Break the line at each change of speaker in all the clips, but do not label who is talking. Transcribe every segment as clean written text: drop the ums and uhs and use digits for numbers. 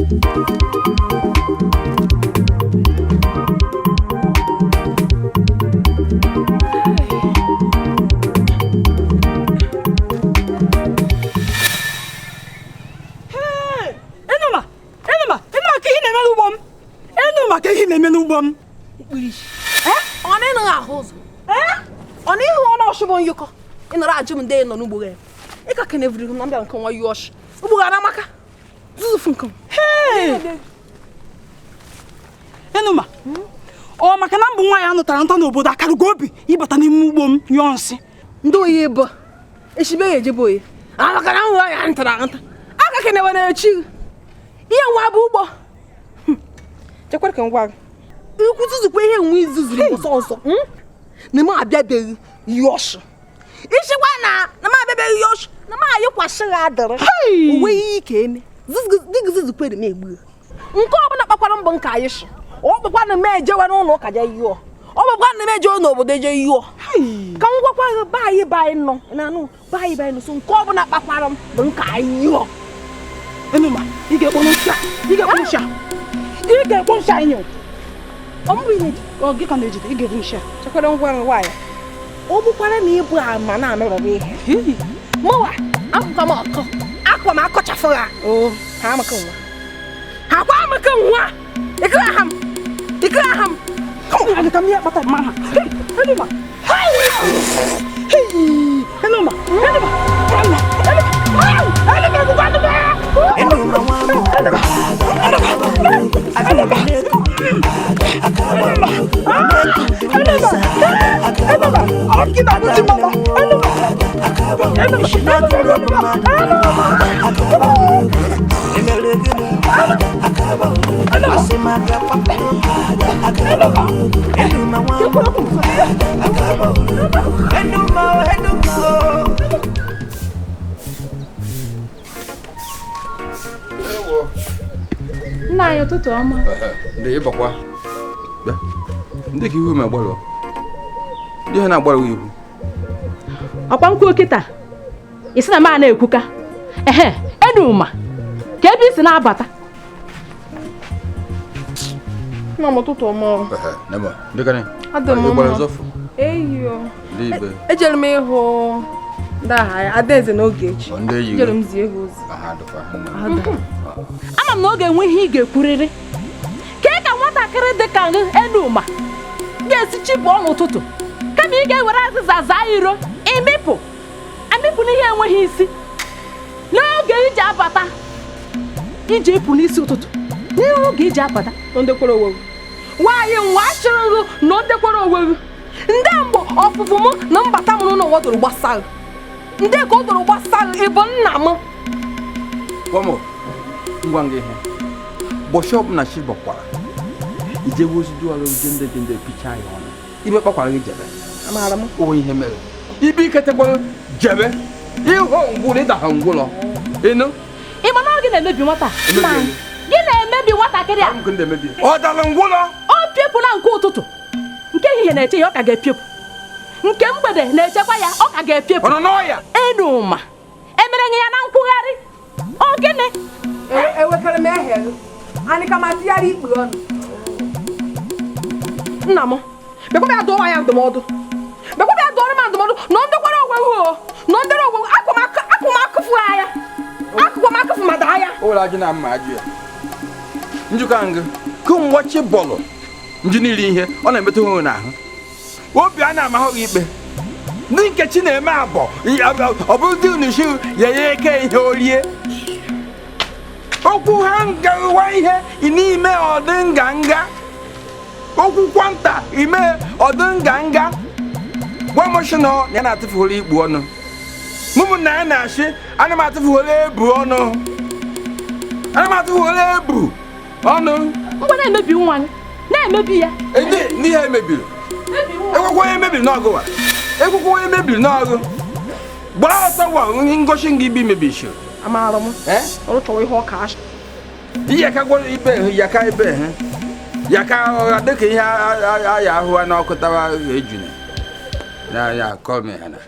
Enuma, Enuma, Enuma, ka ihe na-eme n'ugbo m. Enuma, ka ihe na-eme n'ugbo m.
Ọ na-ịnụghị ahụ ụzọ? Ọ na ịhụ ọnụ ọchụ bụ nyụkọ ị nọrọ ajụ m ndị nọ n'ugbo gị. Ị ka keneviri m na mbịa nke nwa yi ọchị ugbo gị anamaka zuzufu nke m.
Enuma, ọ maka na mbụ nwaanyị a nụtara nta n'obodo akarụgo obi ịbata n'ime ugbo m nyụọ nsị.
Ndị oyi bụ echibe ya ejebe oyi maka na nwa ya ntara nta aka kenewe na-echi ihe nwa bụ ugbo. Chekwara ka m gwa gị, ikwu zuzukwa ihe nwe izuzuru ọsọ ọsọ na m abịabeghị yọshụ ichekwa na na m abịabeghị yọshụ na m ayịkwasị gị adịrị onwe ihe ike eme dịgị zuzukwere m egbu nke ọbụla kpakwara mbọ nke anyị shi ọ bụkwa na m ejewe n'ụlọ ụka je yụọ, ọ bụkwa na m ejewe n'obodo eje yụọ. Ka m gwakwa gị, be anyị be anyị nọ na anụ be anyị be anyị nọ so nke ọbụla kpakwara m bụ nke anyị yụọ.
Enuma, ị ga-ekpo nsị a, ị ga-ekpo nsị a, ị ga-ekpo nsị a enyo.
Ọ mbụ ị na-eji
Ọ gị ka na-ejide, ị ga-ebu nsị a.
Chekwara ngwa nwaanyị, ọ bụkwara na ịbụ ama na-anọrọrọ ihe mụwa akwụkwa m ọkọ akwa m akọchafụ ha ha amaka nwa ha kwa amaka nwa ikiri aha m ikiri aha m.
Come on, ka m ihe kpata mma ha. Enuma, Enuma, Enuma, Enuma, Enuma, Enuma, Enuma, Enuma, Enuma, ọ gị na-abụzi mama. Enuma, Enuma, Enuma,
Nna anyị, ụtụtụ ọma.
Ndị ịbakwa ndị ka ihu ma agbalụ ndị ha na-agbalụ ihu.
Ọkwa nkwuo kịta isi na m a na-ekwuka ehe. Enuma, ka ebe isi na-abata.
Nna m, ụtụtụ ọma. Adị m mma. Eyo. Ejere m ịhụ ndị agha ya Adaeze n'oge echi. Ejere m zie ha ozi.
Ama m na ọ ga-enwe ihe ị ga-ekwurịrị. Kee ka nwatakịrị dị ka gị Enuma ga-esi chịpụọ n'ụtụtụ kama ị ga-ewere azịza zaa iro ịmịpụ amịpụ n'ihe enweghị isi n'oge iji abata iji ịpụ n'isi ụtụtụ n'oge iji abata.
Ndekwara onwe gị nwaanyị nwa achọrọ na ndekwara onwe gị ndị mgbe ọfụfụ m na mbata m n'ụlọ doro gbasara ndị ka o doro gbasara ịbụ nna m.
Gwam ngwa ngwa ihe ụbọchị ọbụla chi bọkwara ije wozidu ọrụ jende jende picha ya ọnụ ibe kpakwara gị jebe.
Amaara m.
Onwe ihe mere ibe iketekwara jebe ịhụ ngwụlọ ịdaha ngwụlọ ịnụ.
Ị ma na ọ gị na-emebi nwata gị na-emebi nwatakịrị a.
Ọ dara ngwụlọ.
Ọ piepụla nke ụtụtụ, nke ehihie na-eche ya ọ ka ga-epiepụ, nke mgbede na-echekwa ya ọ ka ga-epiepụ.
Ọ nọ n'ọya.
Enuma emere ya na nkwugharị ọ gịnị?
Ewekere m ehe anyị ka ma tịgharị ikpe ọnụ. Nna m bịakwa bịa dụọ ya ndụmọdụ, bịakwa bịa dụọrọ m ndụmọdụ na ndekwara onwe gị o na ndere onwe gị akwa m akụfụ anya akụkwa m akụfụ ma daa ya.
Ụlọ ajụ na mma ajụ ya njikọ ngụ kemgbe bọọlụ ndị niile ihe ọ na-emetụ ha n'ahụ obi a na-amahụ gị ikpe ndị nkechi na-eme abọ ọ bụrụ dị unu shi ya ya eke ihe orie okwu ha ngawa ihe n'ime ọdị nganga okwu kwanta ime ọdị nganga gwa m shi na ya na-atụfughoro ikpu ọnụ mụmụ na ya na-achị ana m atụfughoro ebu ọnụ ana m atụfughoro ebu ọnụ.
Ngwa na-emebi nwa gị na-emebi ya.
Ndị ihe emebiri ekwekwe onye mebiri n'ọgụ wa ekwekwe onye mebiri n'ọgụ gbaa ọsọ wa ngosi nga ibi mebishiri.
Amaara m. Ọrụ chọrọ ihe ọka asha.
Iyaka gwara ibe yaka ibe ha yaka ọgha dịka ihe aya ahụ n'ọkụ tawa ejune na ya kọmi ha na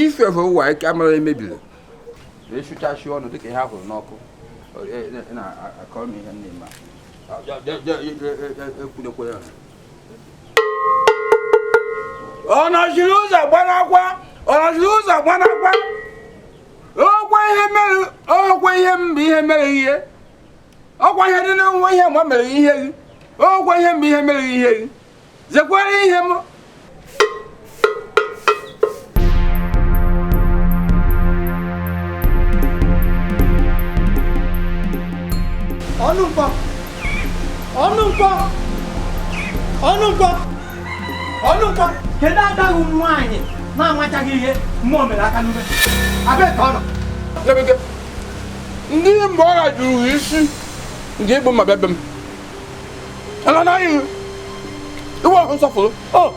ife efe ụwa ike amara emebiri na-esuchachi ọnụ dịka ihe ahụrụ n'ọkụ. Na-akọ m ihe na-eme ọ nọchiri ụzọ gbanakwa, ọ nọchiri ụzọ gbanakwa. Ọkwa ihe mere, ọkwa ihe mbụ ihe mere ihe, ọkwa ihe dị na nwa ihe mgbe mere ihe gị, ọkwa ihe mbụ ihe mere ihe gị, zekwara ihe m.
Ọnụ nkwọ, ọnụ nkwọ, ọnụ nkwọ, ọnụ nkwọ. Kedu adaghị nwaanyị na-amachaghị ihe mmụọ mere aka n'ume? Abee ka ọ nọ.
Ndị mgbe ọ jụrụ isi nke ịbụ ma bịa be m ala na anyị iwe ọhụ nsọfụrụ.
O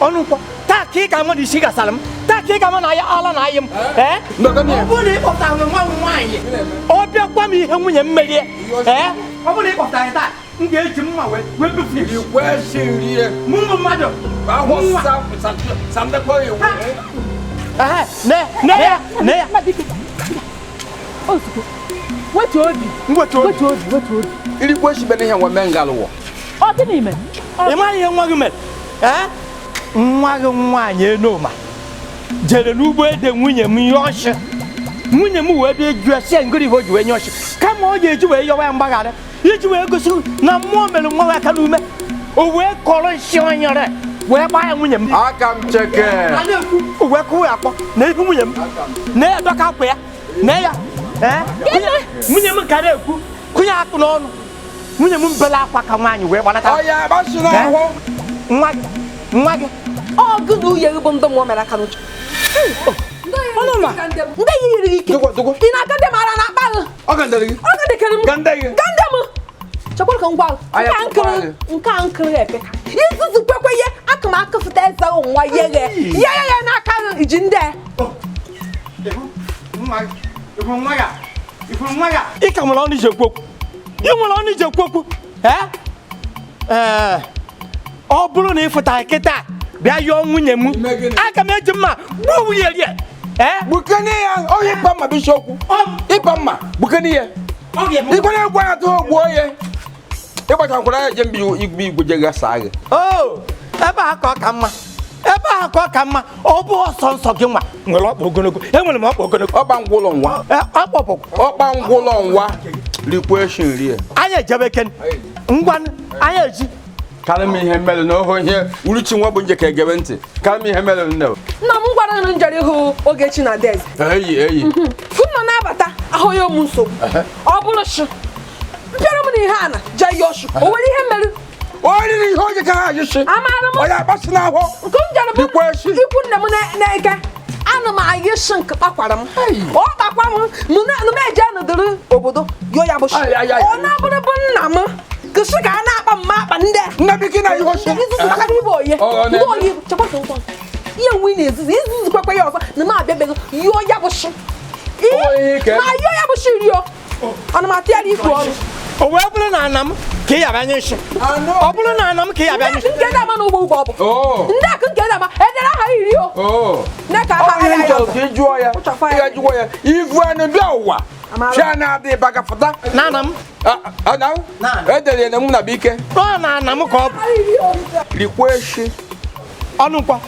ọnụ nkwọ, taa ka ị ga-ama na isi gasara m, taa ka ị ga-ama na ya ala na ayị m. Ee, ọ bụrụ na ị kpọtara nwa m nwaanyị, ọ bịakwa m ihe nwunye m merie. Ee, ọ bụrụ na ị kpọtara ya taa, m ga-eji mma wee befu ya. Mụ ụmụ mmadụ. Ne ya, ne ya.
Ozugbo. Wetu obi.
Wetu obi.
Wetu obi, wetu obi.
Irikwe shi bene ihe nwa mengalụwọ.
Ọ gịnị mere?
Ị maghị ihe nwa gị mere? Ee? Nwa gị nwaanyị Enoma jere n'ugbo ede nwunye m nye ọchị. Nwunye m wee bịa jụọ sị ngịrị ihe o ji wee nye ọchị. Kama ọ ga-eji wee yọwa ya mgbaghara iji wee gosi na mmụọ mere nwa aka n'ume. O wee kọrọ nsị onyere wee gbaa ya nwunye m.
Aka m cheke.
O wee kụwa ya akpọ na ihu nwunye m. Na ya dọka akwa ya. Na ya. Nwunye m ka na-ekwu kụnye akpụ n'ọnụ. Nwunye m bela akwa ka nwaanyị wee gbanata. Nwa gị, nwa gị.
Ọ gị na uye gị bụ ndị mmụọ mere aka n'uche.
Ọnụma,
ndị yiri gị ike. Ị na-aga ndị mara na-akpa gị.
Ọ gandere gị.
Ọ gandekere m.
Gande gị.
Gande m. Chekwara ka m gwa gị. Nke a nkiri epeka. Izuzu kwekwe ihe aka m akụfụta eze nwa ye ghe. Ye ye ye n'aka gị iji ndị.
Ị ka nwere ọnụ iji ekwu okwu. Ị nwere ọnụ iji ekwu okwu. Ee, ọ bụrụ na ị fụtara kịta bịa yọọ nwunye m, aga m eji mma gbuo nwunye rie.
Gbukene ya, ọ ịpa mma bụ isiokwu. Ịpa mma, gbukene ya. Ikwere egwu ya tụọ gbuo ya. Ịgbachakwara ya je mba igwe igwe je gasa gị.
O, ebe a ka ọ ka mma. Ebe a ka ọ ka mma. Ọ bụ ọsọ nsọ gị nwa nwere ọkpa ogologo. Enwere m ọkpa ogologo.
Ọkpa ngwụlọ nwa.
Ọkpọpụ.
Ọkpa ngwụlọ nwa. Rikwa eshi nri ya.
Anyị ejebe ken. Ngwa anyị eji.
Karị m ihe mere na oho ihe uruchi nwa bụ nje ka egebe ntị. Karị m ihe mere nne.
Nna m gwara m njere ịhụ Ogechi na Adaeze.
Eyi eyi.
Nna na-abata ahụ ya ụmụ nsogbu. Ọ bụrụ shi. Mpịara m na ihe a na jee ya ọsụ. O nwere ihe mere?
O riri ihe oge ka ha ajụsị.
Amaara m.
Onye akpasị n'ahụ.
Nke m jere bụ ikwu nne m na-eke. Ana m ayị shi nke kpakwara m. Ọ kpakwa m na m eje nọdụrụ obodo yo ya bụ shi. Ọ na-abụrụ bụ nna m. Kụsị ka a na-akpa mma akpa ndị.
Nna biki na ihe oshi.
Izuzu maka na ibe oye. Ndị oyi chekwa ka nkwa. Ihe nwe na-ezuzu izuzu kwekwe ya ọzọ na m abịabeghị yo ya bụ shi. Ma yo ya bụ shi rio. Ana m atụ ya n'ikwu ọnụ.
O wee bụrụ na ana m ka ị yaba nye nshi. Ọ bụrụ na ana m ka ị yaba nye nshi.
Ndị na-ama n'ugbo ugbo ọ bụ. Ndị akụ nke na-ama edere aha iri o. Nne ka aha ya ya.
Ọ jụọ ya. Ị jụọ ya. Ivu anụ bịa ụwa. Chi a na-adị baga fụta.
Na ana m.
Ana m. Edere na mụ na bike.
Ọ na ana m ka ọ bụ.
Rikwa eshi.
Ọnụ nkwọ.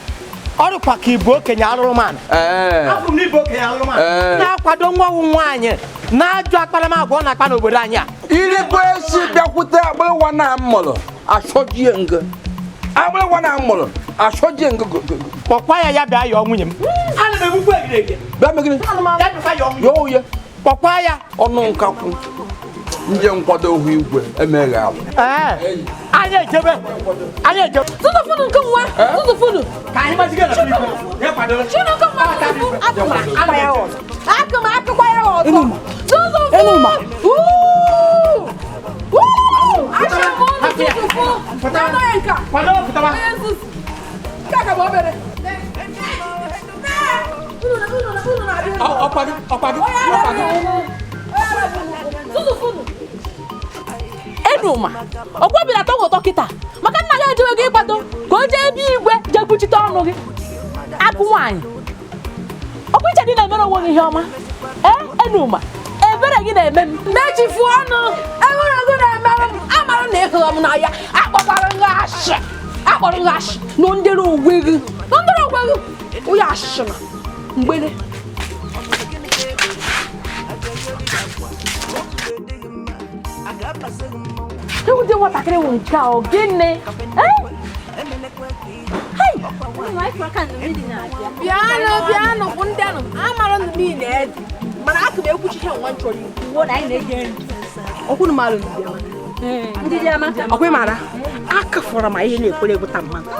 Ọrụkwa ka ịbụ okenye arụrụmanụ. Afọ m na ịbụ okenye arụrụmanụ. Na-akwado nwa nwaanyị na-ajụ akparamagwa ọ na-akpa n'obodo anyị a.
Irikwa esi bịakwute agbịrịwa na mụrụ asọjie ngo. Agbịrịwa na mụrụ asọjie ngo.
Kpọkwa ya ya bịa yọọ nwunye m. Ana m egbukwa egirege.
Bịa megide. Yọọ ya.
Kpọkwa ya.
Ọnụ nkakwụ. Nje nkwado ohu igwe emeghe alụ.
Anyị ejebe. Anyị ejebe.
Tụtụfụnụ nke nwa. Tụtụfụnụ.
Ka anyị gbazige na igwe. Ya kwadoro.
Chineke nwa tụtụfụ. Akụ m akụkwa ya ọzọ. Akụ m akụkwa ya ọzọ. Tụtụfụ.
Enuma.
Achọrọ m ọnụ tụtụfụ. Anọ ya nke a.
Kwado pụtawa.
Onye nzuzu. Nke a ka bụ obere.
Ọkwado ọkwado ọkwado.
Tụtụfụnụ.
Enuma, ọ gwabila atọ ụtọ kịta maka nna gị ejewe gị ịkwado ka o jee ebe igwe jee kwuchite ọnụ gị. Agụ nwaanyị, ọkwa iche dị na-emere onwe gị ihe ọma. Ee, Enuma, ebere Ebere gị na-eme m.
Mechifu ọnụ. Ebere gị na-eme m. Amara na ịhụrụ m n'anya. Akpọkwara gị ashị. Akpọrọ gị ashị. Na ndere onwe gị. Na ndere onwe gị. Onye ashị na mgbere.
Ndị nwatakịrị wụ nke a ọ gịnị?
Bịanụ bịanụ bụ ndị anụ amara ndụ niile ede mana aka m ekwuchi ihe nwa chọrọ ikwu ọkwụnụ mara ọkwa mara aka fọrọ ma ihe na-ekwere egwuta mmadụ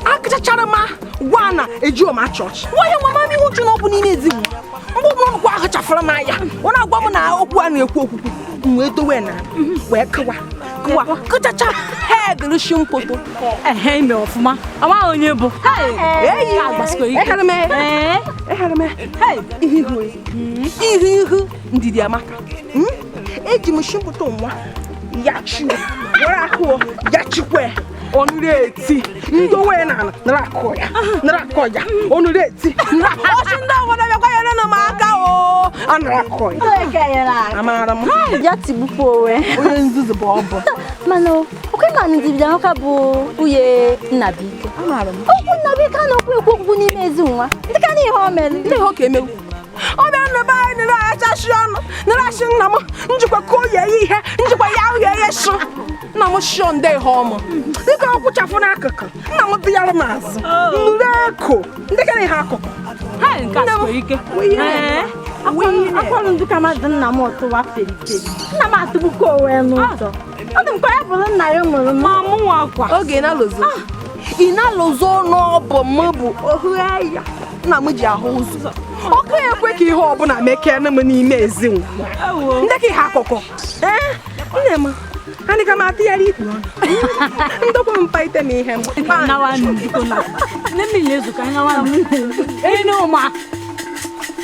akachachara ma gwa na eji ọma chọọchị nwa ihe nwa mama ihu ju na ọ bụ n'ime ezigbo mgbe ọbụla ọnụkwa ahụchafụrụ m anya ọ na-agwa m na okwu a na-ekwu okwukwu m wee dowe na wee kụwa kụwa kụchacha hedịrịshi mkpoto
ehe ime ọfụma amaghị onye bụ
ihu ihu ndidi amaka eji m shimpoto nwa ya chi were akụ ya chikwe onuru eti ndowe na nara akụ ya nara akụ ya onuru eti ọchị ndị obodo bịakwa nyere m aka o anara akụ ya amara m
ya tigbukwa onwe
onye nzuzu bụ ọbụ
mana okwe ma ndidi amaka bụ nwunye Nnabuike okwu Nnabuike a na-ekwu ekwu okwu n'ime ezi nwa ndị ka na ihe o mere
ndị ihe ọ ka emewu ọ bịa nne anyị nere achashi ọnụ nere achị nna m njikwa ka oye ihe njikwa ya uhie ihe shụ nna m shio nde ihe ọmụ dịka ọ kwụchafụ n'akụkụ nna m dịyara m azụ nụrụ eko ndị ka na ihe akụkụ
akwalụ ndị ka mmadụ nna m ọtụwa feri feri nna m atụgbukwa onwe n'ụzọ ọ dị m ka ya bụrụ nna ya mụrụ m
oge na-alụzo ị na-alụzo n'ọbụ m bụ ohu ya nna m ji ahụ ụzọ ọkụ ekwe ka ihe ọbụla mekee m n'ime ezi nwa ndị ka ihe akụkọ ee nne m anyị ka m atụgharị ikpu ọnụ ndokwa m mpa ite m ihe m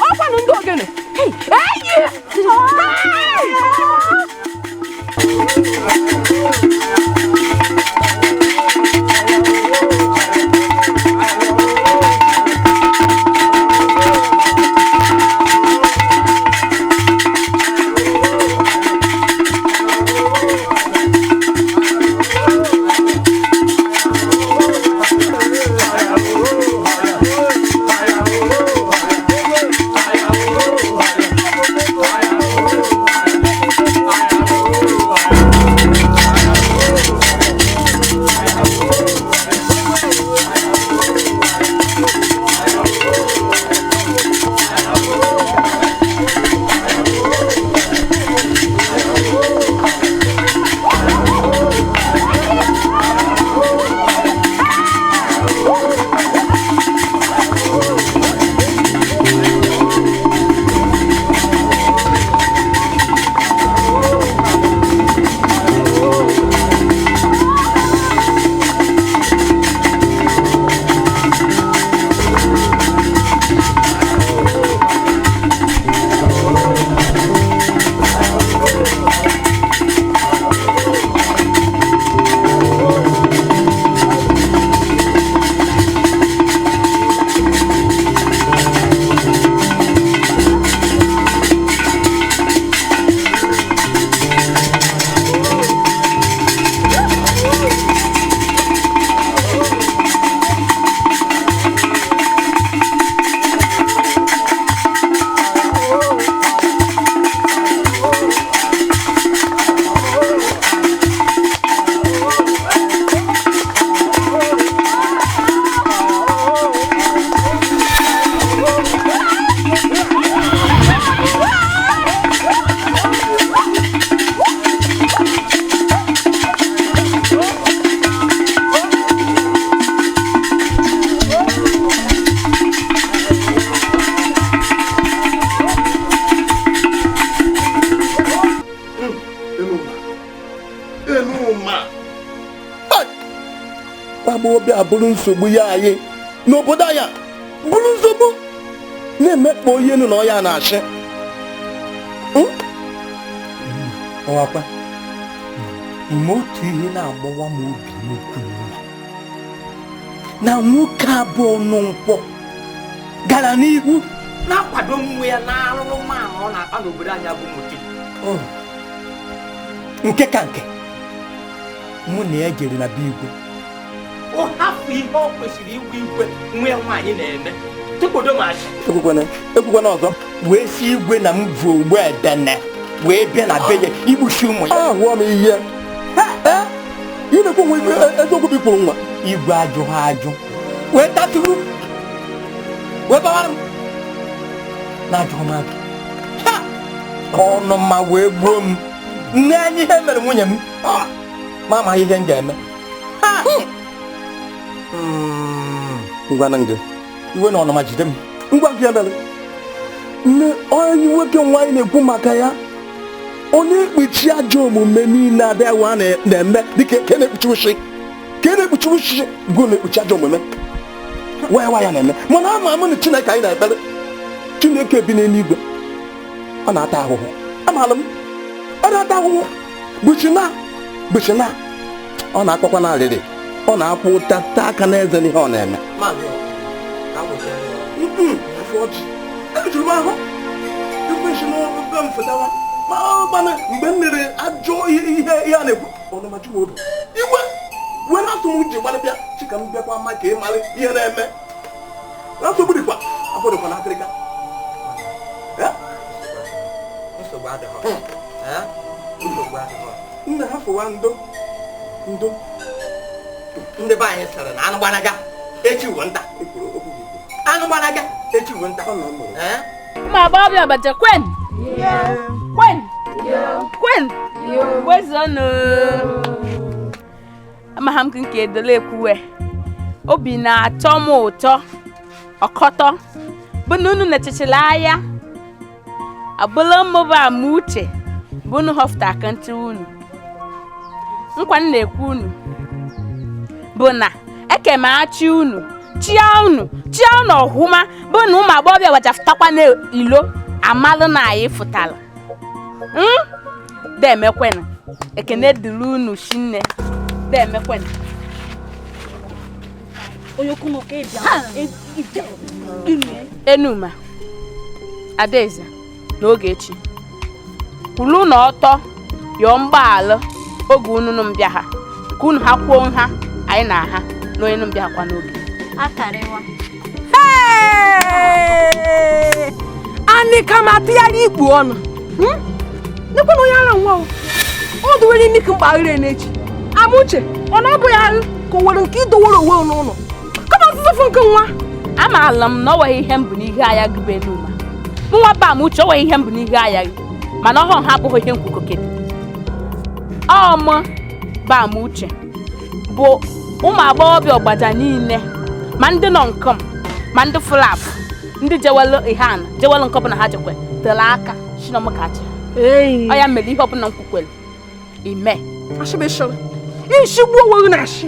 ọkwanụ ndị ogene eyi
Agbọghọbịa bụrụ nsogbu ya anyị n'obodo anyị bụrụ nsogbu na-emekpa onye enu na ọya na-achị
ọwakwa ime otu ihe na-agbawa m obi n'okwu na nwoke abụọ nọ nkwọ gara n'ihu Na-akwado nwa ya na-arụrụ mmanụ ọ na-akpa n'obodo anyị bụ Muti. Nke ka nke mụ na ya jere na be igwe ọ hapụ ihe ọ kwesịrị igwe igwe nwa ya nwaanyị na-eme tụkpodo m asị
ekwukwana ọzọ
wee si igwe na m bụ ogbu edene wee bịa na be ya igbuchi ụmụ ya
ahụọ m ihe ị na-ekwu nwa eziokwu bụ ikwuru nwa
igwe ajụ ha ajụ wee tatụrụ wee bawara m na-ajụ m ajụ ọnụ ma wee gbuo m nne anyị ihe mere nwunye m ma amaghị ihe m ga-eme
ngwa na nge
iwe na ọnụma jide m
ngwa nke ya mere nne onye nwoke nwaanyị na-ekwu maka ya onye ekpuchi ajọ omume niile adịghị na-eme dịka ka na-ekpuchi ushi ka na-ekpuchi ushi bụ na-ekpuchi ajọ omume wee wa ya na-eme mana ama ama na Chineke anyị na-ekpere Chineke bi n'eluigwe ọ na-ata ahụhụ amaala m ọ na-ata ahụhụ bụchina bụchina ọ na-akpakwa na arịrị ọ na-akwụ ụta taa aka n'eze n'ihe ọ na-eme ejuru m ahụ ekwesị n'obe m fụtawa ma ọ mgbe m mere ajọ ihe a na-ekwu ọnụmachi m obi iwe were asụ m ji gbalị bịa chika m bịakwa ma ka ị mara ihe na-eme nsogbu dịkwa afọ dịkwa n'akịrịka nna ha fụwa ndo ndo
ndị be anyị sịrị na anụ gbanaga echi wo nta anụ gbanaga echi wo nta
ụmụ agbọghọbịa abacha kwen kwen kwen kwezonụ amaghị m nke edole ekwuwe obi na-atọ m ụtọ ọkọtọ bụ na unu na-echechila anya abụla mmụba ama uche bụ unu họfụta akantị unu nkwa m na-ekwu unu bụ na eke m achị unu chia unu chia unu ọhụma bụ na ụmụ agbọghọbịa wachafụtakwa n'ilo amalụ na anyị fụtara deemekwenụ ekene dịrị unu shinne deemekwenụ Enuma Adaeze na Ogechi kwulu na ọtọ yọọ mgbaghalụ oge unu mbịa ha ka unu ha kwuo nha anyị na ha na onye mbịa kwa n'oge
anyị ka ma atụgharị ikpu ọnụ nekwa na onye ara nwa ọ dowere imi ka mkpaghere n'echi Amuche ọ na-abụghị arụ ka o nwere nke idowere onwe n'ụlọ kama nzuzofu nke nwa
amaala m na ọ nweghị ihe mbụ n'ihe anya gị bụ Enuma mụ nwa ba Amuche o nweghị ihe mbụ n'ihe anya gị mana ọhụụ ha abụghị ihe nkwukokede ọ mụ ba Amuche bụ ụmụ agbọghọbịa ọgbaja niile ma ndị nọ nkọm ma ndị fụlap ndị jewelu ihe ana jewelu nke ọbụla ha jekwe tere aka chinomkachi ọ ya mere ihe ọbụla nkwukwere ime
ishigbuo onwe gị na ashị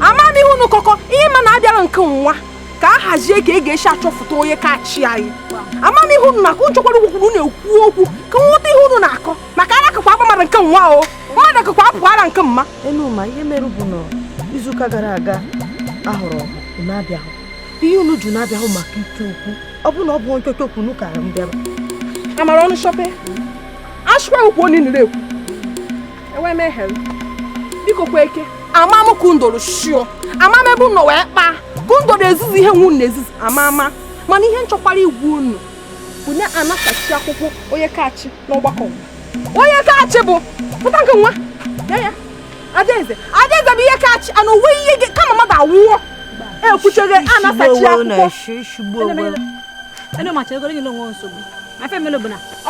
ama m ihe unu kọkọ ihe ma na-abịara nke nwa ka a hazie ka ị ga-esi achọfụta onye ka chi anyị ama m ihe unu na-akọ nchekwara okwu na-ekwu okwu ka nghọta ihe unu na-akọ maka ara kakwa agba mmadụ nke nwa o mmadụ kakwa apụ ara nke mma
Enuma ihe mere bụ na izuụka gara aga ahụrụ unu abịahụ ihe unu ju na-abịahụ maka ike okwu ọ bụ na ọ bụ nchocho okwu unu kara m bịara
amara ọnụ shọpe ashịkwa okwu onye nere ekwu enwe m ehere biko kwa eke ama m ka ndoro shio ama m ebe unu wee kpaa ka ndoro ezizi ihe nwu na-ezizi ama ama mana ihe nchọkwara igwe unu bụ na anatachi akwụkwọ onye kachi n'ọgbakọ onye kachi bụ pụta nke nwa ya Adaeze Adaeze bụ ihe kachi ana onwe ihe gị kama mmadụ awụọ ekwuchere anasachi akwụkwọ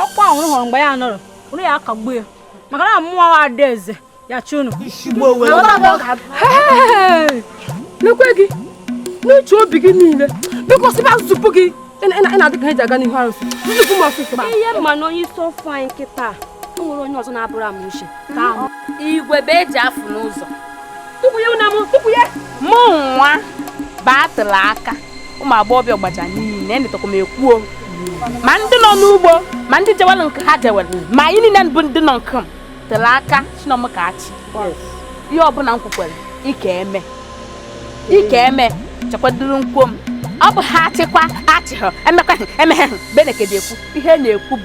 ọkwa ọhụrụ hụrụ mgbe ya nọrọ unu ya akagbuo ya maka na mmụọ Adaeze ya chunu
lekwe gị n'uche obi gị niile biko sịba zupụ gị ị na-adị ka ha ji aga n'ihu arụsị zupụ m ọsịsọ
ihe ma na onye isi ofe anyị nkịta o nwere onye ọzọ na-abụrụ Amuche
igwe bụ eji afụ n'ụzọ
tupu ya
mụ nwa batụrụ aka ụmụ agbọghọbịa ọgbaja niile netakwa m ekwuo ma ndị nọ n'ugbo ma ndị jewelu nke ha jewelu ma anyị niile bụ ndị nọ nke m tere aka chinomkachi ihe ọbụla m kwukwere ike eme ike eme Chekwaduru nkwuo m. Ọ bụ ha achịkwa achịghọ emekwa emeghe benekede ekwu ihe na-ekwu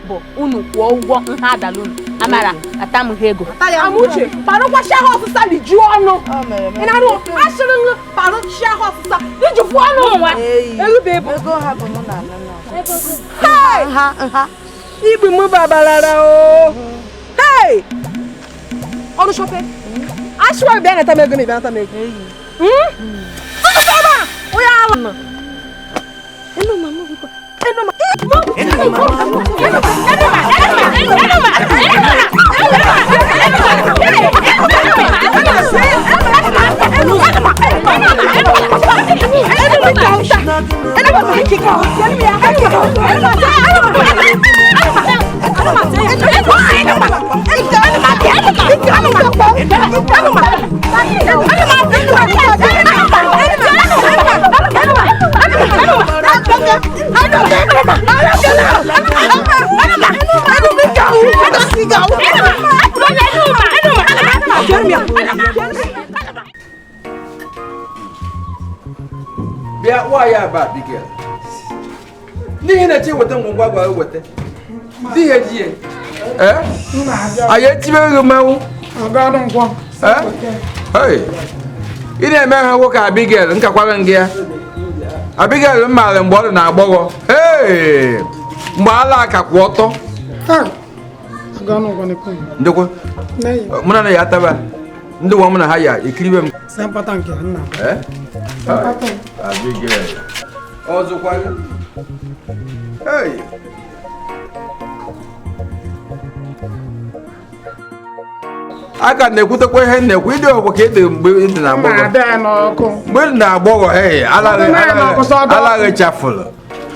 bụ unu kwụọ ụgwọ nha adala unu amara atamụghị ego.
Amuche, parụkwasị ahụ ọsịsa lijuo ọnụ. Ị na-anụ asịrị m parụchi ahụ ọsịsa lijukwu ọnụ nwa. Erube bụ.
Ego ha bụ mụ na ana na.
Hey!
Nha.
Igbi m babalara o. Hey! Ọnụ shọpe. Asịwa bịa nata m ego na ịbịa nata m ego. Tụtụ ebe a! Onye ala.
Enu mama biko.
Enu ma.
Bịa nwaanyị aba Abigail n'ihi na chi weta ngwongwo agwa weta n'ihi eji ya anyị etibe gị mmanwụ ị na-eme ha nwoke Abigail nkakwara gị ya Abigail m maara mgbe ọ dị na agbọghọ mgbe ala aka kwụ ọtọ ndekwa mụ na ya ataba ndị nwa m na ha ya ekiribe m Abigail ọzọkwa gị a ka na-ekwutekwa ihe na-ekwu ịdị ọgwụ ka ịdị mgbe ịdị na agbọghọ mgbe ịdị na agbọghọ alaghị chafụlụ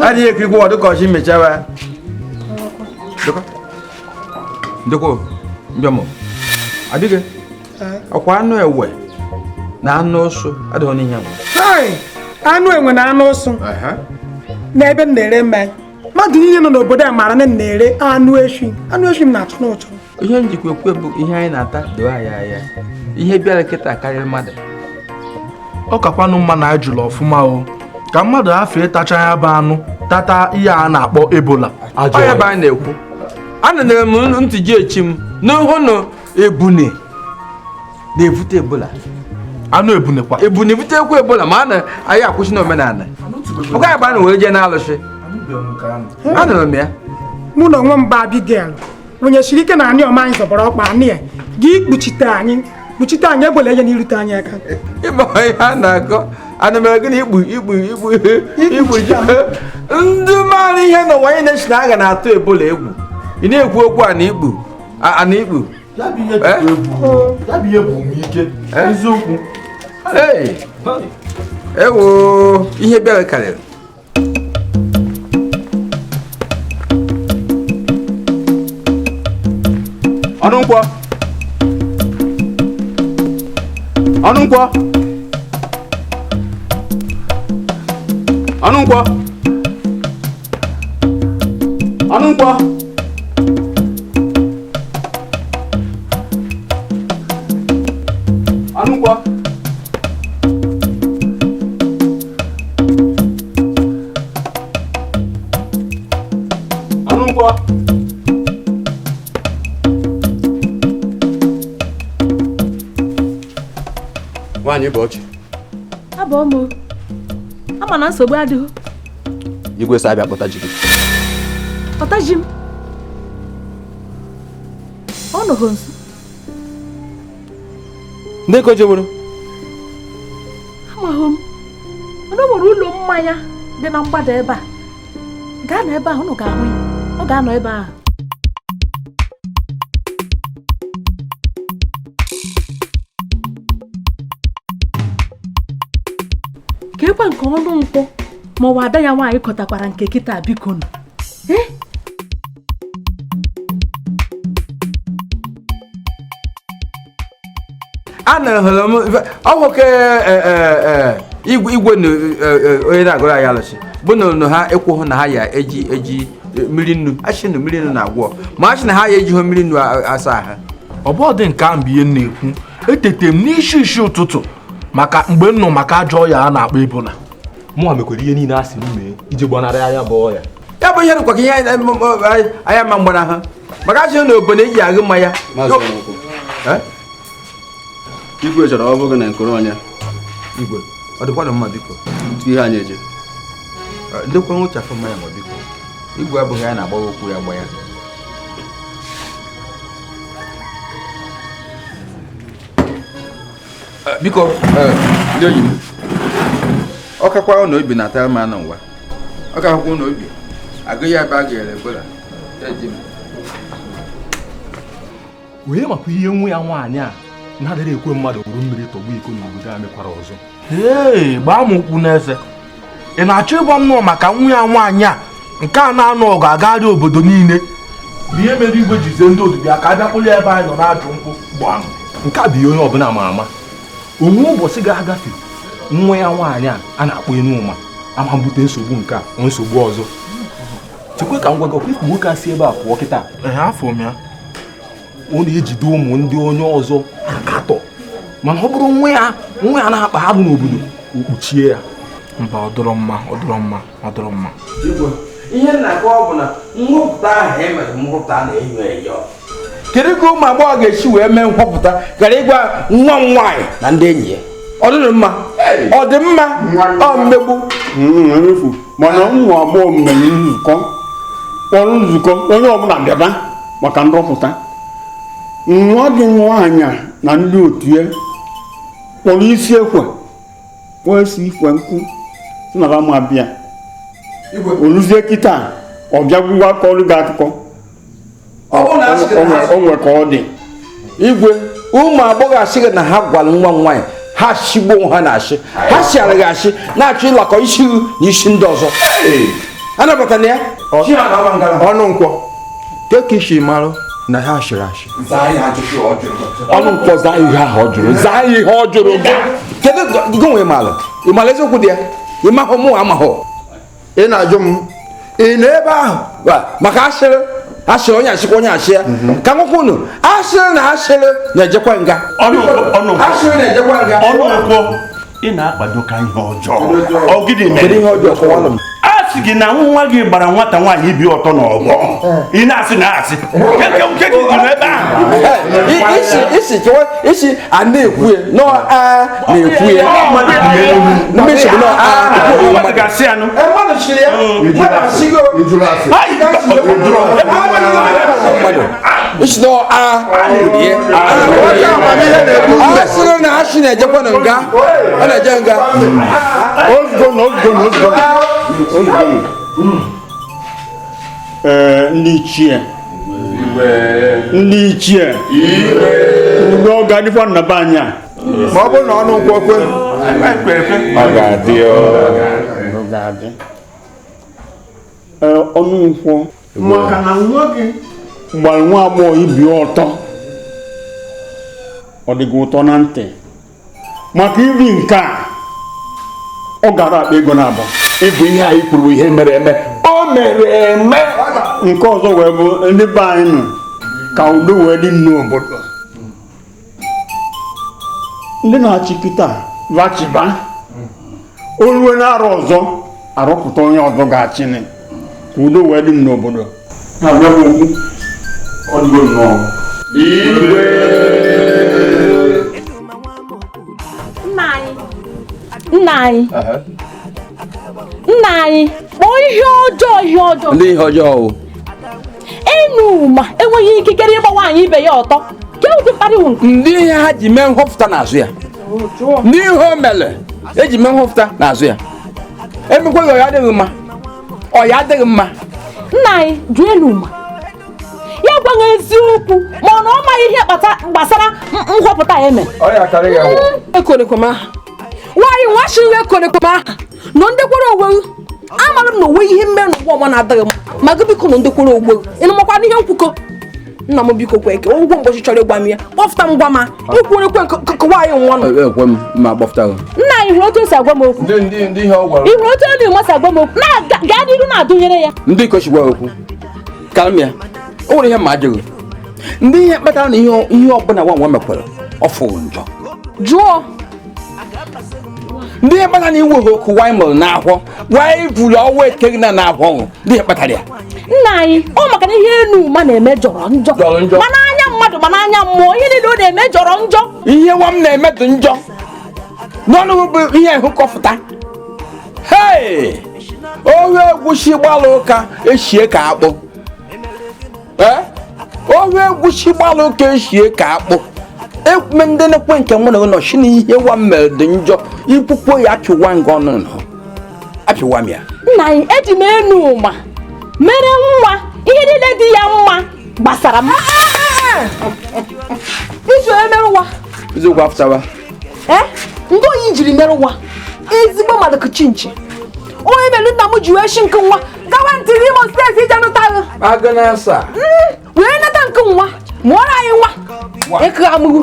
adịghị ekirikwa ọdụ ka ọchị mechawa ndekwa mbịamụ adịghị ọkwa anụ enwe na anụ ụsụ adịghị n'ihe
anụ enwe na anụ ụsụ n'ebe m na-ere mmanya mmadụ niile nọ n'obodo a maara na m na-ere anụ efi anụ efi m na-atụ n'ụtọ
ihe njikwa ekwe bụ ihe anyị na-ata doo anyị anya ihe bịara kịta karịrị mmadụ
ọ kakwanụ mma na anyị jụrụ ọfụma o ka mmadụ afọ ịtacha ya bụ anụ tata ihe a na-akpọ ebola
ọ ya bụ anyị na-ekwu ananere m ntị ji echi m n'hụ na ebune na-ebute ebola
anụ ebune kwa
ebune butekwa ebola ma a na anyị akwụsị n'omenala ọ gaghị agba na were jee na-alụsị anụrụ m ya
mụ na onwe m bụ Abigail onye siri ike na anị ọma anyị zọbara ọkpa anị ya gị kpuchite anyị kpuchite anyị egbela enye n'irute anyị aka
ịma ihe a na-akọ ana mere gịnị ikpu ikpu ikpu ikpu ndị maara ihe n'ụwa anyị na-esi na aga na-atụ ebola egwu ị na-ekwu okwu a na ikpu a na ikpu
ya bụ ihe bụ m ike eziokwu
ewo ihe bịara karịrị
ọnụ nkwọ ọnụ nkwọ ọnụ nkwọ ọnụ nkwọ ọnụ nkwọ ọnụ nkwọ nwaanyị bụ ọchị
abụ m ama na nsogbu adịghị
igwe sị abịa kpọta ji gị
kpọta ji m ọ nọghị nso
ndị ka o jeworo
amaghị m mana o nwere ụlọ mmanya dị na mgbada ebe a gaa na ebe ahụ unu ga-ahụ ya ọ ga-anọ ebe ahụ ka ekwe nke ọnụ nkwụ ma ọ bụ ada ya nwaanyị kọtakwara nke kịta biko nụ
ana hụrụ m ọhụ ke igwe na onye na-agụrụ anyị alụsị bụ na ha ekwughị na ha ya eji eji mmiri nnu achị na mmiri nnu na-agwọ ma achị na ha ya ejighị mmiri nnu asa ahụ
ọ bụ ọdị nke ahụ bụ ihe m na-ekwu etete m n'isi isi ụtụtụ Maka mgbe m nụ maka ajọ ọya a na-akpọ Ebola.
Mụnwa mekwara ihe niile a sị m mee iji gbanarị anya bụ ọya.
Ya bụ ihe dịkwa ka ihe anya ma mgbana ha maka achị na obodo eji aghụ mmanya.
Igwe chọrọ ọ bụghị na nkoro onye.
Igwe, ọ dịkwanụ mma biko.
Ihe anyị eje.
Ndekwa nwụchafụ mmanya ma biko. Igwe abụghị ya na-agbawa okwu ya gba ya. Biko, ndị enyi m, ọ kakwa na obi na-atara m anụ ngwa. Ọ kakwa na obi agụ ya ebe a ga-ere Ebola. Eji m.
Onye makwa ihe nwa ya nwaanyị a na-adịrị ekwe mmadụ wuru mmiri tọgbu iko n'obodo a mekwara ọzọ.
Ee, gbaa m ụkwụ n'eze. Ị na-achọ ịgwa m nọ maka nwa ya nwaanyị a nke a na-anụ ọgụ agagharị obodo niile. Bụ ihe mere igwe jizie ndị odibịa ka a bịa kpụrụ ebe anyị nọ na-ajụ nkwụ gbam.
Nke a bụ ihe onye ọbụla ma ama. Onwe ụbọchị ga-agafe nwa ya nwaanyị a na-akpọ Enuma ama mbute nsogbu nke a nsogbu ọzọ. Chekwa ka m gwa gị ọkwa ikwu nwoke a si ebe a pụọ kịta.
Afọ m ya.
Ọ na-ejide ụmụ ndị onye ọzọ akatọ mana ọ bụrụ nwa ya na-akpa arụ n'obodo o kpuchie ya.
Mba, ọ dọrọ mma, ọ dọrọ mma, ọ dọrọ mma.
Ihe na-akọ ọ bụ na nhọpụta ahụ e mere nhọpụta na-enyo enyo. Kedu ka ụmụ agbọghọ ga-esi wee mee nhọpụta gara ịgwa nwa m nwaanyị na ndị enyi ya? Ọ dịrị mma? Ọ dị mma? Ọ mmegbu?
Efu, mana ụmụ agbọghọ mere nzukọ kpọrọ nzukọ onye ọbụla bịaba maka nrọpụta. Nwa gị nwaanyị na ndị otu ya kpọrọ isi ekwe kpọọ isi ikwe nkụ si na ma bịa. Oluzie kịta ọ bịagwụwa kọrọ gị akụkọ. O nwere ka ọ dị.
Igwe, ụmụ agbọghọ asịghị na ha gwara nwa m nwaanyị ha shigbuo ha na-ashị ha shịara gị ashị na-achọ ịlakọ isi na isi ndị ọzọ. Anabatana ya.
Ọnụ nkwọ ka isi marụ na ha shịrị ashị.
Ọnụ nkwọ zaa ihe ahụ ọ jụrụ. Zaa ihe ọ jụrụ gị.
Kedu gị nwe ịmalụ? Ịmalụ eziokwu dị ya? Ịmahụ mụ amahụ.
Ị na-ajụ m ị nọ ebe ahụ
maka ashịrị ashịrị onye ashịkwa onye ashị ya ka nwekwa unu ashịrị na ashịrị na-ejekwa nga. Ashịrị na-ejekwa nga.
Ọnụ nkwọ ị na-akpado ka ihe ọjọọ. Ọ gịnị mere?
Kedu ihe ọjọọ kọwalụ m?
A sị gị na nwa gị gbara nwata nwaanyị ibi ọtọ n'ọgbọ. Ị na-asị na asị. Nke gị nọ ebe ahụ.
Isi a na-ekwu ya nọ a na-ekwu ya. Mmesi bụ nọ a
mmadụ ga-asị anụ.
Mmadụ chịrị ya. Mmadụ asịgo. Mmadụ. Isi nọ a na-ekwu ya. A sịrị na asị na-ejekwa na nga. Ọ na-eje nga.
Ozugbo. Ee, ndị ichie ndị ichie udo ọ ga-adịkwa na be anyị a
ma ọ bụrụ na ọnụ nkwọ kwe
ọ ga-adị. Ee, ọnụ nkwọ maka na nwa gị gbara nwa agbọghọ ibi ọtọ ọ dịghị ụtọ na ntị maka ibi nke a ọ gara akpa ego na-abụ.
Ịbụ ihe anyị kwuru ihe mere eme o mere eme.
Nke ọzọ wee bụ ndị be anyị nọ ka udo wee dị n'obodo. Ndị na-achị kịta vachiba olue na-arụ ọzọ arọpụta onye ọzọ ga-achịnị ka udo wee dị n'obodo.
Nna anyị nna anyị kpọọ ihe ọjọọ ihe ọjọọ.
Ndị ihe ọjọọ o.
Enuma enweghị ikikere ịgba nwaanyị ibe ya ọtọ. Ke ụdị mkparị wụ nke.
Ndị ihe ha ji mee nhọpụta n'azụ ya. Ndị ihe o mere eji mee nhọpụta n'azụ ya. Emekwaghị ọ ya adịghị mma. Ọ ya adịghị mma.
Nna anyị jụọ Enuma. Ya gwaghị eziokwu ma ọ na ọ maghị ihe gbasara nhọpụta ya eme.
Ọ ya karị ya wụ.
Ekorekwa m aha. Nwaanyị nwa chiri ekorekwa m aha. Nọ ndekwara onwe amara m na onwe ihe mmere n'ụwa ọma na-adịghị m ma gị biko nọ ndekwara onwe ị nụmakwa n'ihe nkwukọ nna m biko kwe eke ụgwọ mgbochi chọrọ ịgwa m ya kpọfụta m gwa ma ikwurekwe nke nwaanyị nwa nọ.
Ekwe m ma kpọfụta gị.
Nna anyị hụrụ otu o si agwa m okwu. Ị hụrụ otu Enuma si agwa m okwu gaa n'iru na-adụnyere ya.
Ndị kochi gwa okwu karịa ya o nwere ihe ma ajụghị ndị ihe kpatara na ihe ọbụla nwa nwa mekwara ọ fụrụ njọ.
Jụọ
Ndị kpatara na iwe okwu waimel n'ahụ wanyị vuru ọnwa ekeghị na n'ahụ ndị kpatara ya.
Nna anyị, ọ maka na ihe Enuma na-eme jọrọ njọ. Mana anya mmadụ mana anya mmụọ, ihe niile ọ na-eme jọrọ njọ.
Ihe nwa m na-eme dị njọ. N'ọnụ bụ ihe hụ kọfụta. Hei! Ohu egwusi gbara ụka eshie ka akpụ. Ohu egwusi gbara ụka eshie ka akpụ. Ekwume ndị na-ekwe nke mụ na ụlọ si na ihe nwa m mere dị njọ ikwukwo ya apịwa nga ọnụ nọ. Apịwa m ya.
Nna anyị, eji m Enuma mere nwa, ihe niile dị ya mma gbasara m.
Iji onye mere nwa?
Eziokwu afụtawa.
Ndị oyi jiri mere nwa ezigbo mmadụ kichinchi. Onye mere nna m ji wee shi nke nwa gawa ntiri Imo steeti ije nụta gị. Wee nata nke nwa mụọrọ anyị nwa ịkụ amụgwu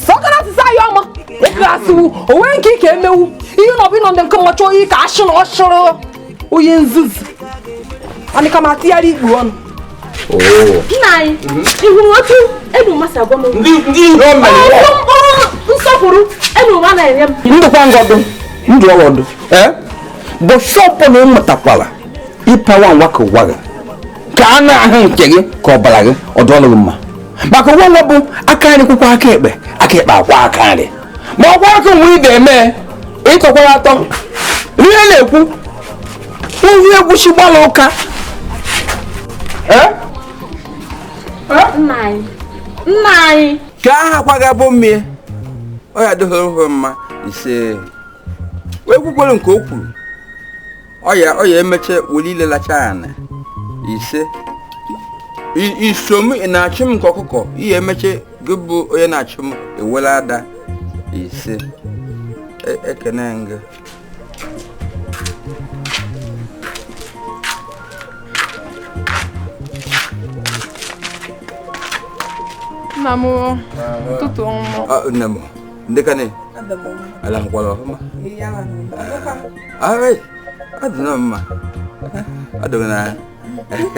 sọkara asịsị anyị ọma ịkụ asịwu onwe nke ike emewu ihe na ọbụ ịnọ ndị nke mma chọọ ihe ka ashị na ọ chụrụ onye nzuzu anịka ma atịgharị ikpu ọnụ.
Nna anyị, ị hụrụ otu Enuma si agwa m
ndị ihe o mere
mkpụrụ nsọpụrụ Enuma na-enye m.
Ndụkwa ngọdụ ndụ ọwọdụ bụ shọpụ na ịmụtakwara ịpawa nwa ka ụwa gị ka a na-ahụ nke gị ka ọbara gị ọ dọọlụ gị mma maka ụwa nwa bụ aka nri kwụkwa aka ekpe aka ekpe akwa aka nri ma ọkwa aka nwe ị ga-eme ịtọkwara atọ ihe na-ekwu ihe egwusi gbara ụka.
Nna anyị
ka aha kwaga bụ mmie ọ ya adịghị mma ise ekwukwere nke o kwuru ọ ya emeche were ile lacha ana ise iso m ị na-achụ m nke ọkụkọ ihe emeche gị bụ onye na-achụ m ewela ada ise ekene gị.
Nna m ụtụtụ ọma.
Nne m ndị ka alahụkwara ọfụma. Ọ dị na mma. Ọ dị na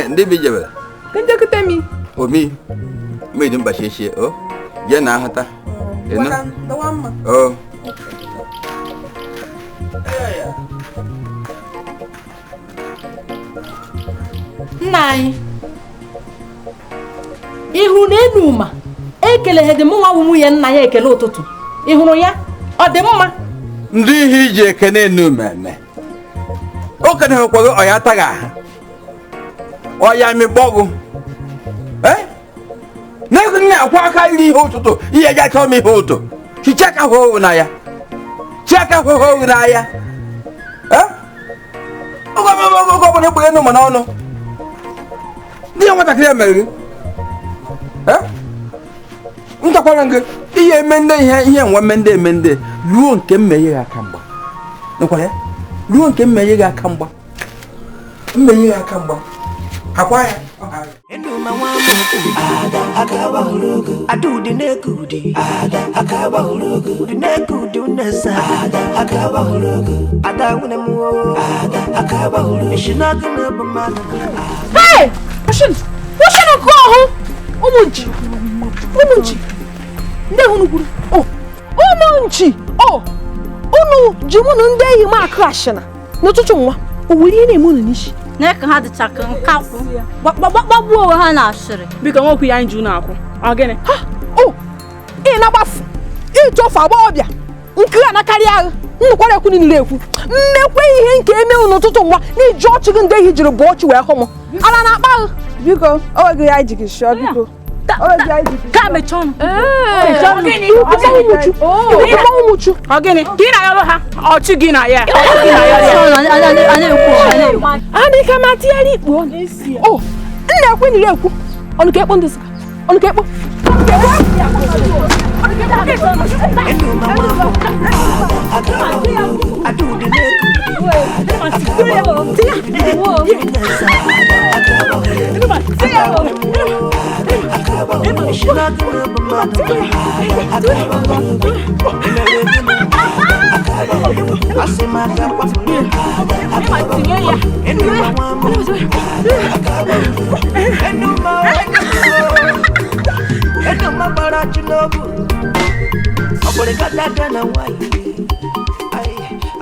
ndị bi jebere.
Ndị mi.
Omi mmedu mgbachi echie o jee na ahụta. O.
Nna anyị, ị hụrụ na Enuma ekeleghị dị mụ nwa nwunye nna ya ekele ụtụtụ. Ị hụrụ ya? Ọ dị mma.
Ndị ihe iji ekene Enuma eme o keneghịkwaghị ọya ataghị ahụ ọya mịgbọgụ na akwa aka iri ihe ụtụtụ ihe ji achọ m ihe ụtụ chichaka hụ na ya chiaka hụ n'anya oge ọbụla ekpughe Enuma n'ọnụ ndị ya nwatakịrị ya mere gị ntakwara gị ihe eme ndị ihe nwa mende emende ruo nke mmeghe gị aka mgba nkwara ya ruo nke mmeghe gị aka mgba mmeghe gị aka mgba hakwa ya.
Enuma nwa ada akaba urugu adudi nekudi ada akaba urugu nekudi unesa ada akaba urugu ada wune mu ada akaba urugu ishinaga na bamana.
Hey! Oshin! Oshin ko ho! Umunchi! Umunchi! Ndị hụrụ kwuru. Oh! Umunchi! Oh! Unu ji mụ na ndị enyi m akụ ashịna n'ụtụtụ nwa. O nwere ihe na-eme unu n'isi?
Neka ha dịcha ka nkakwụ gbagbuo onwe ha na asịrị.
Biko nwekwu ya nju na-akwụ. Ọ gịnị?
Ha! O! Ị na-agbafu! Ịchọfu agbọghọbịa! Nke a na-akarị agha! Nnukwara ekwu niile ekwu. Mmekwe ihe nke eme unu n'ụtụtụ nwa na iji ọchị gị ndị ehi jiri bụ ọchị wee hụ m. Ala na-akpa agha! Biko, o nweghị ya iji gị shọọ biko.
Ka mechie ọnụ.
Ọ gịnị? Ka ị na-ayọrọ ha ọchị gị na ya.
Adịka m atịgharị ikpu ọnụ. O, nna ekwe nire ekwu. Ọnụ ka ekpo ndị sịka. Ọnụ ka ekpo.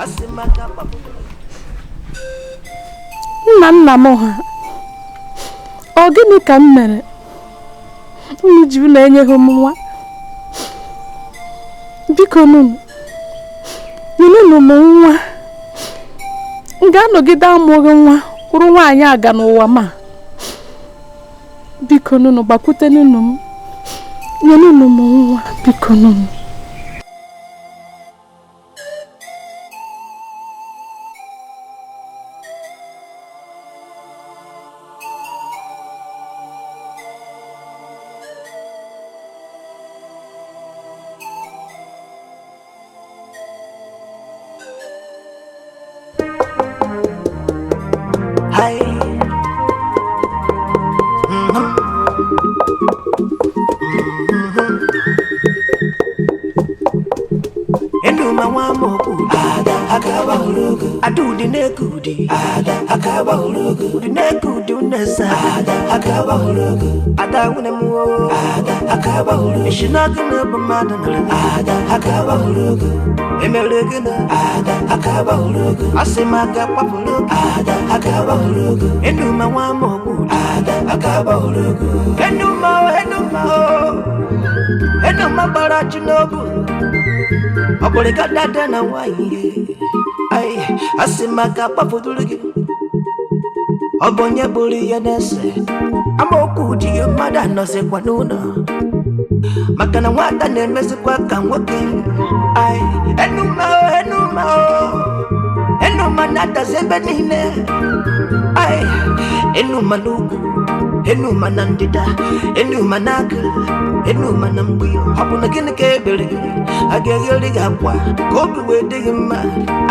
Asị m aka gbapụ.
Nna nna m ha, ọ gịnị ka m mere unu ji unu enyeghị m nwa? Biko nunu, nyenụ m nwa. M ga-anọgide amụghị nwa kwụrụ nwaanyị aga n'ụwa ma. Biko nunu, gbakwute nunu m, nyenụ m nwa, biko nunu.
Hi. Enuma nwa amokwu ada aka gbahụrụ ada ụdị na-eke ụdị ada aka gbahụrụ ụdị na-eke ụdị uneza ada aka gbahụrụ ada nwunye m ada aka gbahụrụ isi n'ọkụ na-ebu mmadụ nara ada aka gbahụrụ emere gị na ada aka gbahụrụ asị m aka kwapụrụ ada aka gbahụrụ enuma nwa amokwu ada aka gbahụrụ enuma enuma enuma gbara chi n'obu ọ bụrụ ka dada na nwanyị ai asị m aka kpafuduru gị ọ bụ onye bụrụ ihe na-ese amaokwu dị gị mmadụ anọzikwa n'ụlọ maka na nwata na-emezikwa ka nwoke ai enuma enuma enuma na-adazi ebe niile ai enuma n'ugwu enuma na ndịda enuma n'aka enuma na mgbe ọ bụ na gịnị ka ebere gị a ga-egheri gị akwa ka obi wee dị gị mma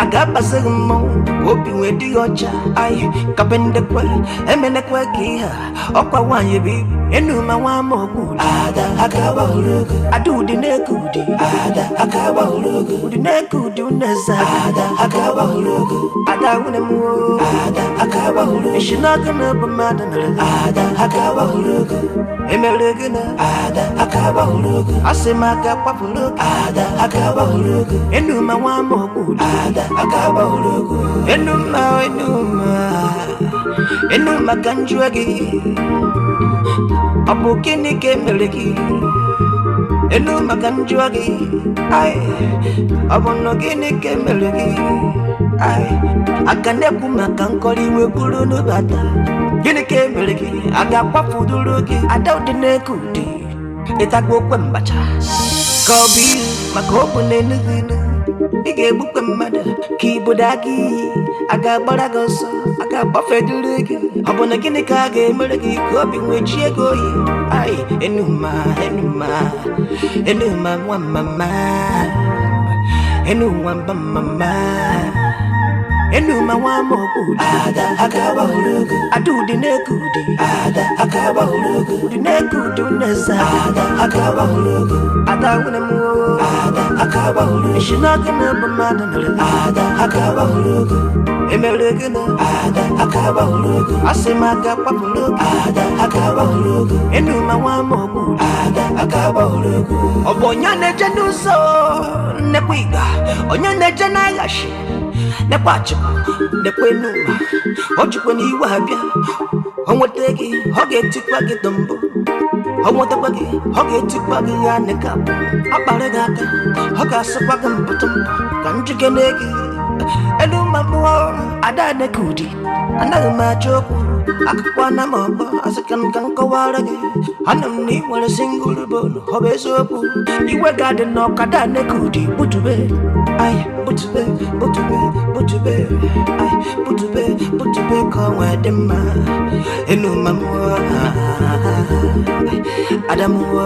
a ga-akpasị gị mmọnwụ ka obi wee dị gị ọcha ai kapendekwe emenekwe ka ihe a ọkwa nwaanyị bụ ibu enuma nwa amaokwu ada aka gbahụrụ ada ụdị na-eke ụdị ada aka gbahụrụ ụdị na-eke ụdị uneza ada aka gbahụrụ ada nwunye m ada aka gbahụrụ isi n'ọkụ na-ebu mmadụ nara ada aka gbahụrụ emere gị na ada aka gbahụrụ asị m aka kwapụrụ ada aka gbahụrụ enuma nwa amaokwu ada aka gbahụrụ enuma enuma enuma ka njụọ gị ọ bụ gịnị ka emere gị enuma ka njụọ gị ai ọ bụ nọ gịnị ka emere gị ai aka na-ekwu maka nkọrọ iwe buru n'ụbata gịnị ka emere gị a ga-akwafuduru gị ada ụdị na-eke ụdị ịtakwa okwe mbacha ka ọ bụ ilu maka ọ bụ na-enughị inu ị ga-egbukwe mmadụ ka ibodo aka iyi a ga-agbara gị ọsọ a ga-agbafeduru gị ọ bụ na gịnị ka a ga-emere gị ka obi nwee chi ego oyi ai enuma enuma enuma nwa mama enuma mba mama enuma nwa amaokwu ada aka gbahụrụ ada ụdị na-eke ụdị ada aka gbahụrụ ụdị na-eke ụdị uneza ada aka gbahụrụ ada nwunye m ada aka gbahụrụ isi n'ọkụ na-ebu mmadụ nara ada aka gbahụrụ emere gị na ada aka gbahụrụ asị m aka kwapụrụ ada aka gbahụrụ enuma nwa amaokwu ada aka gbahụrụ ọ bụ onye na-eje n'ụzọ nnekwa ịga onye na-eje n'aghachi nekwa achịkwa nekwa enuma ọ jikwa n'iwe abịa ọ nweta gị ọ ga-etikwa gị dọmbụ ọ nwetakwa gị ọ ga-etikwa gị ya nịka akpara gị aka ọ ga-asịkwa gị mpụtụ mpụ ka njikere gị enuma mmụọ ada neka ụdị anaghị m achọ okwu akụkọ na m ọgbọ asị ka m ka m kọwara gị anụ m na ị nwere singụl bonu ọ bụ eziokwu iwe ga-adị n'ọkada neka ụdị butube ai butube butube butube ai butube butube ka ọ nwee dị mma enuma mmụọ ada mmụọ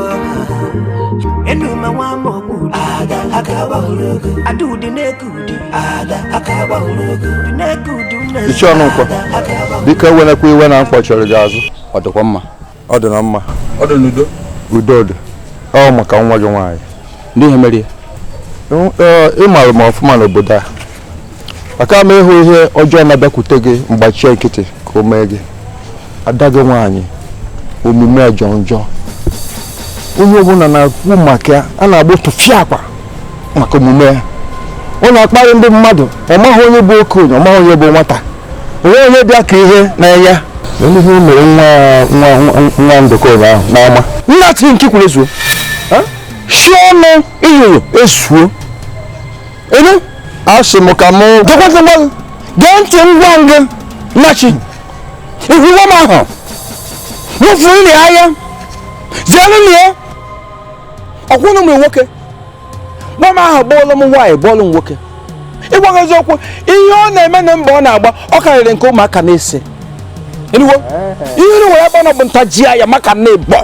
enuma nwa amaokwu ada aka gbahụrụ ada ụdị na-eke ụdị ada aka gbahụrụ ụdị na-eke ụdị
Ichie Ọnụnkwọ, biko ewenekwa iwe na mkpọchiri gị azụ. Ọ dịkwa mma? Ọ dị na mma.
Ọ dị n'udo.
Udo dị. Ọ maka nwa gị nwaanyị.
Ndị ihe mere
Ị maara m ọfụma n'obodo a. Aka m ịhụ ihe ọjọọ na-abịakwute gị mgbachie nkịtị ka o mee gị. Ada gị nwaanyị omume jọọ njọ. Onye ọbụla na-ekwu maka ya a na-agba tụfịa akwa maka omume ya. Ọ na-akparị ndị mmadụ, ọ maghị onye bụ okenye, ọ maghị onye bụ nwata. Onwe onye bịa ka ihe na-enye. Ihe o mere nwa nwa nwa Ndụka ụnyaahụ n'ama. Nna chi nke kwuru ezuo. Shi ọnụ inyonyo ezuo. Enu? Asị m ka mụ. Gekwa ntị ngwa gị. Gee ntị ngwa ngị. Nnachi. Ihu nwa m ahụ. Wụfuru na anya. Zeere na ya. Ọkwụnụ m nwoke. Nwa m ahụ bọọlụ m nwaanyị bọọlụ m nwoke. Ịgwa gị eziokwu, ihe ọ na-eme na mbọ ọ na-agba ọ karịrị nke ụmụaka na-ese. Enuwo, ihe unu nwere ebe ọ nọ bụ ntaji anya maka na ịbọ.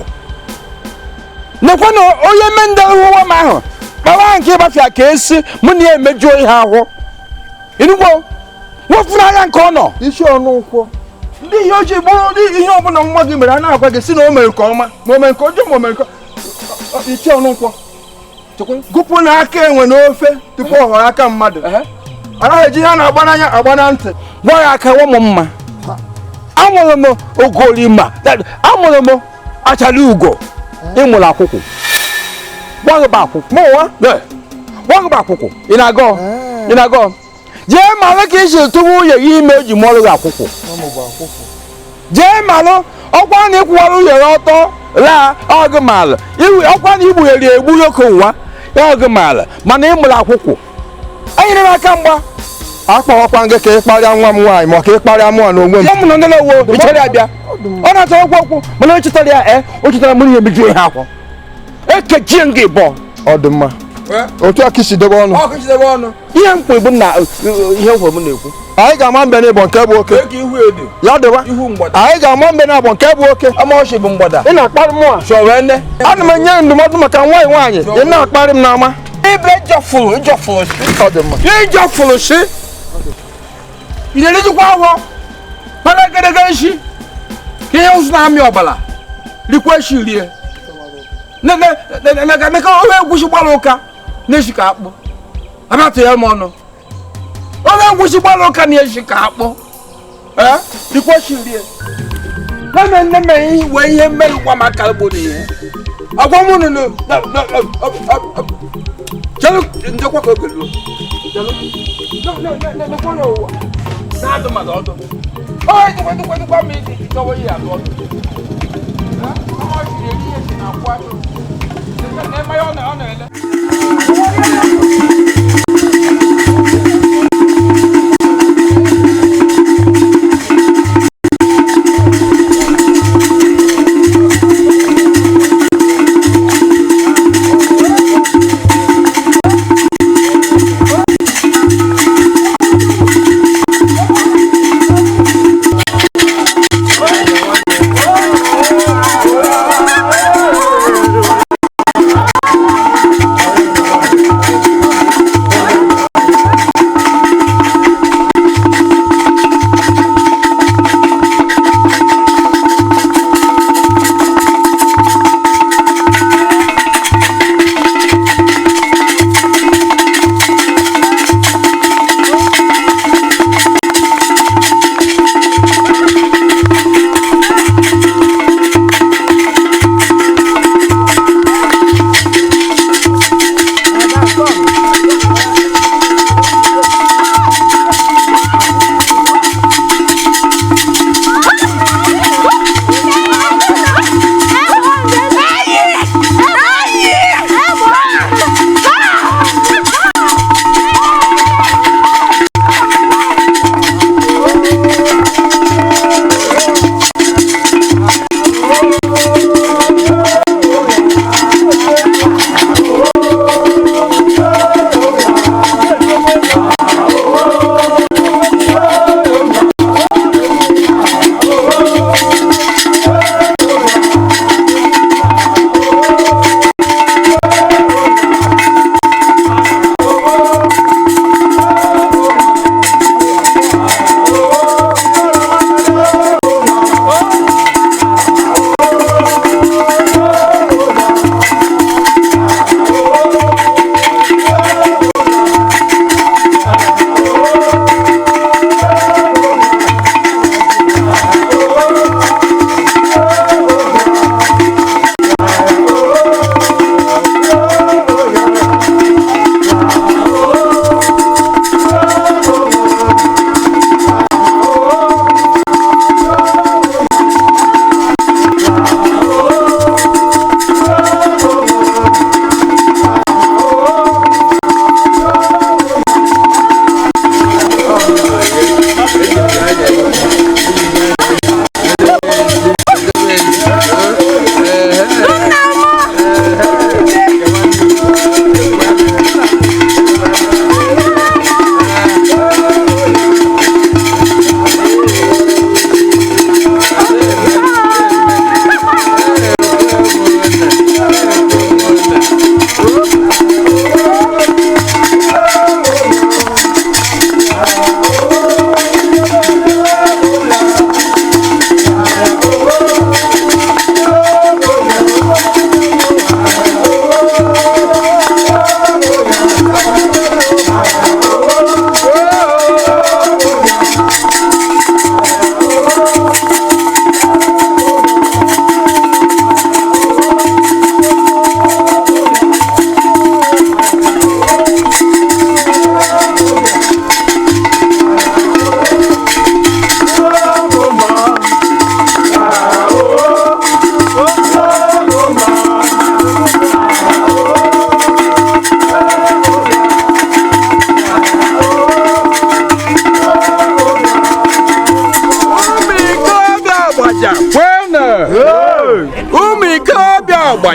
Nekwa na onye me ndị nwa m ahụ kpawa nke ịgbafịa ka esi mụ na ya emejuo ihe ahụ. Enuwo, wefuru anya nke ọ nọ.
Isi ọnụ nkwọ. Ndị ihe ojii bụrụ ndị ihe ọbụla nwa gị mere a na-agwa gị si na o mere nke ọma ma o mere nke ọjọọ ma o mere nke isi ọnụ nkwọ. Gụpụ na aka enwe n'ofe tupu ọ họrọ aka mmadụ. Anaghị eji ihe a na-agba n'anya agba na ntị.
Gwa ya aka nwa m mma. Amụrụ m ogolima, amụrụ m achara ugo, ịmụrụ akwụkwụ. Gwa akwụkwụ. Mụ nwa? Gwa akwụkwụ. Ị na-agọ? Ị na-agọ? Jee malụ ka isi tụwa nwunye gị ime o ji mụọrọ gị akwụkwụ. Jee malụ ọkwa na ịkwụwara nwunye gị ọtọ laa ọgụ malụ. Ọkwa na igbughere egbu oke nwa ọgụ malụ mana ịmụrụ akwụkwụ. Enyere m aka mgba.
Akpọwakwa gị ka ị kparịa nwa m nwaanyị ma ka ị kparịa mụ na onwe m.
Ya mụ na ndị na-ewo ị chọrọ ya bịa. Ọ na-achọ okwu okwu mana o chetara ya o chetara mụ ihe mejuo ihe akwọ. Ekechie m gị bọ.
Ọ dị mma. Otu a ka isi debe ọnụ.
Ihe m kwuru bụ na ihe m kwuru m na-ekwu.
Anyị ga-ama mbe n'ịbọ nke bụ oke. Ya dịwa. Anyị ga-ama mbe n'abọ nke bụ oke.
Amaochi bụ mgbada.
Ị na-akparị mụ a. Ana m enye ndụmọdụ maka nwaanyị nwaanyị. Ị na-akparị m n'ama.
Ibe jọfụrụ ịjọfụrụ shi.
Ọ dị mma.
Ịjọfụrụ shi. Ị na-erijikwa ahụ. Mana egedege nshi. Ka ihe ụzụ na-amị ọbara. Rikwa eshi rie. Neka ofe egwusi gbara ụka na-eshi ka akpụ. Abatụ ya m ọnụ. Ofe egwusi gbara ụka na-eshi ka akpụ. Rikwa eshi rie. Nne nne m wee ihe mmerụkwa maka ugboro ihe. Agwa m unu na chelu ndekwa ka oge ruo. Chelu. Nekwa n'ụwa. Na-adụ mmadụ ọdụ. Oye, dịkwa m iji chọwa ihe adụ ọdụ.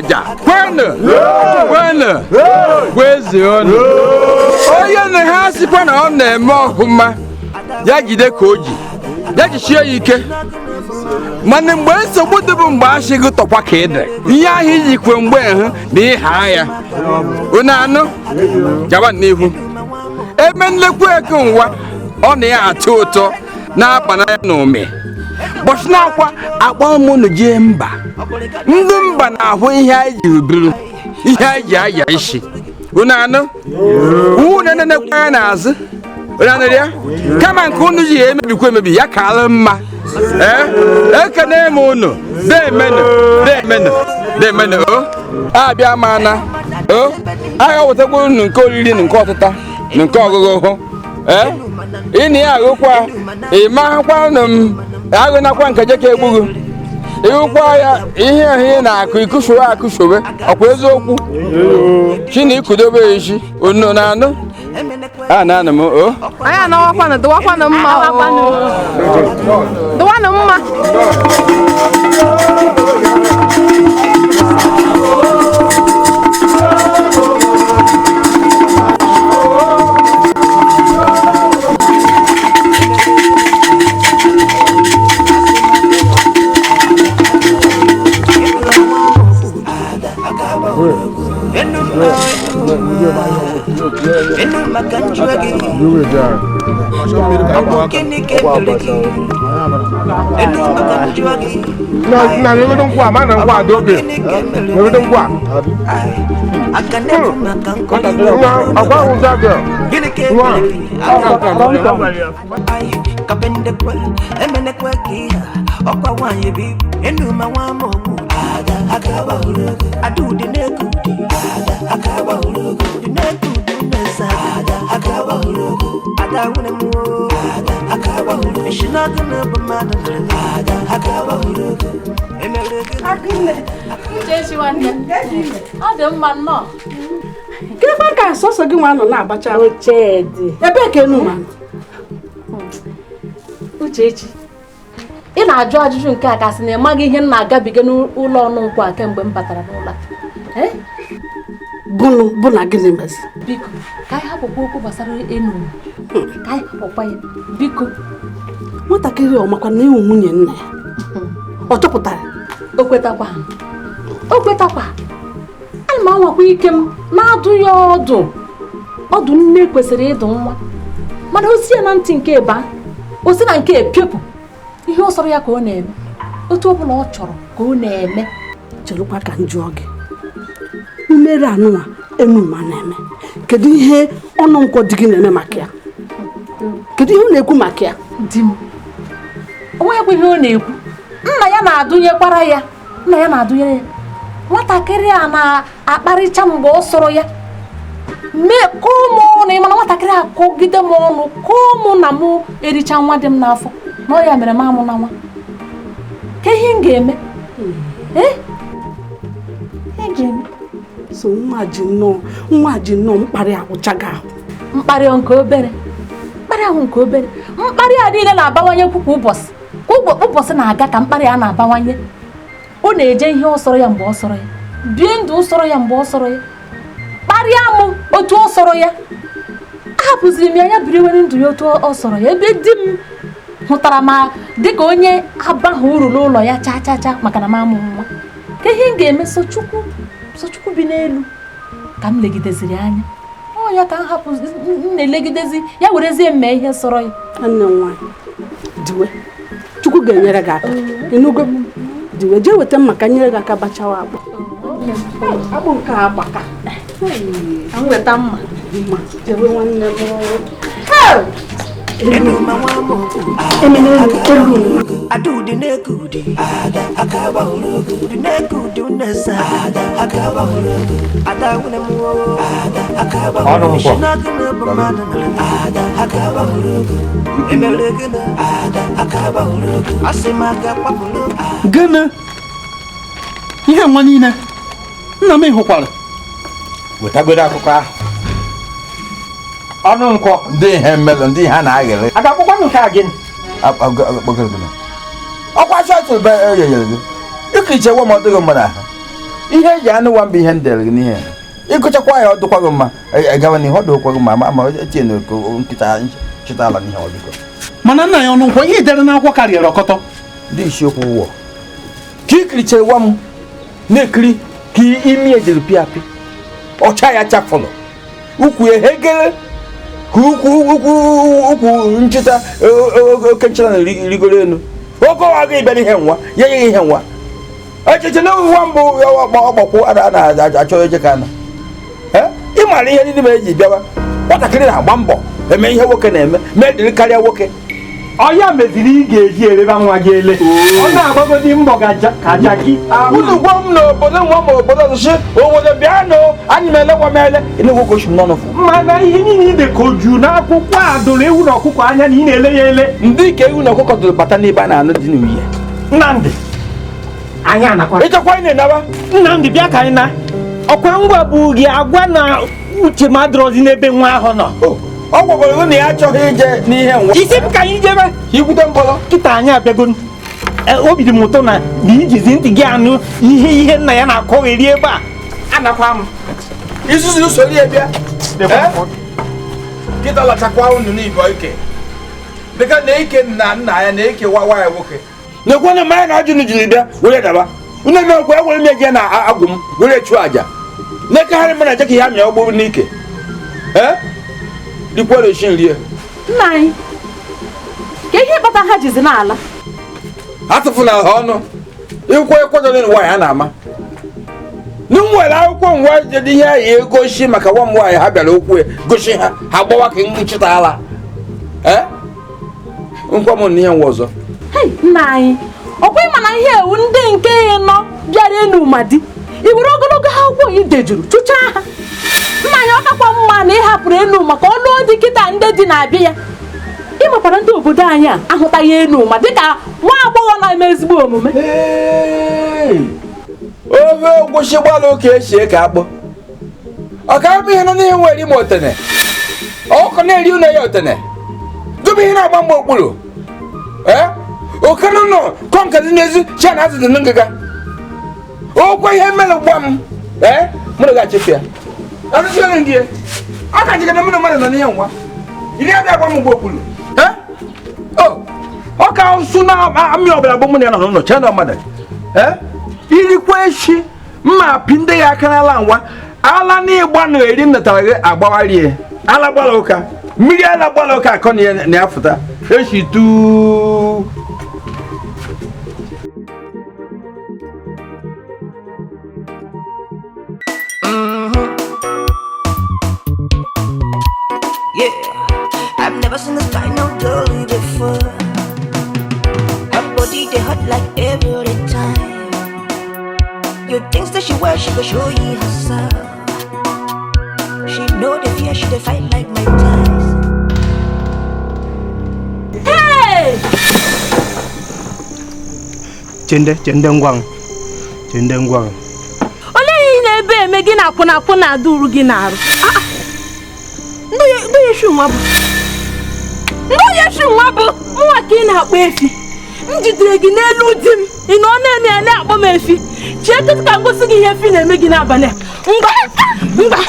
Ụmụaja kwenu kwenu kwezuonu. Onye na ha sikwa na ọ na-eme ọfụma ya jide ka o ji ya jichie ya ike. Mana mgbe nsogbu dị bụ mgbe asị gị tọkwa ka ị dị ihe ahụ ijikwe mgbe hụ na ịha ya unu anụ gaba n'ihu. Ebe nlekwa eke nwa ọ na ya atọ ụtọ na-akpa n'anya na ụmị bọchị na-akwa akpọ m unu jee mba. Ndị mba na-ahụ ihe anyị jiri biri ihe anyị ji aya isi unu anụ unu nenekwa ya n'azụ unu anụrụ ya kama nke unu ji ya emebikwa emebi ya ka alụ mma. Ekene m unu deemenụ deemenụ deemenụ o abịa mana o agha wetakwa unu nke oriri na nke ọtụta na nke ọgụgụ hụ. Ị na ya agụkwa ị makwa m agụnakwa nke jeka egbughu ịhụkwa ya ihe ahụ ị na-akụ ịkụsowe akụsowe ọkwa eziokwu chi na ikudobe isi unu na anụ a na-anụ m o
anyị anawakwanụ dụwakwanụ mma dụwanụ mma.
Na nwegodo nkwụ a ma na nkwụ adị obi nwegodo nkwụ a agwa ahụ ụzọ gị nwa
Ọ dị mma nnọọ.
Kedụ ka sọsọ gị nwa nọ na-abacha ebee ka Enuma?
Uchechi, ị na-ajụ ajụjụ nke a kasị na ị maghị ihe m na-agabiga n'ụlọ ọnụ nkwụ a kemgbe m batara n'ụlọ a.
Bụ na gịnị mezi?
Biko, ka anyị hapụkwa okwu gbasara Enuma. Ka anyị hapụkwa ya, biko.
Nwatakịrị ọ makwa na ịwụ nwunye nna ya? Ọ chọpụtara?
O kwetakwa. O kwetakwa. Ana m anwakwa ike m na-adụ ya ọdụ. Ọdụ nne kwesịrị ịdụ nwa. Mana o si ya na ntị nke ba, o si na nke epiopụ. Ihe ọ sọrọ ya ka ọ na-eme. Otu ọ bụla ọ chọrọ ka ọ na-eme.
Cherekwa ka m jụọ gị. Mmeri anụnwa Enuma na-eme. Kedu ihe ọnụ nkwọ di gị na-eme maka ya? Kedu ihe ọ na-ekwu maka ya?
Di m. O nweghịkwa ihe ọ na-ekwu. Nna ya na-adụnyekwara ya. Nna ya na-adụnyere ya. Nwatakịrị a na-akparịcha mgbe ọ sọrọ ya. Mee kụọ m ọnụ, ịmana nwatakịrị a kụgide m ọnụ, kụọ mụ na mụ ericha nwa dị m n'afọ. Na ọ ya mere m amụ na nwa. Ka ihe m ga-eme? Ihe m ga-eme?
So nwa ji nnọọ mkparị agwụchaghị ahụ.
Mkparị nke obere. Mkparị ahụ nke obere. Mkparị a niile na-abawanye kwa ụbọchị. Kwa ụbọchị na-aga ka mkparị a na-abawanye. Ọ na-eje ihe ọ sọrọ ya mgbe ọ sọrọ ya. Bie ndụ ọ sọrọ ya mgbe ọ sọrọ ya. Kparịa m otu ọ sọrọ ya. Ahapụziri m ya ya biri were ndụ ya otu ọ sọrọ ya. Ebe di m hụtara ma dịka onye abaghị uru n'ụlọ ya chaa chaa chaa maka na m amụ nwa. Ka ihe m ga-eme Sochukwu bi n'elu ka m legideziri anya. Ọ ya ka m hapụ m na-elegidezi ya werezie m mee ihe sọrọ ya.
Nwanne m nwaanyị, diwe Chukwu ga-enyere gị aka. Ịnụgo? Diwe jee weta mma ka nyere gị aka bachawa akpụ. Akpụ nke a agbaka.
Ka m weta mma.
Mma, jewe nwanne m.
Gịnị ihe nwa niile nna m hụkwara
wetagodo akụkọ ahụ
ọnụ nkwọ
ndị ihe mmelụ ndị ha na-aghịrị
a ga-akpọkwa nke a gịnị
ọkwa chọọchị be enyere gị ịka ichewa ma ọ dịghị mma n'ahụ Ihe eji anụ nwa mbụ ihe ndere gị n'ihe. Ịgụchakwa ya ọ dịkwa gị mma gawa n'ihu ọ dịkwa gị mma ma etinye nkịta chịta ala n'ihe ọ dịkwa.
Mana nna ya ọnụ nkwọ ihe dere n'akwụkwọ karịrị ọkọtọ.
Ndị isiokwu ụwa. Ka ikirichere nwa m na-ekiri ka imi ejiri pịa apị. Ọcha ya chafụlụ. Ukwu ya hegere ka ukwu nchịta oke nchịta na-rigoro elu. Oge ọwa gị bịara ihe nwa ya nye ihe nwa. Echiche na nwa mbụ ọgbakwu a na-achọ eje ka ana. Ị maara ihe niile mere eji bịawa. Nwatakịrị na-agba mbọ eme ihe nwoke na-eme mee dịrị karịa nwoke.
Ọ ya meziri ị ga-eji ereba nwa gị ele. Ọ na-agbagodi mbọ ka jaki.
Unu gwa m n'obodo nwa ma obodo ọzọ obodo bịanụ anyị m ele nwa m ele enegwu gosi m n'ọnụ fụ.
Mana ihe niile ị dekoju n'akwụkwọ a doro ewu na ọkụkọ anya na ị na-ele ya ele.
Ndị ka ewu na ọkụkọ doro bata n'ebe a na-anụ dị n'uhie.
Nnamdị anyị anakwa.
Ịchọkwa ị na-enaba.
Nnamdị bịa ka anyị na. Ọkwa ngwa bụ gị agwa na uche m adịrọzi n'ebe nwa ahụ nọ.
Ọ gwagwara gị na ya achọghị ije n'ihe nwa.
Isi m ka anyị jebe.
Ikwute mbọlọ.
Kịta anyị abịago. Obi dị m ụtọ na ijizi ntị gị anụ ihe nna ya na-akọgheri ebe a.
Anakwa m. Isuzu usoro ya bịa. Kịta lachakwa unu n'ibe ike. Dịka na ike nna nna ya na eke nwa ya nwoke. Nekwana mmanya na ajụ jiri bịa were daba. Unu emekwa ewere m eje na agwụ m were chụọ aja. Nekagharị m na eje ka ihe amịa ọgbụrụ n'ike.
Nna anyị, ka ihe kpata ha jizi n'ala.
Atụfuna ha ọnụ. Ịkwụ ekwadoro nwaanyị a na-ama. M nwere akwụkwọ ngwa dị ihe anyị egosi maka nwa m nwaanyị ha bịara okwu gosi ha ha gbawa ka nchịta ala. Nkwa m n'ihe nwa ọzọ.
Nna anyị, ọkwa ịma na ihe ewu ndị nke nọ bịara Enuma di. I were ogologo akwụkwọ ị dejuru chụchaa ha. Nna anyị ọ kakwa mma na ị hapụrụ Enuma ka ọ lụọ dị kịta ndị dị na-abịa ya. Ị makwara ndị obodo anyị a ahụtaghị Enuma dịka nwa agbọghọ na-eme ezigbo omume.
Ofe ogwusi gbalụ ka esi eke akpụ. Ọ ka bụ ihe nọ n'ihe nwere ime otene. Ọkụ na-eri ụlọ ya otene. Gụbụ ihe na-agba mgbe okpuru. Oke nọ kọ nke dị n'ezi chi na azụ dị n'ngịga. Okwu ihe mere gwa m. Mụ na ga-achịpụ ya. Aka jikere mụ na mmadụ nọ n'ihe nwa. Iri abịa gwa m mgbe okpuru. Ọ ka nsụ na amị ọbụla bụ mụ na ya nọ n'ụlọ chee na mmadụ. Irikwa echi mma pị ndị ya aka n'ala nwa ala n'ịgba na eri m natara gị agbawarie ala gbara ụka mmiri ala gbara ụka akọ na ya fụta echi tuu.
Yeah, I've never seen this kind of girl before. Her body they hot like every time. You things that she wear, she go show you herself. She know the fear, she dey fight like my ties.
Hey!
Chende ngwang, chende ngwang.
Ole ihe na-ebe eme gị na akwụna akwụna adụrụ gị n'arụ. Ndị efi nwa bụ. Ndị efi nwa bụ nwa ka ị na-akpọ efi. M jidere gị n'elu di m. Ị nọ na-eme ya na-akpọ m efi. Chee kịtị ka m gosi gị ihe efi na-eme gị n'abalị a. Mgba! Mgba!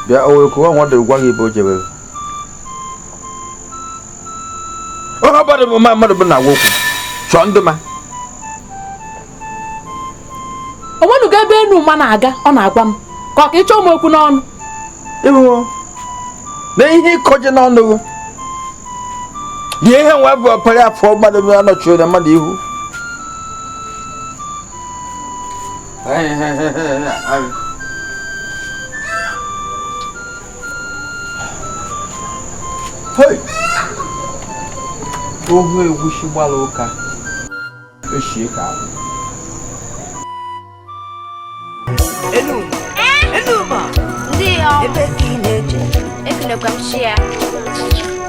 Bịa o wee kụwa nwa dịrị gwa gị ebe o jebere. Ọ gbara bụ mmadụ bụ na agwa okwu chọọ ndụ ma.
O nwenugo ebe Enuma na-aga ọ na-agwa m ka ọ ka ịchọ m okwu n'ọnụ.
Ịhụ na ihe ịkọje n'ọnụ gị. Lie ihe nwa bụ ọpara afọ mmadụ bụ anọchiri na mmadụ ihu. Hey! Ohu egwusi gbara ụka eshie ka ahụ.
Enuma, Enuma, ebe ka ị na-eje?
na-eje? Ekenekwa m chi ya.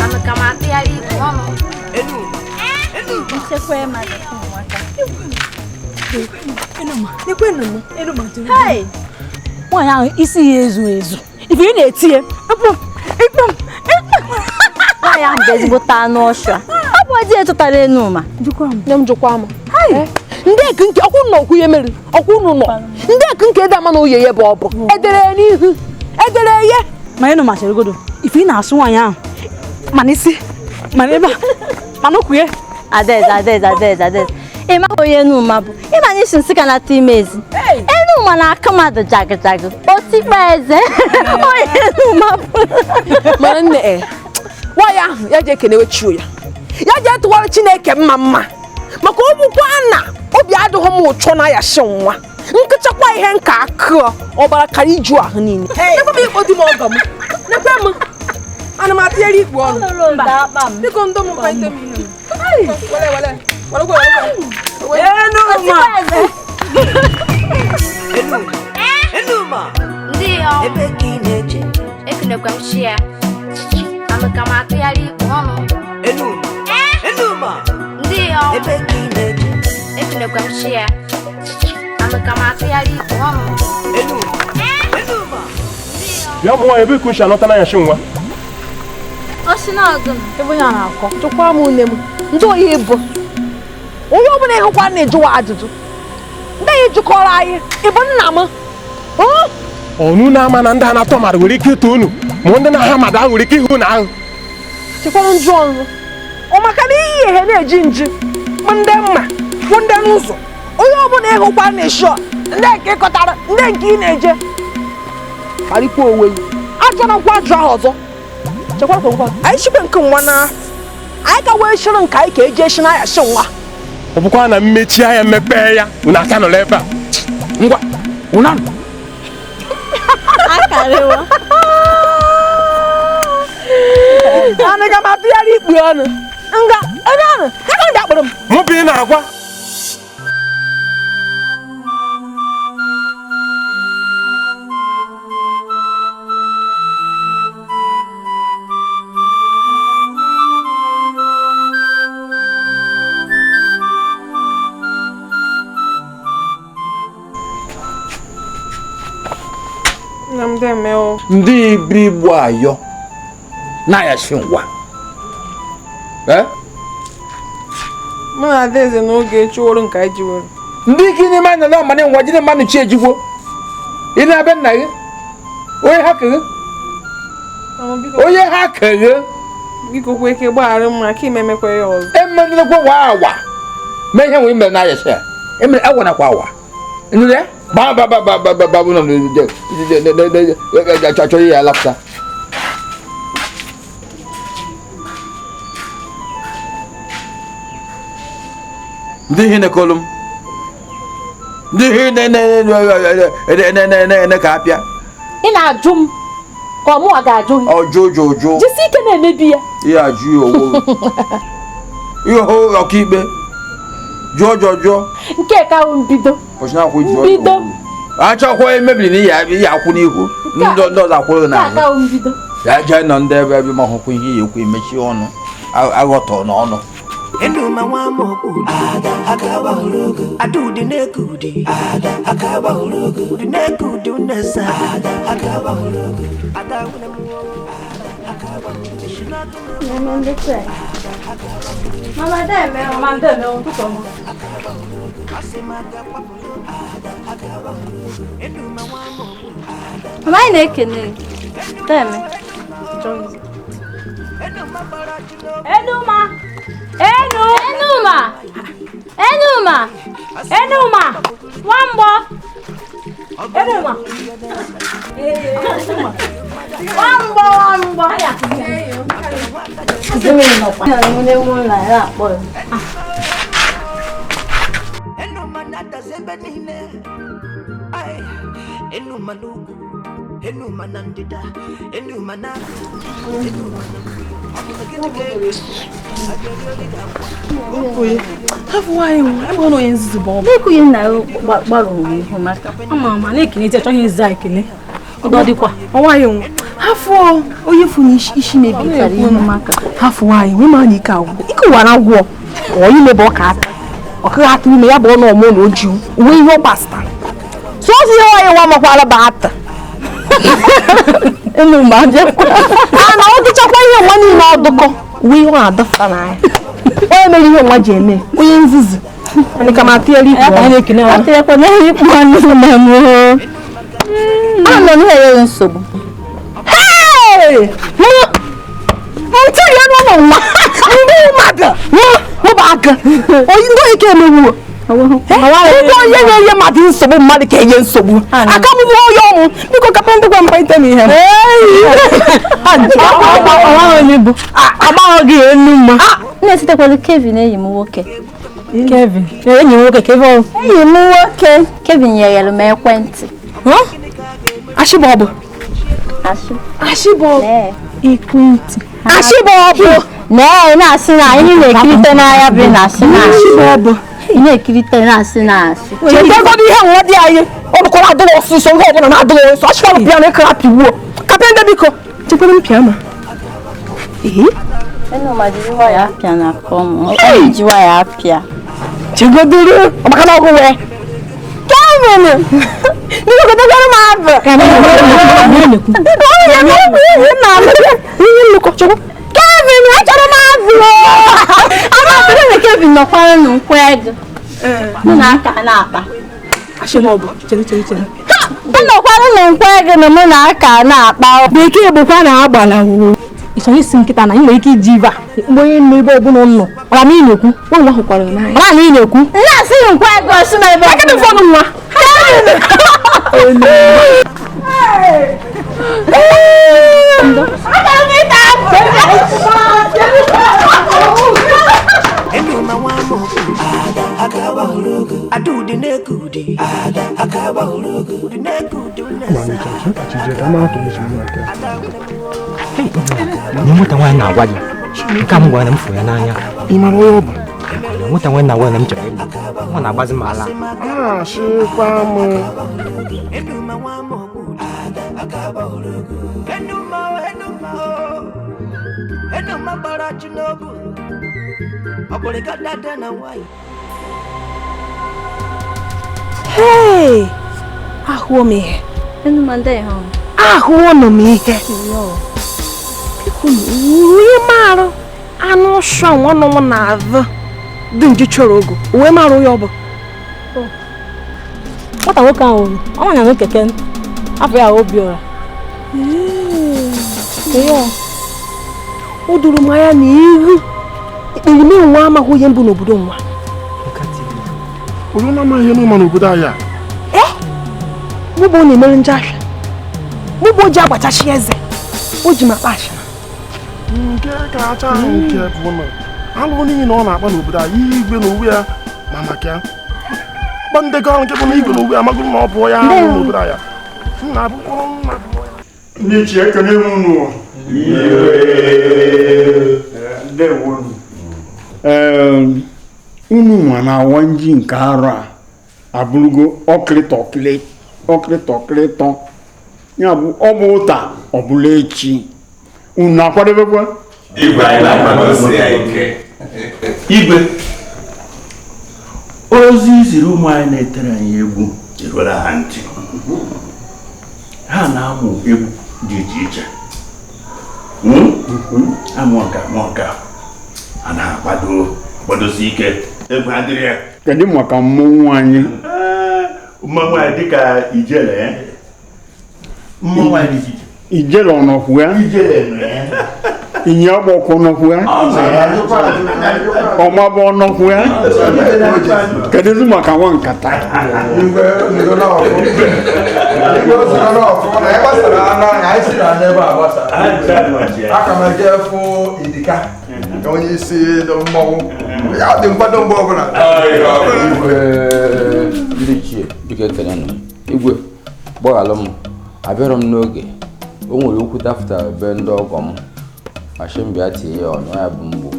Amaka m atụgharị ikpu ọnụ. Nchekwa mmadụ ụmụaka.
Hey! Nwaanyị ahụ isi ya ezu ezu. Ife ị na-eti ya.
Nwaanyị ahụ bụ ezigbote anụ ọsha. Ọ bụ di ya chọtara Enuma.
Nne m jụkwa m. Ndị eke nke ọkwụ nọ okwu ihe mere ọkwụ unu nọ. Ndị eke nke ede ama na oye ya bụ ọ bụ. Edere ya n'ihu. Edere ya.
Ma Enuma chere godo. Ife ị na-asụ nwaanyị ahụ. Mana isi, mana ebe a, mana ụkwụ ya.
Adaeze, Adaeze, Adaeze, Adaeze. Ị maghị onye Enuma bụ. Ị ma na isi nsị ka na-ata ime ezi. Enuma na-akụ mmadụ jagụjagụ. Otikpa eze. Onye Enuma bụ.
Mana nne nwaanyị ahụ ya ji ekenewe chi ya. Ya ji etụwara Chineke mma mma. Maka ọgbụkwa na obi adịghị m ụchọ na ya shi nwa. Nkụchakwa ihe nka akụọ ọbara kara iju ahụ niile. Nekwe m ikpo di m ọgọ m. Nekwe m. Ana m atụgharị ikpu ọnụ. Biko ndo m kwanyete m ihe. Wele wele. Wele wele.
Enuma!
Enuma!
Ndị ọ.
Ebe ka ị na-eje?
Ekenekwa m chi ya. Amaka m atụgharị ikpu ọnụ.
Enuma! Enuma!
Ndị ọ.
Ebe ka ị na-eje?
Ekenekwa m chi ya. Amaka m atụgharị ikpu ọnụ.
Enuma! Enuma!
Bịa mụọ ebe ka uche anọta n'anya shi nwa.
Ọsị na ọgụ m.
Ebe onye a na-akọ.
Jụkwa m nne m. Ndị oyi bụ. Onye ọbụla ịhụkwa na-ejụwa ajụjụ. Ndị anyị jụkọrọ anyị, ị bụ nna m?
Ọnụ na-ama na ndị a na-atọ mmadụ nwere ike ịtụ unu, ma ndị na-aha mmadụ ahụ nwere ike ịhụ na ahụ.
Chekwara njụ ọnụ. Ọ maka na iyi ihe na-eji nji, bụ ndị mma, bụ ndị n'ụzọ. Onye ọbụla ịhụkwa na-esho, ndị nke ịkọtara, ndị nke ị na-eje. Kparịkwa onwe gị. Ajụna nkwa ajụ ahụ ọzọ. Chekwara kwa nkwa. Anyị chikwe nke nwa na anyị ka wee shịrị nke anyị ka eji eshi na ya shi nwa.
Ọ bụkwa na mmechi anya mmepe ya, unu aka nọrọ ebe a. Ngwa, unu anụ.
Akarịwa.
Anaga m atụgharị ikpu ọnụ. Nga, ebe ahụ, ebe ndị akpọrọ m.
Mụ bụ ị na-agwa.
Ndị ibi igbo ayọ na-ayachi ngwa.
Mụ na Adaeze n'oge chụworo nke anyị jiworo.
Ndị ike n'ime anya na ọmanye ngwa jide mmanụ chi ejigbo. Ị na-abịa nna gị? Onye ha keghe? Onye ha keghe?
Biko kwe ike gbaghara m maka ime emekwa ya ọzọ.
Emenekwa wa awa. Mee ihe nwe imere na-ayachi ya. Emere awa nakwa awa. Nụ ya? Ba ba ba ba ba ba ba no achọghị ya lapụta. Ndị ihe na-ekolu m. Ndị ihe na-ene ka apịa.
Ị na-ajụ m ka ọ mụnwa ga-ajụ gị.
Ọjụ jụ jụ.
Jisi ike na-emebi ya.
Ihe ajụ ya owo. Ihe hụ ọkaikpe. Jụọ jụọ jụọ.
Nke ka mbido. Mbido.
Achọkwa emebiri na ihe akwụ n'ihu. Ndị ọzọ akwụrụ n'azụ. Ya jee nọ ndị ebe ebe ma hụkwa ihe ya ekwu emechi ọnụ. Aghọtọ n'ọnụ.
Enuma nwa mokpu ada akaba ulogo adudi nekudi ada akaba ulogo udi nekudi unesa ada akaba ulogo ada akaba
Mama deme,
mama deme, ụtụtụ ọma.
Mama anyị na-ekene. Deme.
Enuma. Enu!
Enuma! Enuma!
Enuma! Nwamgbọ! Enuma!
Nwamgbọ! Nwamgbọ!
Enuma na-adazi ebe niile. Enuma n'ugwu, Enuma na ndịda, Enuma na Enuma na
N'ekwughị nna ya gbarụrụ ihu maka
ama ama na-ekene eti achọghị ịza ekele.
Ọ dịkwa.
Ọnwaghị nwa. Hafụ onye fụ na isi mebiri hafụ nwaanyị nwee ma na ike agwụ ike ụwa na agwụ onye mebe ọka ata ọkaghị atụ ime ya bụ ọnụ ọmụ na oji uwe ihe ọ gbasara so ozi ihe nwaanyị nwa makwara bụ ata a na ọ dịchakwa ihe nwa niile ọdụkọ uwe ihe ọ na-adọfụta n'anya onye mere ihe nwa ji eme onye nzuzu ka m atụnyere
ikpu ọnụ anọ m enweghị nsogbu.
Ntị ya nọ n'ụwa ndị mmadụ mụba aka onye ndị ike emewuo ndị onye na-enye mmadụ nsogbu mmadụ ka enye nsogbu aka m bụ onye ọmụ biko kapa ndị gwa mkpa ite m ihe agbaghọ gị enu mma.
Na-esitekwala Kevin enyi m nwoke.
Kevin enyi m nwoke Kevin
enyi m nwoke Kevin nyere m ekwentị.
Ashịbọbụ ashịbọbụ ekwentị ashịbọbụ
nee na-asị na anyị na-ekirite n'anya bụ na-asị na
ashịbọbụ
ị na-ekirite na-asị na asị.
Chetegodo ihe nwa dị anyị ọnụkọrọ adịghị ọsịsọ ihe ọbụla na-adịghị ọsịsọ achịkwa pịa na ịkara pịwuo kapịa ndị biko chekwere m pịa ma
Enuma jiri waya apịa na akọ m ji waya apịa
chegodoro maka na ọgụ wee Kevin biko gotegoro m abụ
Kevin achọrọ m abụ abụ na Kevin nọkwara n'ụkwụ ego mụ na aka na-akpa nọkwara n'ụkwụ ego na mụ na aka na-akpa
bekee bụkwa na agbala ịchọrọ isi nkịta na ị nwere ike iji ibe a mgbe onye nọ ebe ọbụla nọ ọra na ị na-ekwu nwa hụkwara n'anya ọra na ị na-ekwu
na-asị nkwa ego si na ebe
akadị fọnụ nwa
Nwata nwaanyị na-agwa gị nke m gwara na m fụrụ ya n'anya.
Ị mara onye ọ bụ?
Nwata nwaanyị na-agwa na m chọrọ ịlụ. Ọ na-agbazi m ala.
Ashịkwa m.
Hey! Ahụọ m ihe. Ahụọ m ihe. Onye maara anụ ụsọ nwanne m na-azụ dị nje chọrọ ogo uwe mara onye ọ bụ
nwata nwoke ahụ ọ nwanyere keke afọ ya Obiora.
O doro m anya na ihu ekperime nwa amaghị onye mbụ n'obodo nwa.
Onye na-amaghị ihe n'ụma n'obodo anyị a?
Mụ bụ na-emere njọ ahịa mụ bụ o ji agbachachi eze o ji m akpa ashịna.
Nke kacha nke bụ na alụ niile ọ na-akpa n'obodo anyị ihe igwe na owu ya ma maka ya gba ndekọ ahụ nke bụ na igwe na owu ya amagoro na ọ bụ ya ahụ n'obodo anyị nna abụkwọrọ nna
ndị ichie ekene m unu. Unu nwa na-awa nji nke arọ a abụrụgo ọkịrịtọkịrịtọ ya bụ ọ bụ ụta ọ bụla echi unu akwadebekwa?
Igwe anyị na-akwadosi ya ike. Igwe ozi ziri ụmụ anyị na-etere anyị egwu eruola ha ntị. Ha na-amụ egwu dị iche iche. Amụ nka a na-akwado kwadosi ike egwu adịrị ya.
Kedu maka mmọnwụ anyị?
Mmọnwụ anyị dịka ijele ya. Mmọnwụ anyị dị iche iche.
Ijele ọnọkwu ya? Ịnyịnya ọgbọkwọ ọnọkwu ya? Ọmabụ ọnọkwu ya? Kedu maka nwa nkata?
Aka m eje fụ Idika onye isi mmọnwụ ya dị nkwado mgbe ọbụla.
Ndị ichie biko ekele nụ igwe gbaghalụ m abịarọ m n'oge o nwere okwu dapụtara be ndị ọgọ m ashimbịa tie ya ọnụ ya bụ mgbu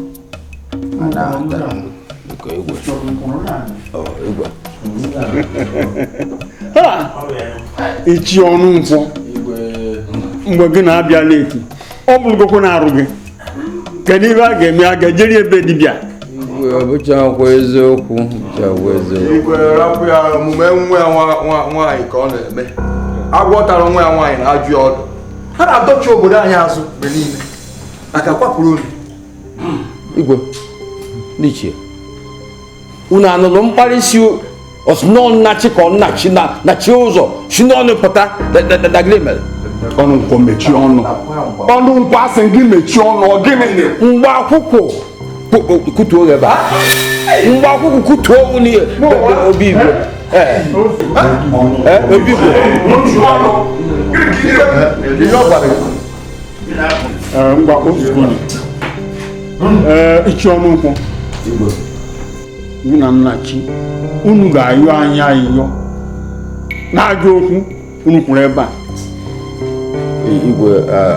biko igwe igwe
ichi ọnụ nkwọ Mgbe gị na-abịa leti ọ bụrụgokwu na-arụ gị kedu ihe a ga-eme a ga-ejeri ebe dibịa.
Igwe ọ bụchakwa eziokwu bụchakwa eziokwu.
Igwe rapụ ya omume nwa ya nwaanyị ka ọ na-eme. Agwọ tara nwa ya nwaanyị na-ajụ ya ọdụ. Ha na-adọchi obodo anyị azụ mgbe niile maka kwapụrụ unu.
Igwe ndị ichie unu anụrụ mkparịsị ọsịnọnnachi ka ọ nnachi na chi ụzọ si n'ọnụ pụta dagịrị mere.
Ọnụ nkwọ mechie ọnụ. Ọnụ nkwọ asị gị mechie ọnụ ọ gịnị?
Mgbe akwụkwọ kutuo gị ebe a. Mgbe akwụkwọ kutuo unu obi igwe. Obi igwe.
Ngwa ozugbo ichi ọnụ nkwọ gị na nnachi unu ga-ayọ anyị ayịyọ na-ajọ okwu unu kwuru ebe a.
Igwe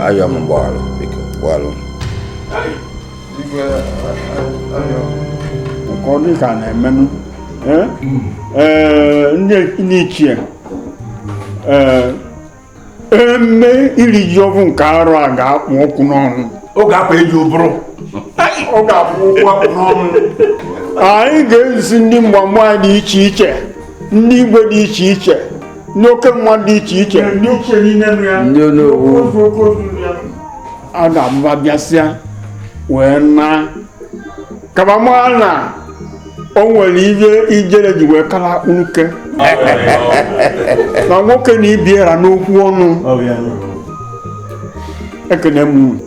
ayọ m gbaghalụ biko gbaghalụ.
Nke ọ dị ka na-emenụ ndị ichie eme iri ji ọbụ nke arụ a ga-akpụ ọkụ n'ọnụ.
Ọ ga-akpa eji ụbụrụ.
Ọ ga-akpụ ụkwụ akpụ n'ọnụ. Anyị ga-ezi ndị mgbamgba dị iche iche, ndị igwe dị iche iche, ndị oke mmadụ dị iche iche, ndị ochie niile nọ ya,
ndị onowu
a ga-abụba bịasịa wee na kaba mara na o nwere ihe ijere ji wee kara nwoke na nwoke na ibiera n'okwu ọnụ. Ekene m unu.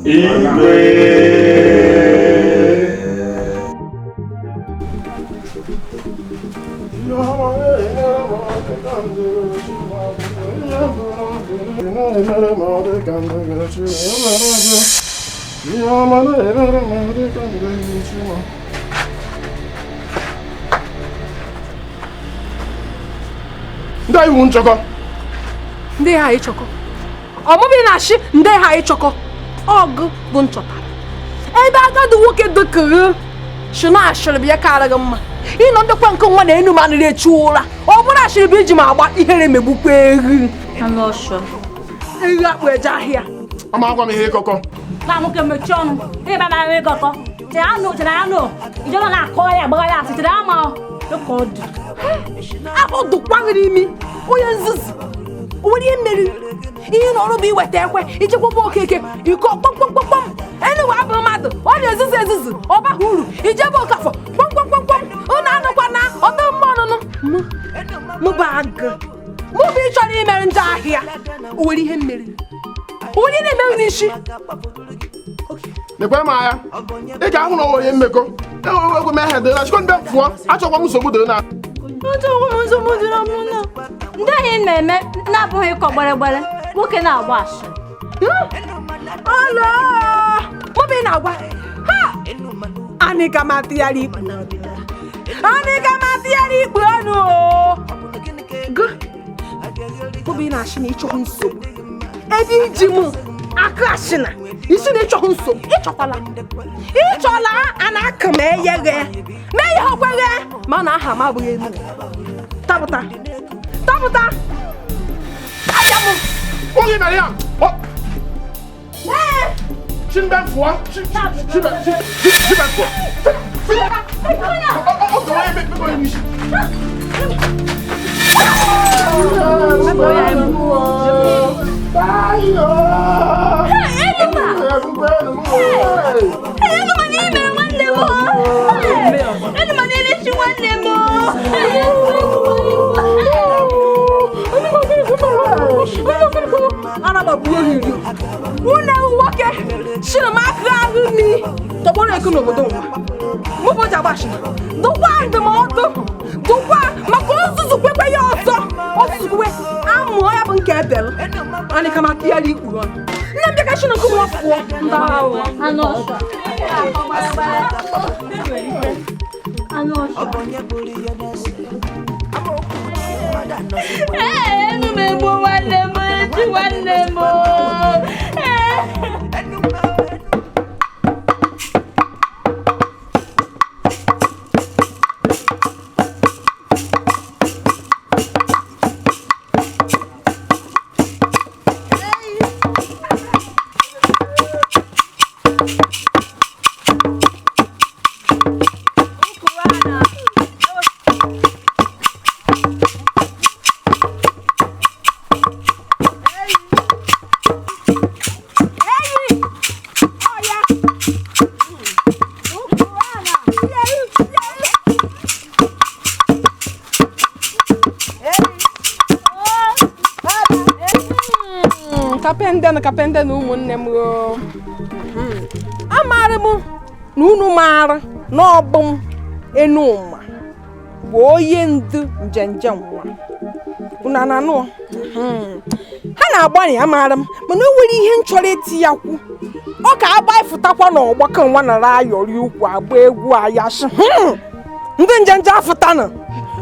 Ndị iwu nchọkọ.
Ndị ha ịchọkọ. Ọmụmụ na-achị ndị ha ịchọkọ. Ọgụ bụ nchọtara. Ebe agadi nwoke dịkịrị shi na ashịrị bụ ya kara gị mma. Ịnọ ndekwa nke nwa na enu ma nri echu ụra. Ọ bụrụ ashịrị bụ iji ma agba ihere megbukwa ehi.
Anụ ọsọ.
Ehi akpụ eje ahịa.
Ama agwa m ihe ịkọkọ.
Na nwoke mechie ọnụ. Ịba ma ihe ịkọkọ. Chere anụ chere anụ. Ijọba na-akọ ya gbagha ya asị chere ama. Dịka ọ dị.
Ahụ dụkwa gị n'imi. Onye nzuzu. O nwere ihe mmeri. Ihe na ọrụ bụ iweta ekwe ichekwaba okeke iko kpọmkpọmkpọm. Enu wee abụ mmadụ ọ na-ezuzu ezuzu ọ baghị uru ijebe okafọ kpọmkpọmkpọm unu anụkwa na ọdụ mma ọnụnụ mụ bụ agụ mụ bụ ịchọrọ imere ndị ahịa o nwere ihe mmeri o nwere ihe na-emerụ n'isi.
Lekwe m anya ị ga-ahụ na onye mmekọ enwere m ehe dịrị na chikọ ndị pụọ achọkwa m nsogbu dịrị na
ndị ahụ na-eme na-abụghị ịkọ gbere nwoke na-agba asịrị.
Ọlọ mụ bụ ị na-agwa ha anyị ga m atụgharị ikpu anyị ga m atụgharị ikpu ọnụ o gụ mụ bụ ị na-achị na ịchọghị nsogbu ebe iji mụ akụ ashị na isi na ịchọghị nsogbu ịchọkwala ịchọla a na-akụ ma eye ghe ma eye ọkwa ghe ma na aha m abụghị enu tapụta tapụta abịa m
Oge mere ya Chimbe fụọ Chimbe fụọ
Unu nwoke shiri m aka ahụ mi tọgbọrọ eko n'obodo nwa mụ bụ ji agbashina dụkwa ndụmọdụ dụkwa maka ozuzu kwekwe ya ọzọ ozuzu kwekwe amụọ ya bụ nke ebel anyị ka maka ya ikpuru ọnụ nne m bịa ka shiri nke nwa pụọ ndị ahụ
Anụ ọsọ. Anụ ọsọ. Ee, enu m egbu nwanne m echi nwanne m.
Kapende kapende na ụmụnne m o. Amaara m na unu maara na ọ bụ m Enuma bụ onye ndu njenje nwa. Unu na-anụ? Ha na-agbani amaara m mana o nwere ihe m chọrọ iti ya kwu. Ọ ka agbaịfụtakwa n'ọgbakọ nwa nara ayọrị ukwu agba egwu ayashi. Ndị njenje afụtanụ.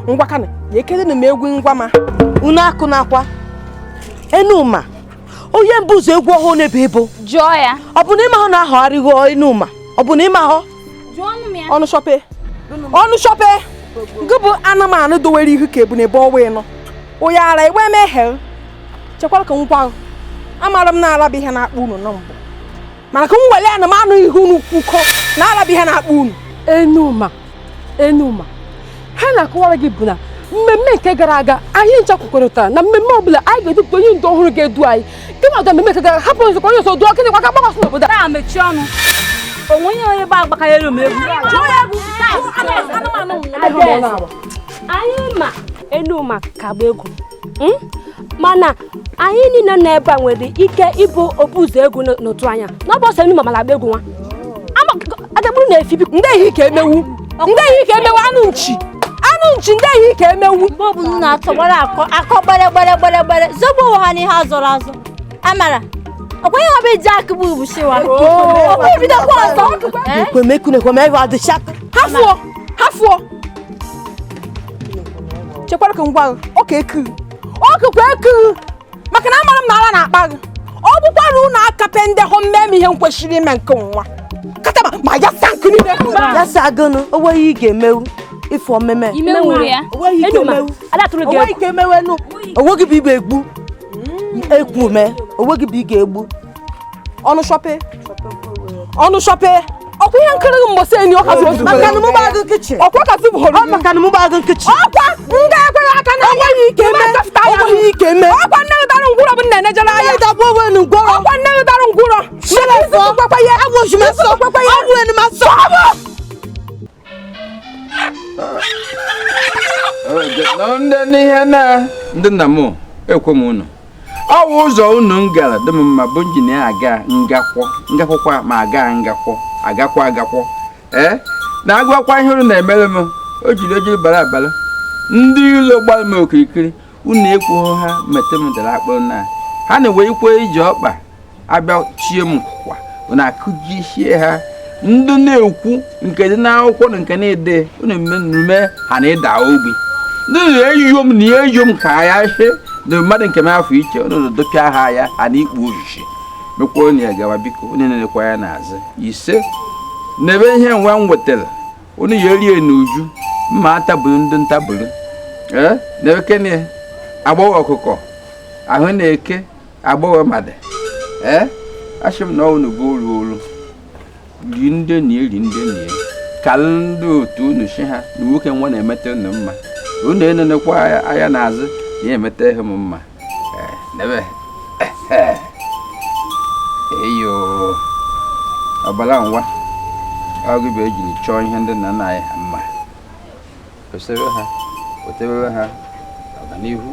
Ngwa kana ya ekele na m egwu ngwa ma.
Unu akụ nakwa Enuma onye mbụ ụzọ egwu ọhụụ na-ebe ebo
jụọ ya
ọ bụ na ịma hụ na ahọgharịghị Enuma ọ bụ na ịma hụ
ọnụ shọpe ọnụ shọpe gị bụ anụmanụ dowere ihu ka ebu n'ebe ọwa ịnọ onye ara igbe emeghe chekwara ka ngwa amara m na-arabụ ihe na-akpọ unu na mbụ mana ka m wele anụmanụ ihu unu kwukọ na-arabụ ihe na-akpọ unu.
Enuma Enuma ha na-akọwara gị bụ na mmemme nke gara aga anyị ncha kwekọrịtara na mmemme ọbụla anyị ga-edupụta onye ndu ọhụrụ ga-edu anyị kema ọdọ mmemme nke gara hapụ nzukọ onye ọzọ duo gịnị kwa ka gbakọsị n'obodo
a mechie ọnụ onwe onye gba agbakarịrị m egwu anyị ma Enuma ka gba egwu mana anyị niile nọ ebe a nwere ike ịbụ obu ụzọ egwu n'otu anya na ọ bụ ọsọ Enuma mara agba egwu nwa agagburu na-efi biko
ndị ehi ka emewu ndị ehi ka emewu anụ nchi anụ nchi ndị ehi ka emewu
mgbe ọbụla na-atọgbara akọ akọ gbere gbere gbere gbere zọgbu onwe ha n'ihe azọrọ azọ amara ọkwa ihe ọbụ iji akụ bụ ubushiwa ọkwa ebidokwa ọzọ
ha fụọ chekwara ka ngwa ọka eku ọkụkwa eku maka na amara m na ara na-akpa gị ọ bụkwara unu akape ndị hụ mmemme ihe m kwesịrị ime nke nwa katama ma ya sa nkụ niile
ya sa agụnụ o nweghị ị ga-emewu ifo mmemme onweghị ike emewenu onweghị bụ igbe egbu ekwu me onweghị bụ ị ga-egbu
ọnụ shọpe ọnụ shọpe ọkwa ihe nkiri gị mgbọsị enyi ọkasị ozugbo
maka na mụ gbaa gị nkịchị
ọkwa kasị bụ hụrụ
maka na mụ gbaa gị nkịchị
ọkwa ndị ekweghị aka na
onweghị ike eme onweghị ike eme
ọkwa nne gị dara ngwụrọ bụ nna enejere anya
ịdagbu onwe nu ngwọrọ
ọkwa nne gị dara ngwụrọ
kwekwe ya agwụji m asọ agwụ m asọ
ndị n'ihe na ndị nna m ekwe m unu ọ wụ ụzọ unu m gara dị m mma bụ injinia aga ngakwọ ngakwọkwa ma aga ngakwọ agakwa agakwọ ee na-agwakwa ihe unu na-emere m o jiri ojiri bara abara ndị ilo gbara m okirikiri unu ekwughị ha mete m dara akpụrụ na ha na-ewe ikwe iji ọkpa abịa chie m nkwụkwa unu akụjisie ha ndị na-ekwu nke dị n'akwụkwọ na nke na-ede unu mme ha na-ịda ogbi ndị na-eyo m na eyo m ka ya shi na mmadụ nke m afọ iche unu dopịa ha ya ha na ikpu ojiji mekwa onye ya gawa biko onye na-elekwa ya n'azụ ise n'ebe ihe nwa m wetara unu ya erie n'uju mma atabulu ndị ntabulu ee na ekene agbọghọ ọkụkọ ahụ na-eke agbọghọ mmadụ ee asị m na unu bụ olu olu ri ndị na eri ndị na ka ndị otu unu si ha na nwoke nwa na-emete unu mma unu enenekwa anya n'azụ na ya emete ihe m mma nebe eyo ọbara nwa ọgụ bụ ejiri chọọ ihe ndị nna nna anyị ha mma kwesịrị ha wetebere ha ọganihu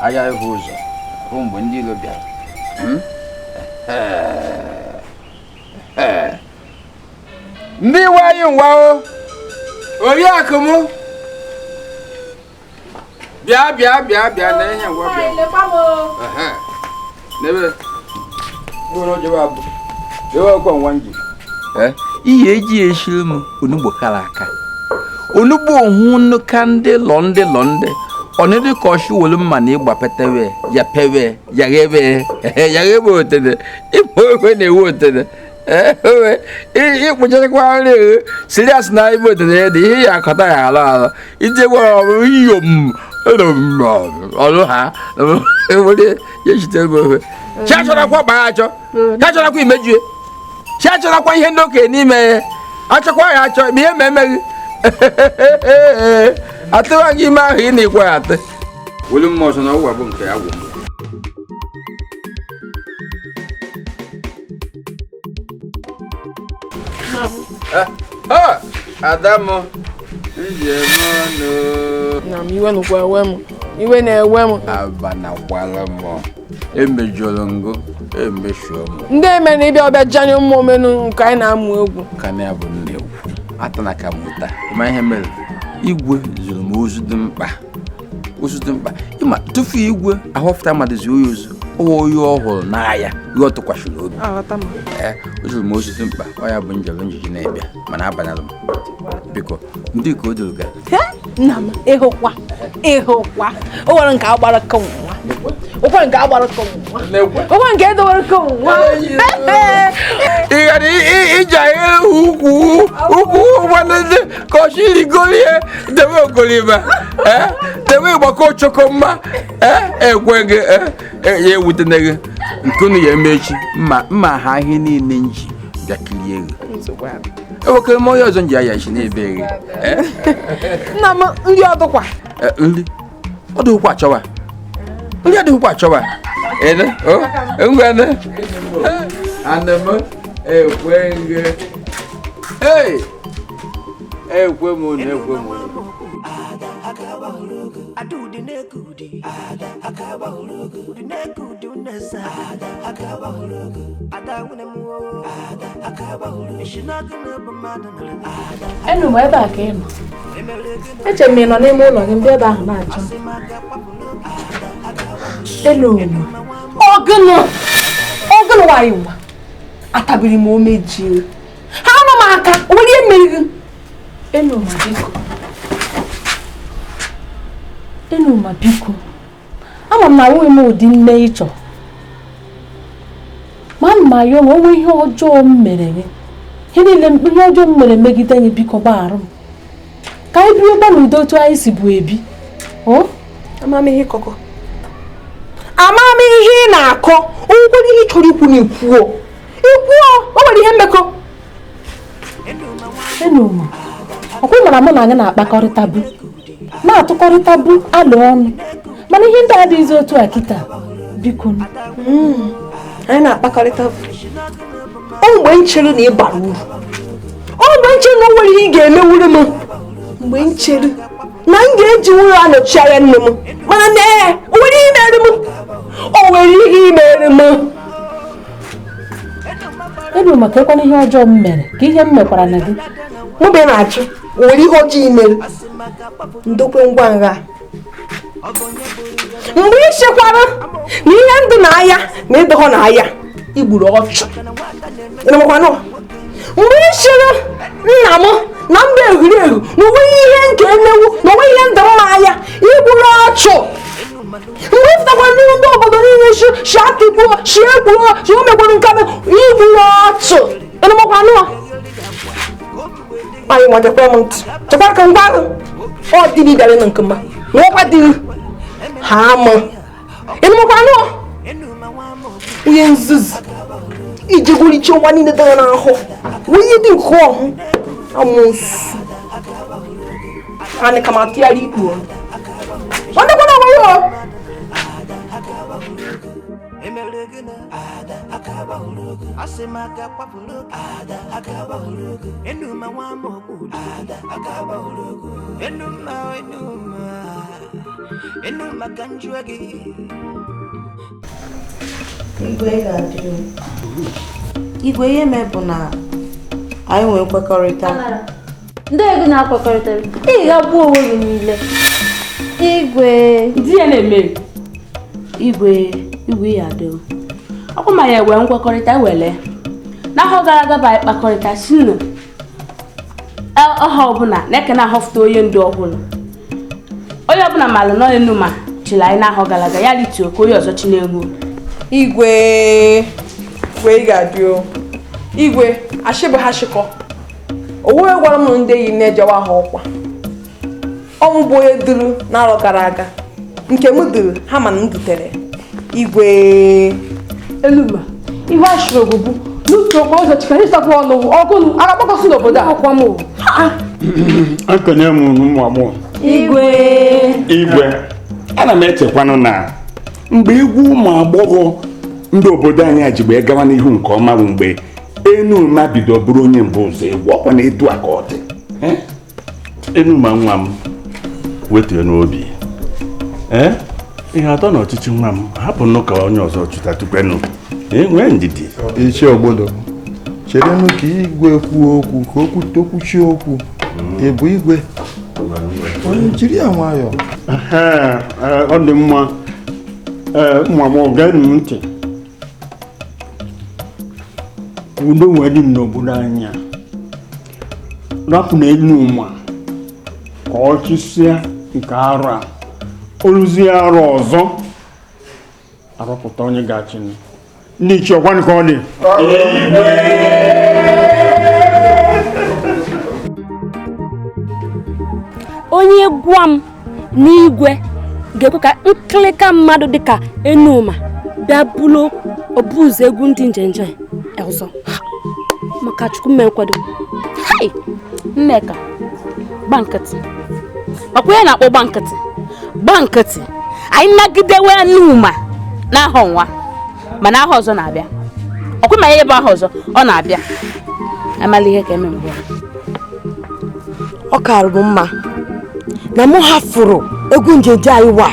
agha ịhụ ụzọ hụ mgbe ndị ilo bịara ndị iwe anyị ngwa o oriakụ m bịa bịa bịa bịa na ihe ngwa bịa n'ebe ihe eji eshiri m onugbo kara aka onugbo hụ ka ndị lọ ndị lọ ndị ọnịdị ka ọchị wolu mma na ịgba petewe ya pewe ya ghebe ya ghebe otene ịkpọ ofe na-ewu otene ịkpụchachakwa nri sirias na ibe otene ya dị ihe ya akọta ya alọ alọ ije gwara ọrụ iyom ọrụ ha were ya echitere m ofe chi achọrakwa gbaa achọ chi achọrakwa imejue chi achọrakwa ihe ndị okenye n'ime ya achọkwa ya achọ ma ihe ma emeghị atụwa gị ime ahụ ị na-ekwe ya atụ welu mma ọzọ na ọgwụ bụ nke ya gwụ Adamu
na m iwe nụkwa ewe m iwe na-ewe m
abanakwala m
Emejọrọ ngụ emeshuo m.
Ndị eme na ịbịa ọbịa janye ụmụ omenu nke anyị na-amụ egwu.
Ka na ya bụ nne egwu. Atana ka m ụta. Ịma ihe mere? Igwe zụrụ m ozu dị mkpa. Ozu dị mkpa. Ịma tufu igwe ahọpụta mmadụ zi oyi ozu. Ọwa oyi ọhụrụ n'ahịa ihe ọ tụkwasịrị obi. Ee, o zụrụ m ozu dị mkpa. Ọ ya bụ njem njiji na-ebịa mana abanala m. Biko, ndị ka o doro ga.
Nna m, ịhụkwa. Ịhụkwa. O nwere nke agbara ka nwa. O nwere nke agbara ka nwa. O nwere nke edowere ka nwa.
Ị ghara iji ahịrị ukwu ukwu nwanne ka ọ chirigorie debe ogoliba debe ịgbakọ ochoko mma ekwe gị ya ewutene gị nke unu ya eme echi mma ha ihe niile nji bịa kirie gị ewekere m onye ọzọ nji aya isi na-ebe gị.
Nna m nri ọdụkwa
nri ọdụkwa achọwa nri adịghịkwa achọwa ene o ngwane ana m ekwe gị ee ekwe m unu ekwe m unu.
Enu m ebe a ka ị nọ. Eche m ị nọ n'ime ụlọ gị mgbe ebe ahụ na-achọ m. Enu ọgụnụ ọgụnụ nwanyị nwa atabiri m omeji ha nọ m aka o nwere ihe mere gị. Enu ma biko, enu ma biko, ama m na ahụghị m ụdị nne ị chọrọ ma ana m ayọ na o nwee ihe ọjọọ m mere gị, ihe niile ihe ọjọọ m mere megide gị, biko gbaghara m ka anyị biri ụgbọ n'udo otu anyị si bụ ebi. O
amamihe ịkọkọ amamihe ị na-akọ onwekwere ihe ị chọrọ ikwu na ikwuo ikwuo o nwere ihe mmekọ.
Enuma, ọkwa mara mụ na anyị na-akpakọrịta bụ na-atụkọrịta bụ alụ ọnụ mana ihe ndị adịghịzi otu a kịta biko.
Anyị na-akpakọrịta o mgbe nchere na ị bara uru, o mgbe nchere na o nwere ihe ị ga-emewuru m, mgbe nchere na m ga-eji wuru anọchi anya nne m, mana nee o nwere ihe mere m, o nwere ihe mere m.
Enuma, ka ekwana ihe ọjọọ m mere ka ihe m mekwara na gị.
Mụ bụ na-achụ o nwere ihe ọjọọ i mere ndokwe ngwa ngha mgbe ị chekwara na ihe ndụ na-aya na ịdọghọ na-aya igburu ọchụ. Mgbe ị chere nna m na mba egwuregwu na onweghị ihe nke emewu na onweghị ihe ndụ mma aya igburu ọchụ. Mgbe ị fụtakwara n'ihu ndị obodo niile shi atụgbuo shi egbuo shi o mekwara nke igburu ọchụ. Ịnụmakwanụ anyị nwa m ntị chekwara ka ngwa ọ dịrị bịara na nke mma na ọkwa dịrị ha ama. Ịnụmakwanụ onye nzuzu iji gwuriche ụwa niile dara n'ahụ wee dị nke ọhụ amụsụ anyị ka ma tụgharị ikpu ọnụ nwanne onwe ya.
Igwe ihe mee bụ na anyị nwee nkwekọrịta.
Ndị ego na-akwekọrịta ị ga-agbu onwe gị niile. Igwe
di ya na-eme igwe igwe ya adị ọkwa ma ya enwe nkwekọrịta wele n'ahọ gara aga bụ anyị kpakọrịta si na ọha ọbụla na-eke na-ahọfụta onye ndu ọhụrụ onye ọbụla malụ nọ Enuma chịrị anyị n'ahọ gara aga ya rituo ka onye ọzọ chi na-egwu.
Igwe igwe ị ga-adị o igwe ashịbụ ha shịkọ owe gwara m ndị enyi na-ejewa ha ọkwa ọmụ bụ onye duru n'arọ gara aga nke m duru ha mana m dutere igwe.
Enuma, ihe ashịrị bụ n'utu okporo ụzọ chikara ịsapụ ọnụ ọgụ agakpọkọsị n'obodo a. Ọkwa m
ekene m ụmụ agbọghọ.
Igwe
igwe ana m echekwanụ na mgbe egwu ụmụ agbọghọ ndị obodo anyị ji wee gawa n'ihu nke ọma bụ mgbe Enuma bido bụrụ onye mbụ ụzọ egwu ọkwa na etu a ka ọ dị. Enuma nwa m wetue n'obi Ihe atọ na ọchịchị nwa m hapụ nụ ka onye ọzọ chụta tukwenu. Nwee ndidi.
Ichie Ogbodo, cherenụ ka igwe kwuo okwu ka okwu tokwuchie okwu. Ị bụ igwe? Onye jiri ya nwayọọ.
Ọ dị mma. Nwa m, geenụ m ntị. Udo wee dị n'obodo anyị a. Rapụ na Enuma ka ọ chịsịa nke arụ a. Oluzie arụ ọzọ arọpụta onye ga-achị. Ndị ichie, ọkwanụ ka ọ dị.
Onye gwa m n'igwe ga-ekwe ka nkịlịka mmadụ dịka Enuma bịa bụrụ obuụzọ egwu ndị njenje ọzọ maka Chukwu mme nkwado.
Hai! Nneka, gba nkịtị. Ọkwa ya na-akpọ gba nkịtị. Gba nkịtị. Anyị nagidewe Enuma n'aha nwa, mana aha ọzọ na-abịa. Ọkwa ma ihe bụ aha ọzọ, ọ na-abịa. Amala ihe ka eme mbụ.
Ọ karụ m mma na mụ hafụrụ egwu njenje anyị wa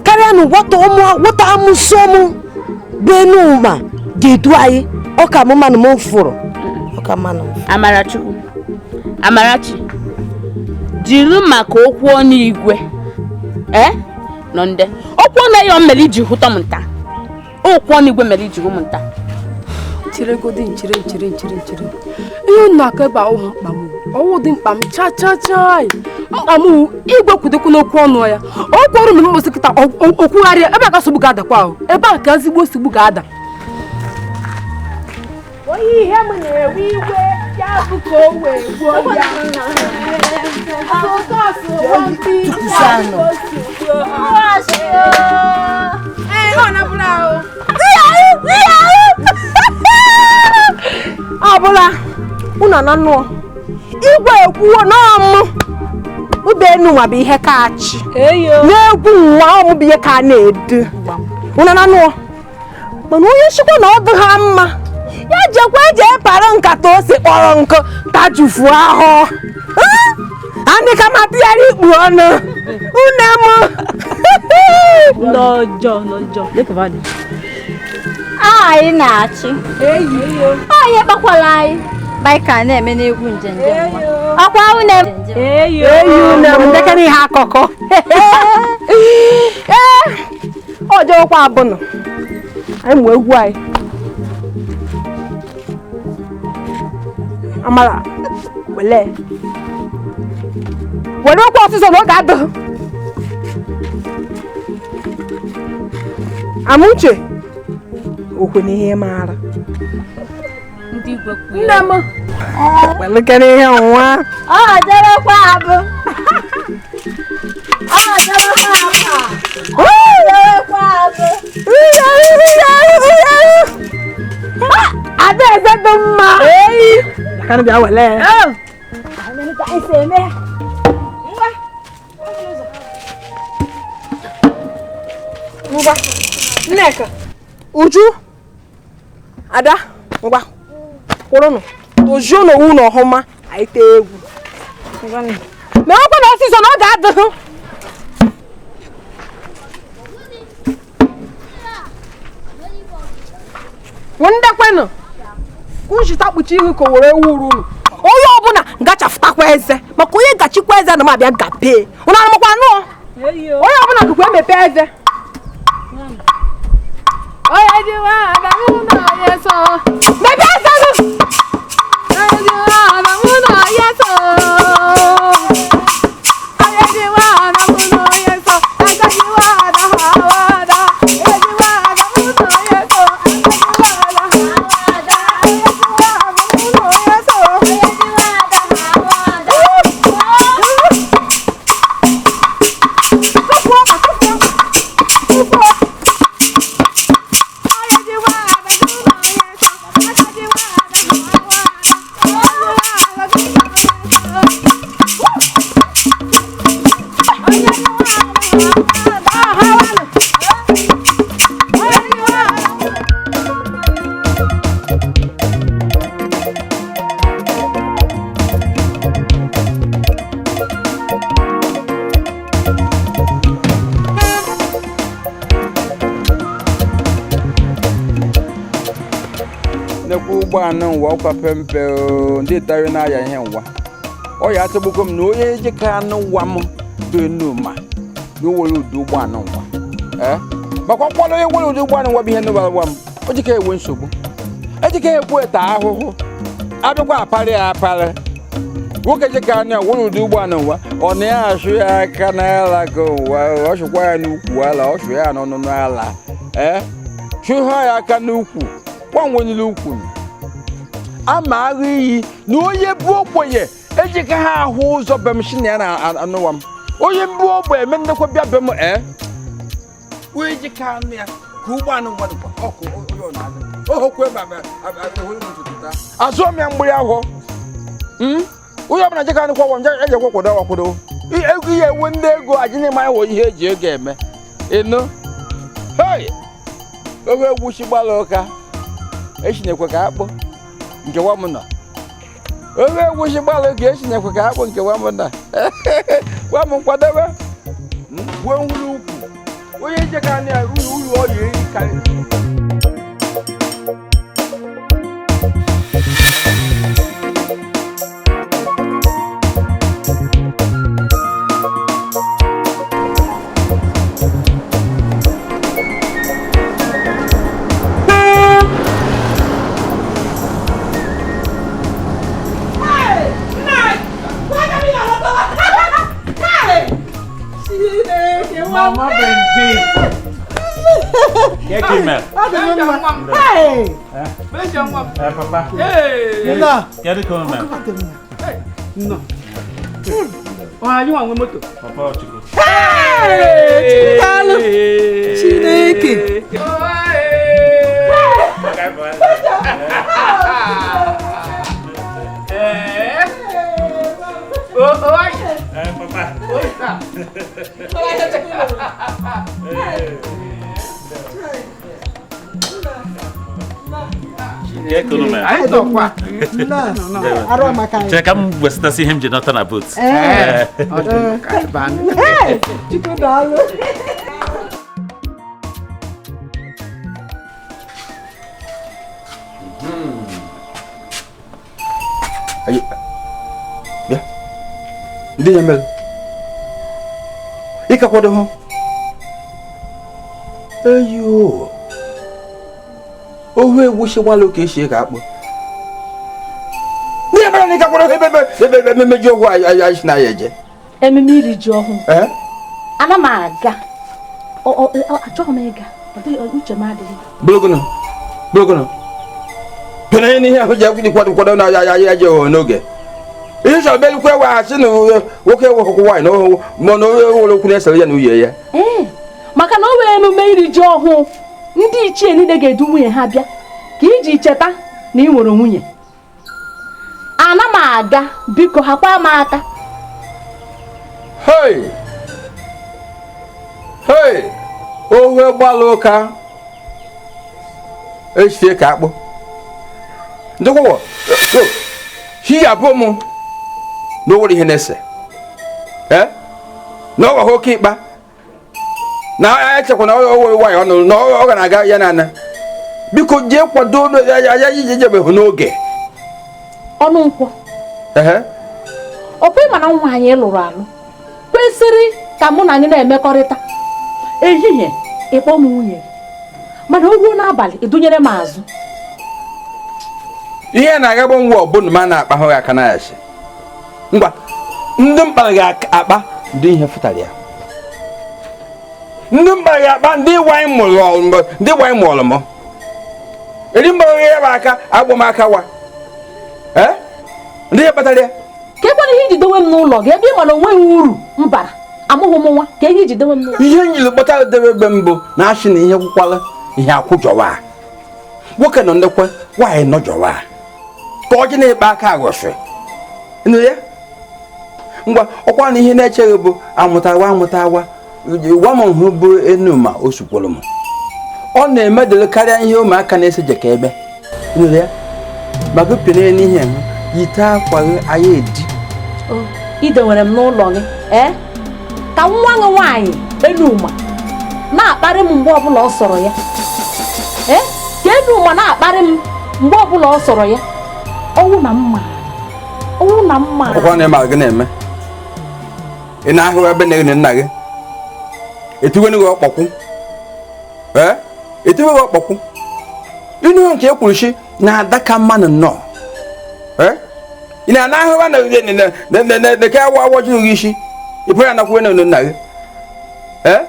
karịa na nwata amụsọ mụ bụ Enuma ga-edu anyị. Ọ ka mụ mma na mụ fụrụ. Ọ ka mma na m.
Amarachukwu, Amarachi, jiri maka okwu ọnụ igwe nọ nde okwu ọnụ ya mere iji hụta m nta. Okwu ọnụ igwe mere iji hụ m nta.
Chere godi, nchere nchere nchere nchere. Ihe unu na-akọ ebe ahụ mkpa m. Ọwụ dị mkpa m cha cha cha. Mkpa m igwe kwudekwu n'okwu ọnụ ya. Okwu ọrụ mere mkposi kịta okwugharịa ebe a ka nsogbu ga-adakwa ahụ. Ebe a ka ezigbo nsogbu ga-ada.
Onye ihe m na-ewe iwe ya bụ ka o wee gbuo ya.
Ọ bụla unu na nnụọ igwe ekwuo n'ọmụ ube Enuma bụ ihe kachi n'egwu nwa ọmụ bụ ihe ka na-edu unu na nnụọ. Mana onye nchịkwa na ọ dị ha mma ya jekwa eje para nkata ose kpọrọ nkụ tajufu ahụ andị kama tụgharị ikpu ọnụ une m.
Anyị na-achị. Onye kpakwala anyị baịka na-eme n'egwu njenje nwa. Ọkwa une m.
Eyi une m ndekere ihe akụkọ. Ee, ọ jọkwa abụnụ. Anyị mụ egwu anyị. Amara, wele. Were okwu ọsịsọ na oge adịghị. Amuche, okwe n'ihe maara. Nne m. Welekere ihe nwa.
Ọ jọrọkwa abụ. Ọ jọrọkwa abụ. Ọ jọrọkwa abụ.
Adaeze dị mma. Eyi. Ka bịa wele. Ngwa. Nneka. Uju. Ada, ngwa. Kwụrụnụ. Tojuo n'owu na ọhụma. Anyị tee egwu. Ma ọkwa na ọsịsọ na ọ ga-adịghị. Ndekwenụ. Kunjita kpuchi ihu ka were ewu uru unu. Onye ọbụla gachafụtakwa eze maka onye gachikwa eze na m abịa gapee. Unu anụmakwa anụ? Onye ọbụla gụkwa emepe eze.
Onye ji nwa ada mụ na onye so.
Mepee eze gị!
Onye ji nwa ada mụ na onye so. Onye ji nwa ada mụ na onye so. Aka ji nwa ada ha ada. Onye ji nwa ada mụ na onye so. Aka ji nwa ada ha ada. Onye ji nwa ada mụ na onye so. Onye ji nwa ada ha ada.
Tupu ọkpa, tupu ọkpa, tupu ọkpa.
Onye ji nwa ada mụ na onye so. Aka ji nwa ada ha ada.
Ụgbọ anụ nwa ọkwa pempe ndị tari na-aya ihe nwa ọ ya atọgbukọ m na onye ejika anụ nwa m bụ Enuma na o were ụdị ụgbọ anụ nwa ee makwa nkwado onye nwere ụdị ụgbọ anụ nwa bụ ihe nụbara gwa m o jika enwe nsogbu ejika ekwu eta ahụhụ abịakwa aparị ya aparị nwoke jika anụ ya nwere ụdị ụgbọ anụ nwa ọ na ya asụ ya aka n'ala ka ụwa ọ sụkwa ya n'ukwu ala ọ sụ ya n'ọnụ n'ala ee chụha ya aka n'ukwu gbanwenyere ukwu ama aghụ iyi na onye bụ ogbenye ejika ha ahụ ụzọ be m si na ya na-anụwa m onye mbụ ogbe eme nnekwa bịa be m ee onye jika anụ ya ka ụgbọ anụ nwa dịkwa ọkụ onye ọ na-adị ohokwu ebe azụọ m ya mgbịrị ahụ onye ọbụla jika anụ kwagwọ m eji ekwe kwado akwado ego ihe ewe ndị ego ajị na ịmanya wụ ihe eji ego eme ịnụ hei oge egwu chi gbara ụka echinekwe ka akpụ nke nwa m nọ oge egwu chi gbara ụka echinekwe ka akpụ nke nwa m nọ gwa m nkwadebe gwuo nwuru ukwu onye jeka anụ ya uru uru ọ ya eri karị.
Mama Benji. Keke mel.
Hey.
Eh papa.
Hey.
Kedu ka o mere?
No. Oh, anyị nwa nwe moto.
Papa Ochukwu.
Hey! Daalụ. Chineke.
Eh papa.
Chere ka m wesịtasị ihe m ji nọta na boot.
Bịa. Ndị ya mere. Ị ka kwado hụ. Eyo. Ohu egwu si gbalụ ka esi ka akpụ. Ndị mere na ị ka kwado ebe ebe ebe ememe ji ọhụụ anyị si na ya eje.
Ememe iri ji ọhụụ. Ana m aga. Achọghị m ịga. Uche m adịghị.
Bụrụgụnụ. Bụrụgụnụ. Pere n'ihe ahụ ji akwụkwọ kwado kwado na ya ya je n'oge. Ihe chọrọ bịa lukwe waghachi na nwoke nwoke nwaanyị na ohu ma na onye nwere okwu na-esere ya na nwunye ya.
Maka na o nwere emume iri ji ọhụụ ndị ichie niile ga-edu nwunye ha bịa ka iji cheta na ị nwere nwunye. Ana m aga, biko hakwa m aka.
Hey! Hey! Ohu gbalụ ụka echie ka akpụ. Ndụkwụwọ, hi abụọ m na o nwere ihe na-ese. Na ọ ghọghọ oke ịkpa. Na echekwa na o nwere nwaanyị ọ nụrụ na ọ ga na-aga ya na ana. Biko jee kwado ya iji jebeghị n'oge.
Ọnụ nkwọ. Ọ bụ ịma na nwaanyị lụrụ alụ kwesịrị ka mụ na anyị na-emekọrịta. Ehihie ịkpọ m nwunye mana o ruo n'abalị ịdụnyere m azụ.
Ihe na-agagba ngwa ọbụna ma na-akpa hụ aka na asị. Ngwa ndị mkpara ga-akpa ndị ihe fụtara ya. Ndị mkpara ga-akpa ndị nwanyị mụrụ ndị nwanyị mụrụ m. Eri mgbara ya bụ aka agbụ m aka wa. Ndị ihe kpatara ya.
Ka ekwana ihe iji dowe m n'ụlọ gị ebe ị ma na onweghị uru m bara amụghị m nwa ka ihe iji dowe m n'ụlọ.
Ihe njiri kpatara debe ebe mbụ na asị na ihe kwukwala ihe akwụjọwa. Nwoke nọ ndekwe nwaanyị nọjọwa. Ka ọ ji na-ekpe aka aghọsị. Nụ ya? Ngwa ọkwa na ihe na-echeghị bụ amụtawa amụtawa gwa m hụ bụ Enuma o sukwuru m. Ọ na-emedere karịa ihe ụmụaka na-ese jeka ebe. Nụ ya? Maka pịnye n'ihe hụ yite akwa gị anya edi.
Idewere m n'ụlọ gị ka nwa gị nwaanyị Enuma na-akparị m mgbe ọbụla ọ sọrọ ya. Ka Enuma na-akparị m Mgbe ọbụla ọ sọrọ ya, ọnwụ na mma. Ọnwụ na mma.
Ọkwa na ịma gị na-eme. Ị na-ahụ ebe na nna gị. Etiwe gị ọkpọkwụ. Ee? Etiwe gị ọkpọkwụ. Ịnụ nke ekwuru shi na adaka mmanụ nnọọ. Ee? Ị na-ana ahụ na ka awa awọjụ gị isi. Ị pụrụ anakwuwe na nna gị. Ee?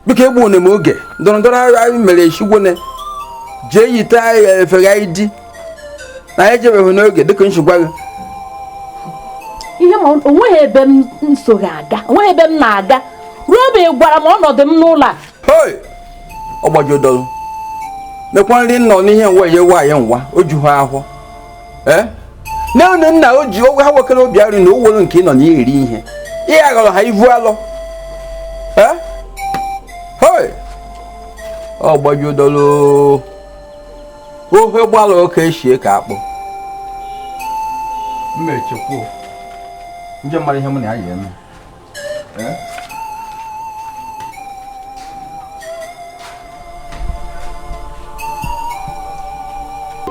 Biko egbu m oge ndọrọ ndọrọ anyị mere eshigwone jee yite anyị efere anyị di na anyị ejebeghị n'oge dịka nchịkwa gị.
Ihe ma onweghị ebe m so ga-aga, onweghị ebe m na-aga ruo mgbe ị gwara m ọnọdụ m n'ụlọ a.
Hoi! Ọ gbajodoro mekwa nri nọ n'ihe nwa ye nwaanyị nwa o ju ha ahụ. Ee? Nne nna o ji ha nwekere obi arụ na o were nke ị nọ na ya eri ihe. Ihe aghọrọ ha ivu alọ. Ee? Hoi! Ọ gbajodoro ohe gbara oke eshie ka akpụ. Mma echekwa nje mara ihe mụ na ya yi eme. Ee?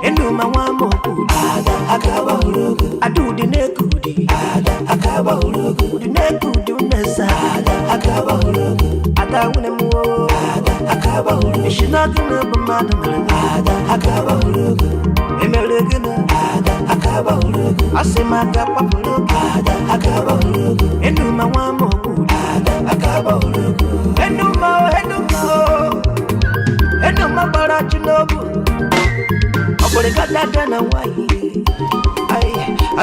Enuma nwa moku ada akaba urugu adudi nekudi ada akaba urugu udi nekudi unesa ada akaba urugu ada wune mu ada akaba urugu ishinagu na bumadu ada akaba urugu emeregena ada akaba urugu asimaka papulu ada akaba urugu enuma nwa moku ada akaba urugu enuma enuma enuma bara chinobu na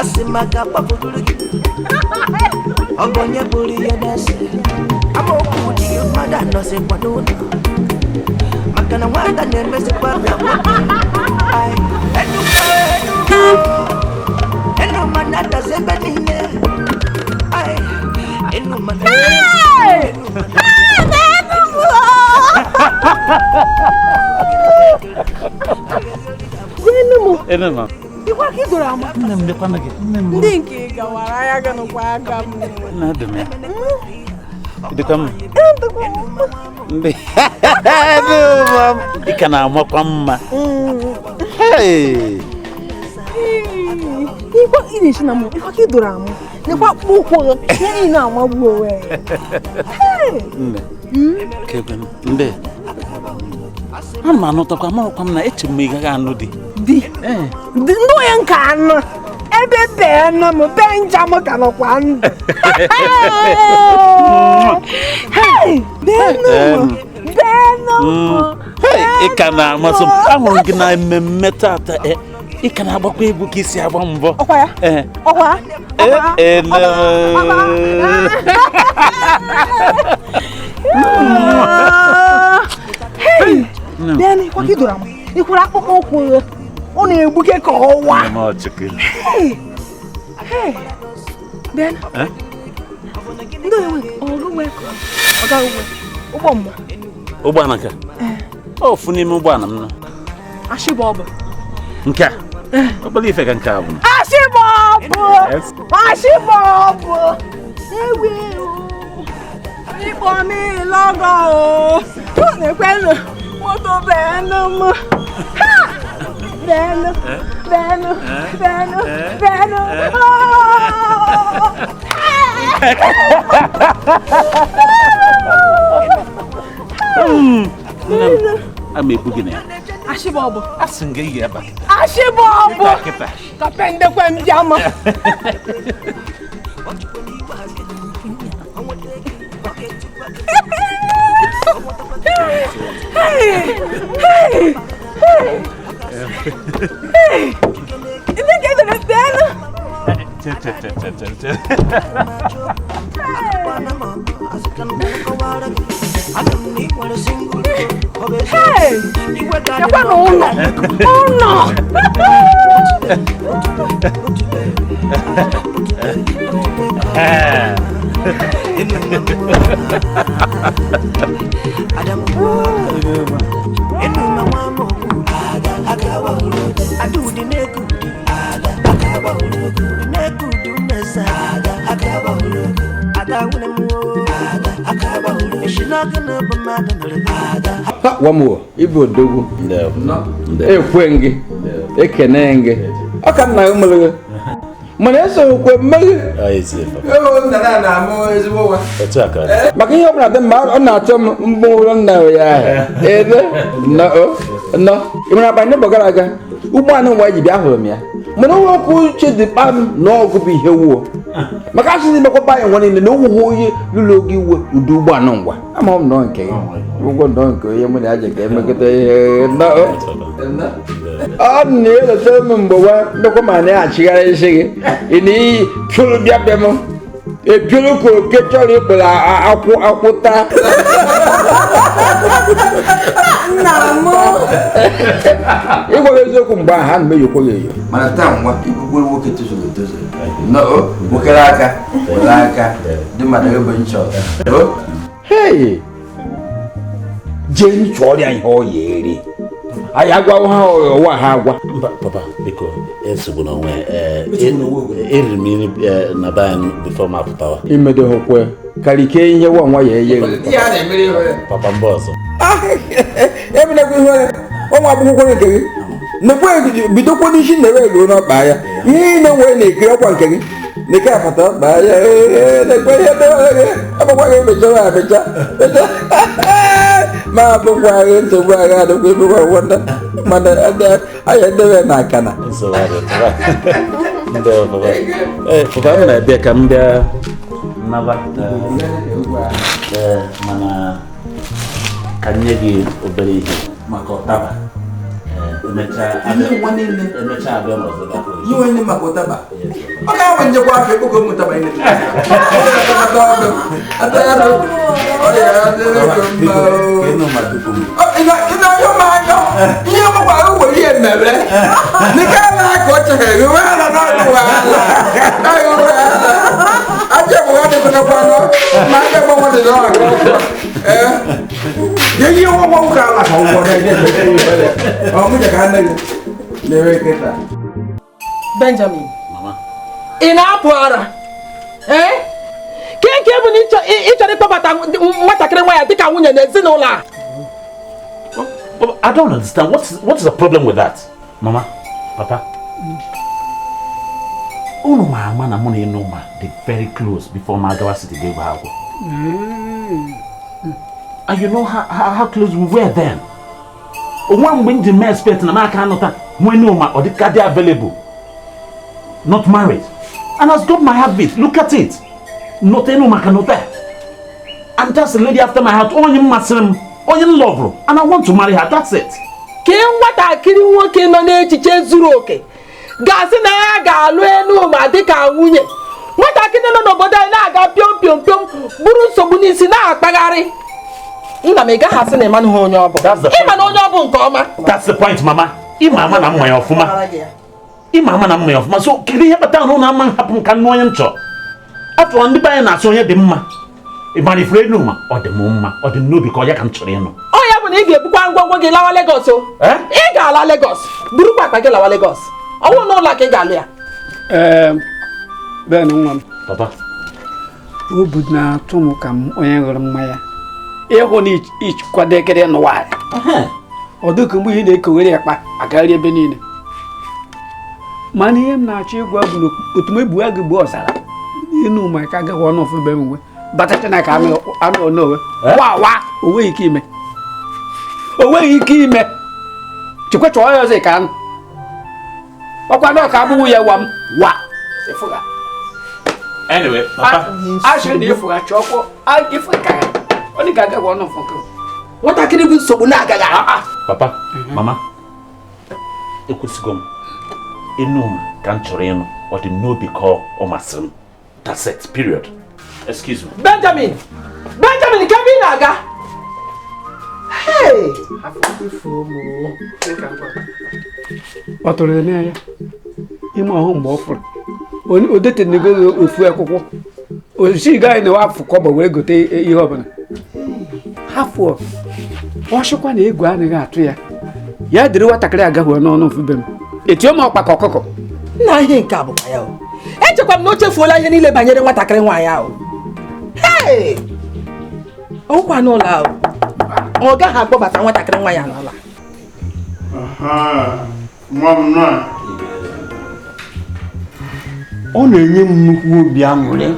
asimaka papulu ogonye buri yedese amoku di mada no se kwado makana wanda na-emezikwa ka nwoke ai enuma enuma na-adazi ebe niile ai enuma
Enuma.
Ikwa ka idoro ama.
Nne m lekwana gị. Nne m.
Ndị nke gawara anya gị nụkwa aka m.
Nna dị m ya. Dịkwa m. Ndị. Enuma. Ị ka na-amakwa mma. Hey.
Ikwa ị na-echi na mụ. Ikwa ka idoro ama. Nekwa akpụkpọ ụkwụ gị. Ihe niile amagbu onwe ya.
Nne. Kekwe m. Ndị. Ana m anụtakwa amarakwa m na eche m ị gaghị anụ di.
Di. Ndị onye nke anụ ebe bee nọ m bee nja m ka nọkwa ndụ.
Ị ka na-amasị m. Ahụrụ m gị na mmemme tata. Ị ka na-agbakwa egwu ka isi agba mbọ.
Ọkwa ya? Ọkwa? Bịa ịkwa ka idoro ama. Ị kwara akpụkpọ ụkwụ gị. Ọ na-egbuke ka ọwa. Bịa. Ndị onye nwe ọ gaghị nwe ụgbọ mma.
Ụgbọala ka? Ofu n'ime ụgbọala m nọ.
Ashị bụ ọ bụ.
Nke a? Obere ife ka nke a bụ.
Ashị bụ ọ bụ. Ashị bụ ọ bụ. Ewe ịkpọ m ịlọgọ o. Ọ na-ekwenụ moto beenụ m. Ha! Beenụ, beenụ, beenụ, beenụ.
A ma ebu gị na ya.
Ashị bụ ọ bụ.
Asị m gị ị ga-aba.
Ashị bụ ọ bụ. Kape ndekwe m bịa ma. Hey! Hey! Hey! Hey! Ndị nke dere bịanụ.
Che che che che che che.
Hey! Ekwe na ụlọ. Ụlọ.
Wamuo, ịbụ odogwu. Ekwe gị, ekene gị. Ọ ka nna gị mụrụ gị. Mana esoghịkwe mmeghe. Maka ihe ọbụla dị mma ọ na-achọ m mgbe nna ya ahụ. Ebe nọ ị nwere akpa n'ụbọ gara aga ụgbọ anụ nwa ji bịa hụrụ m ya. Mana ụlọ okwu uche dị kpam na ọgụ bụ ihe wuo. Maka asị na imekwa anyị nwa niile na owuwe onye lụrụ oge iwe ụdị ụgbọ anụ ngwa. Ama m nọ nke gị. Ụgwọ nọ nke onye mụ na ya ji ka emekọta ihe nọ. Ọ na-elotere m mgbe nwa ndekwa ma na-achịgharị isi gị. Ị na iyi pịụrụ bịa bịa m. Epiụrụ ka oke chọrọ ịkpụrụ akwụ akwụ taa. Ịgwa gị eziokwu mgbe ahụ ha na-emeyokwa gị eyo. Mana taa nwa ikwukwe nwoke tozuru etozu. Nwokere aka were aka dị mmadụ ebe nchọ. Hei! Jee nchọ ọrịa ihe ọ ya eri. Anyị agwawo ha ụwa ha agwa.
Mba, papa, biko, esogbula onwe. Eriri m nri na be anyị before m apụtawa.
Imedoghokwe karịa ihe nwa nwa ya eye.
Papa, mba ọzọ.
Emenekwa ihe ụmụ akwụkwọ nke gị. Nekwe bidokwa n'isi na-ere ruo n'ọkpa ya. Ihe niile nwere na-ekiri ọkwa nke gị. Neke apata ọkpa ya. Nekwe ihe dewere gị. Agbakwa gị mechara amecha. Ma abụkwa gị nsogbu agha adịkwa ebekwa gwọnda. Mana anyị edebe na akana.
Papa, m na-abịa ka m bịa nabata. Mana ka m nye gị obere ihe maka ụtaba. Emechaa abịa m ọzọ bịa.
Ihe nwanne maka ụtaba. Ọ ga-enwe njekwa afọ ekpoko m ụtaba ihe. Ihe ọgbakwa ahụ nwere ihe mere. Nke a na-akọ ọchịchị wee na n'ọnụ ala. Ajọ bụ ha dịkwa n'ọnụ ma ndị gbanwe dị n'ọnụ. Ihe ọgbakwa ụka ala ka ụgwọ na-eme. Ọ mụnye ka nne gị na-ere kịta.
Benjamin, ị na-apụ ara? Ee? Ke nke bụ na ị chọrọ ịkpọbata nwatakịrị nwa ya dịka nwunye n'ezinụlọ a?
I don't understand. What's the problem with that? Mama, Papa. Unu mama na mụ na Enuma dị very close before ma gawa city ga akwụkwọ. And you know how close we were then. Onwe mgbe m ji mee expect na m aka anụta nwa Enuma ọ dịka dị available. Not married. And has got my heartbeat. Look at it. Not Enuma cannot there. And that's the lady after my heart. Onye mmasịrị m. Onye m love. And I want to marry her. That's it.
Ka nwatakịrị nwoke nọ n'echiche zuru oke ga-asị na ya ga-alụ Enuma dịka nwunye. Nwatakịrị nọ n'obodo anyị na-aga piom piom piom buru nsogbu n'isi na-akpagharị. Nna m, ị gaghị asị na ịma na onye ọ bụ. Ịma na onye ọ bụ nke ọma.
That's the point, Mama. Ịma ama na mma ya ọfụma. Ịma ama na mma ya ọfụma. So kedu ihe kpatara na ụlọ ama hapụ m ka nụ onye m chọrọ? Afọ ndị be anyị na-asị onye dị mma. Ị mara ifuru Enuma, ọ dị m mma, ọ dị m n'obi ka ọ ya ka m chọrọ ịnụ.
Ọ ya bụ na ị ga-ebukwa ngwongwo gị lawa Lagos o. Ị ga-ala Lagos, burukwa akpa gị lawa Lagos. Ọ bụrụ n'ụlọ ka ị ga-alụ ya.
Ben nwa m.
Papa.
Obi na-atụ m ka m onye ṅụrụ mmanya. Ịhụ na ịkwadekere n'ụwa. Ọ dịka mgbe ị na-ekowere akpa agagharị ebe niile. Mana ihe m na-achọ ịgwa bụ na otu m egbu agụ gbuo ọzara. Enuma ka agaghị ọnụ ọfụ be m nwe. Batacha na ka anụ onowe. Wa wa o nweghị ike ime. O nweghị ike ime. Chekwa chọọ ya ọzọ ka anụ. Ọkwa na ọka abụghị ya wa m wa. Ịfụga.
Anyway, Papa.
Asịrị na ịfụga chọọkwọ ịfụga ka ya. Ọ dị ka agaghị ọnụ ọfụ nke.
Nwatakịrị bụ nsogbu na-agaghị.
Papa, Mama, ekwesịgo m. Enuma ka m chọrọ ịnụ. Ọ dị m n'obi ka ọ masịrị m. That's it, period. Excuse me.
Benjamin! Benjamin, nke ebe ị na-aga? Hey!
Ọ tụrụ ya n'anya. Ime ọhụ mgbe ọ fụrụ. O detenego ofu akwụkwọ. Osi gaghị na afụ kọbọ wee gote ihe ọbụla. Hafụ ọ sịkwa na egwu anaghị atụ ya. Ya dịrị nwatakịrị agaghị n'ọnụ mfube m. Etio m ọkpa ka ọkụkọ.
Nna ihe nke a bụkwa ya o. Echekwa m na o chefuola ihe niile banyere nwatakịrị nwaanyị ahụ. Hey! Ọkwa n'ụlọ ahụ ọ gaghị akpọbata nwatakịrị nwa ya n'ụlọ.
Nwa m nọ ọ na-enye m nnukwu obi aṅụrị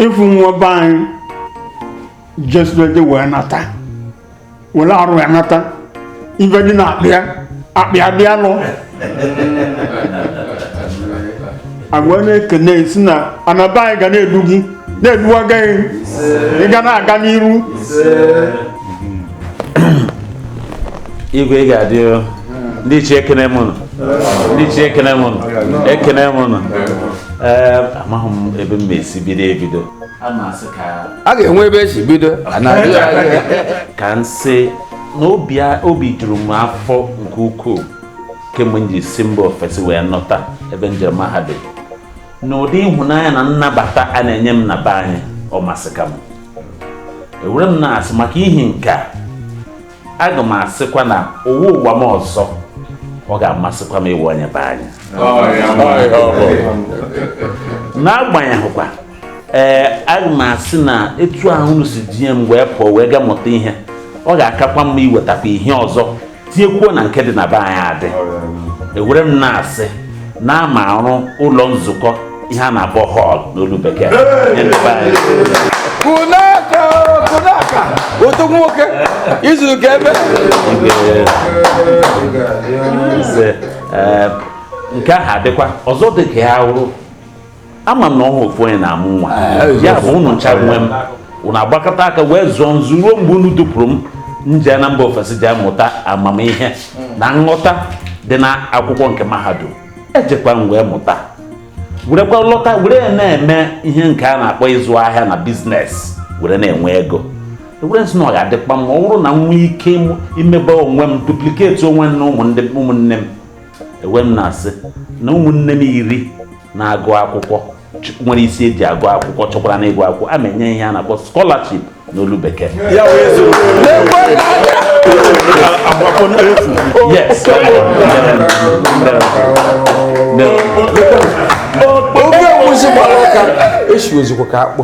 ịfụ nwa be anyị jesirede wee nata were arụ ya nata ife dị na akpịa akpịa dị alụ agwa na-ekene si na anaba anyị ga na-edu gị na-eduwaga gị ị ga na-aga n'iru.
Igwe ị ga-adị ndị ichie ekene m nụ, ndị ichie ekene m nụ, ekene m nụ. Ee, amaghị m ebe m esi bido ebido.
A ga-enwe ebe esi bido.
Ka m sị na obi juru m afọ nke ukwuu kemgbe m ji si mba ofesi wee nọta ebe njem mahadum. N'ụdị ịhụnanya na nnabata a na-enye m na be anyị ọ masịka m. Ewere m na-asị maka ihi nke a, aga m asịkwa na ụwa m ọzọ ọ ga-amasịkwa m ịwụ onye be anyị. N'agbanyeghịkwa ee aga m asị na etu ahụ unu si jinye m wee pụọ wee gaa mụta ihe, ọ ga-akakwa mma iwetakwa ihe ọzọ tinyekwuo na nke dị na be anyị adị. Ewere m na-asị na ama arụ ụlọ nzukọ ihe a na-akpọ họl n'olu bekee.
Kunaka kunaka otu nwoke izuru ka ebe
nke ahụ adịkwa ọzọ dị ka ya wụrụ ama m na ọhụ ofu onye na-amụ nwa ya bụ unu ncha nwe m unu agbakọta aka wee zụọ nzu ruo mgbe unu dupụrụ m nje na mba ofesi ji amụta amamihe na nghọta dị na akwụkwọ nke mahadum. Ejekwa m wee mụta werekwa lọta were na-eme ihe nke a na-akpọ ịzụ ahịa na biznes were na-enwe ego. Ewere nsị na ọ ga-adịkwa mma ọ bụrụ na m nwee ike imebe onwe m dupliketi onwe m na ụmụnne m. Ewe m na-asị na ụmụnne m 10 na-agụ akwụkwọ nwere isi eji agụ akwụkwọ chọkwara na ịgụ akwụkwọ a ma-enye ihe a na-akpọ scholarship n'olu bekee. Yes.
Oge egwusi gbara ụka esi ozugbo ka akpụ.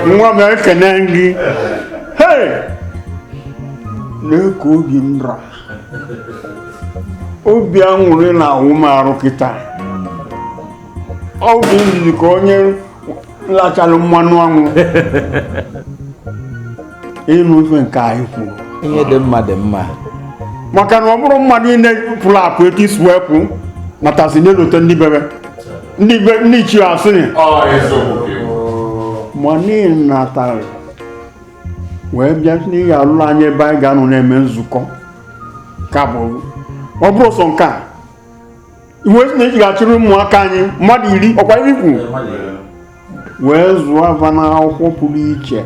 Nwa m ekene gị. Hey! Na-eke obi m ra. Obi aṅụrị na-awụ m arụ kịta. Obi m dị ka onye lachalụ mmanụ anwụ. Ịnụ ife nke anyị kwuru.
Ihe dị mma dị mma.
Maka na ọ bụrụ mmadụ niile pụrụ apụ etu isi wee pụ natasị n'elote ndị bebe ndị be ndị ichie asị ma n'ihi natara wee bịa n'ihi alụrụ anyị ebe anyị ga-anọ na-eme nzukọ ka bụ ọ bụrụ sọ nke a iwe sị na eji ga-achịrị ụmụaka anyị mmadụ 10 ọkwa ikwu wee zụọ ava n'akwụkwọ pụrụ iche.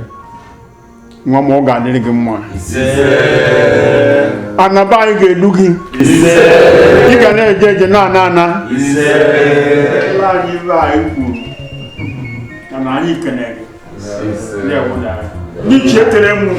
Nwa m ọ ga-adịrị gị mma. Anaba anyị ga-edu gị. Ị ga na-eje eje na ana ana. Anyị ibe anyị kwuru na anyị kenere gị. Ndị ichie tere m unu.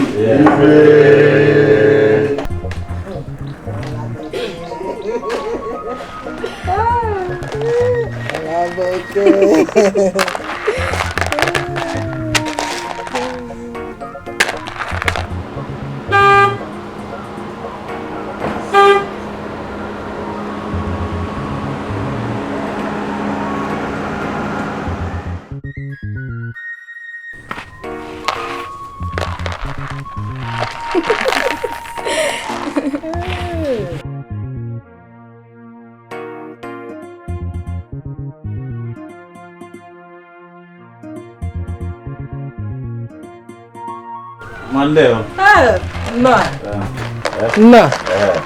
Nnọọ.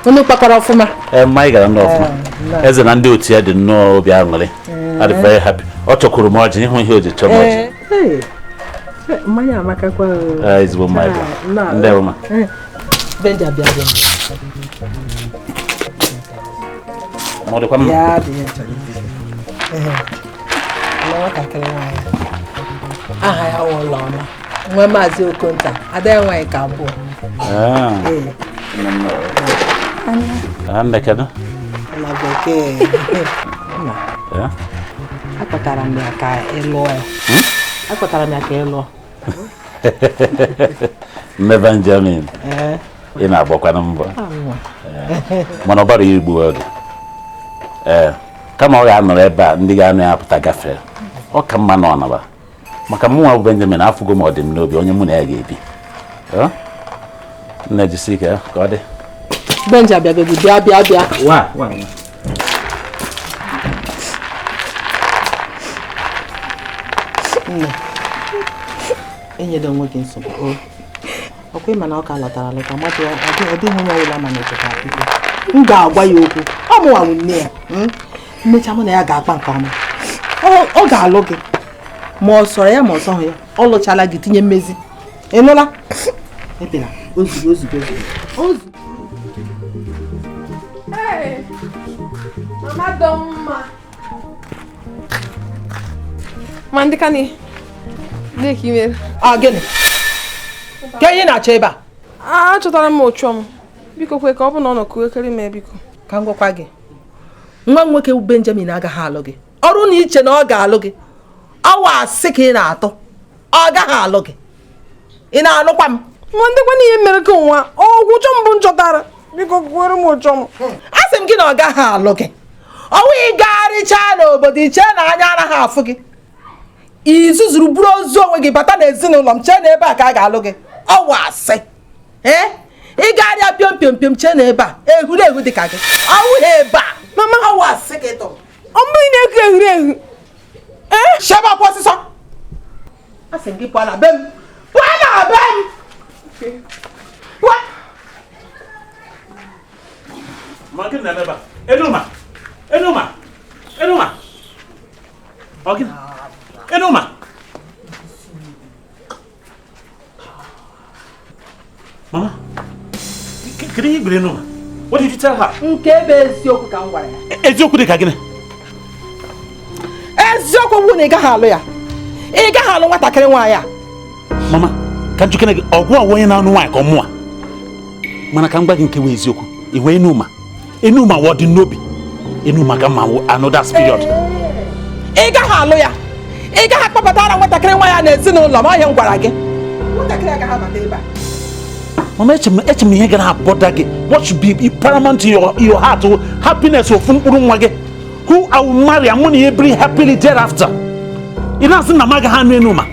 Unu kpakọrọ ọfụma.
Mma anyị gara nnọọ ọfụma. Eze na ndị otu ya dị nnọọ obi aṅụrị. Adị very happy. Ọ chọkwuru m ọjị ịhụ ihe o ji chọọ m ọjị.
Mmanya amakakwa.
Ezigbo mmanya. Ndewo ma.
Benja bịa bịa.
Ma ọ dịkwa mma.
Ya dị ya chọrọ. Nwatakịrị nwaanyị. Aha ya wụ Ụlọma. Nwa Maazị Okonta, ada ya nwaanyị ka abụọ.
Nne kedu?
Na bekee. Akpọtara m ya ka ị lụọ ya. Akpọtara m ya ka ị lụọ.
Nne Benjamin, ị na-agbakwana mbọ. Mana ọ bara igbu oge. Ee, kama ọ ga-anọrọ ebe a ndị ga-anọ ya apụta gafere. Ọ ka mma na ọ naba. Maka mụnwa bụ Benjamin afụgo m ọdịm n'obi onye mụ na ya ga-ebi. Nne jisi ike ka ọ dị.
Benja bịagodu bịa bịa bịa.
Wa wa.
Nne, enyela onwe gị nsogbu. Ọkwa ịma na ọ ka lọtara alọta mmadụ ọ dịghị onye ọbụla ma na echeta biko. M ga-agwa ya okwu. Ọ mụnwa bụ nne ya. Mmecha mụ na ya ga-akpa nke ọma. Ọ ga-alụ gị. Ma ọ sọrọ ya ma ọ sọghị ya. Ọ lụchala gị tinye mmezi. Ị nụla? Ebela. Ozugbo ozugbo ozugbo.
Hey, Mama Doma. Mandikani. Dịka ime.
Ah, gịnị? Ka ihe na-achọ ebe a?
Achọtara m ụchọ m. Biko kwe ka ọ bụ na ọ nọ kuekere m biko.
Ka m gwakwa gị. Nwa nwoke Benjamin agaghị alụ gị. Ọrụ na iche na ọ ga-alụ gị. Ọwa asị ka ị na-atụ. Ọ gaghị alụ gị. Ị na-anụkwa m?
Ma ndịkwa ihe mere ka nwa ọgwụ ụchọ mbụ m chọtara. Biko kwere m ụchọ m.
Asị m gị na ọ gaghị alụ gị. Ọnwụ ịgagharịchaa n'obodo iche na anya anaghị afụ gị. Izuzuru buru ozu onwe gị bata n'ezinụlọ m chee na ebe a ka a ga-alụ gị. Ọwa asị. Ee? Ị gagharịa pịọm pịọm pịọm chee na ebe a ehurehu dị ka gị. Ọwụ ha ebe a. Mama ọwa asị ka ị tụrụ.
Ọ bụghị na-eku ehurehu.
Ee? Shebe ọkwa ọsịsọ. Asị m gị pụọ na be m. Pụọ na be m. Pụọ.
Ma gịnị na-eme ebe a? Enuma! Enuma! Enuma! Ọ gịnị? Enuma! Mama, kedu ihe i gwara Enuma? What did you tell her?
Nke bụ eziokwu ka m gwara ya.
Eziokwu dị ka gịnị?
Eziokwu bụ na ị gaghị alụ ya. Ị gaghị alụ nwatakịrị nwaanyị a.
Mama, ka m jụkene gị, ọgwụ awụ onye na-anụ nwaanyị ka ọ mụa. Mana ka m gwa gị nke bụ eziokwu, ị hụ Enuma. Enuma wụ ọdị n'obi. Enuma ka mma another period.
Ị gaghị alụ ya. Ị gaghị akpọbatara nwatakịrị nwa ya n'ezinụlọ m, ọhịa m gwara gị. Nwatakịrị agaghị abata ebe a.
Mama, eche m ihe ga na-abọda gị. What should be paramount in your heart, happiness ofu mkpụrụ nwa gị. Who I will marry, mụ na ya ebiri happily thereafter. Ị na-asị na m agaghị anụ Enuma.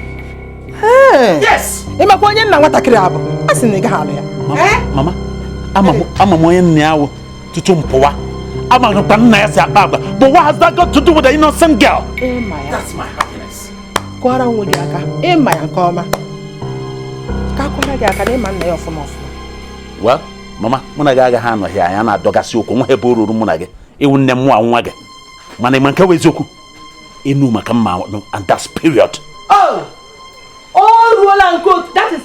Yes. Ị makwa onye nna nwatakịrị a bụ? A sị na ị gaghị alụ ya.
Mama, ama m onye nna ya wụ tutu m pụwa. Ama m ka nna ya si akpa agwa. But what has that got to do with the innocent girl?
Ịma ya.
That's my happiness.
Kụọrọ nwa gị aka. Ịma ya nke ọma. Ka akwara gị aka na ịma nna ya ọfụma ọfụma.
Well, mama, mụ na gị agaghị anọghị anya na-adọgasị okwu nwa ebe o ruru mụ na gị. Ịwụ nne m nwa nwa gị. Mana ịma nke bụ eziokwu. Enuma ka mma and that's period.
Oh! O ruola nke otu. That is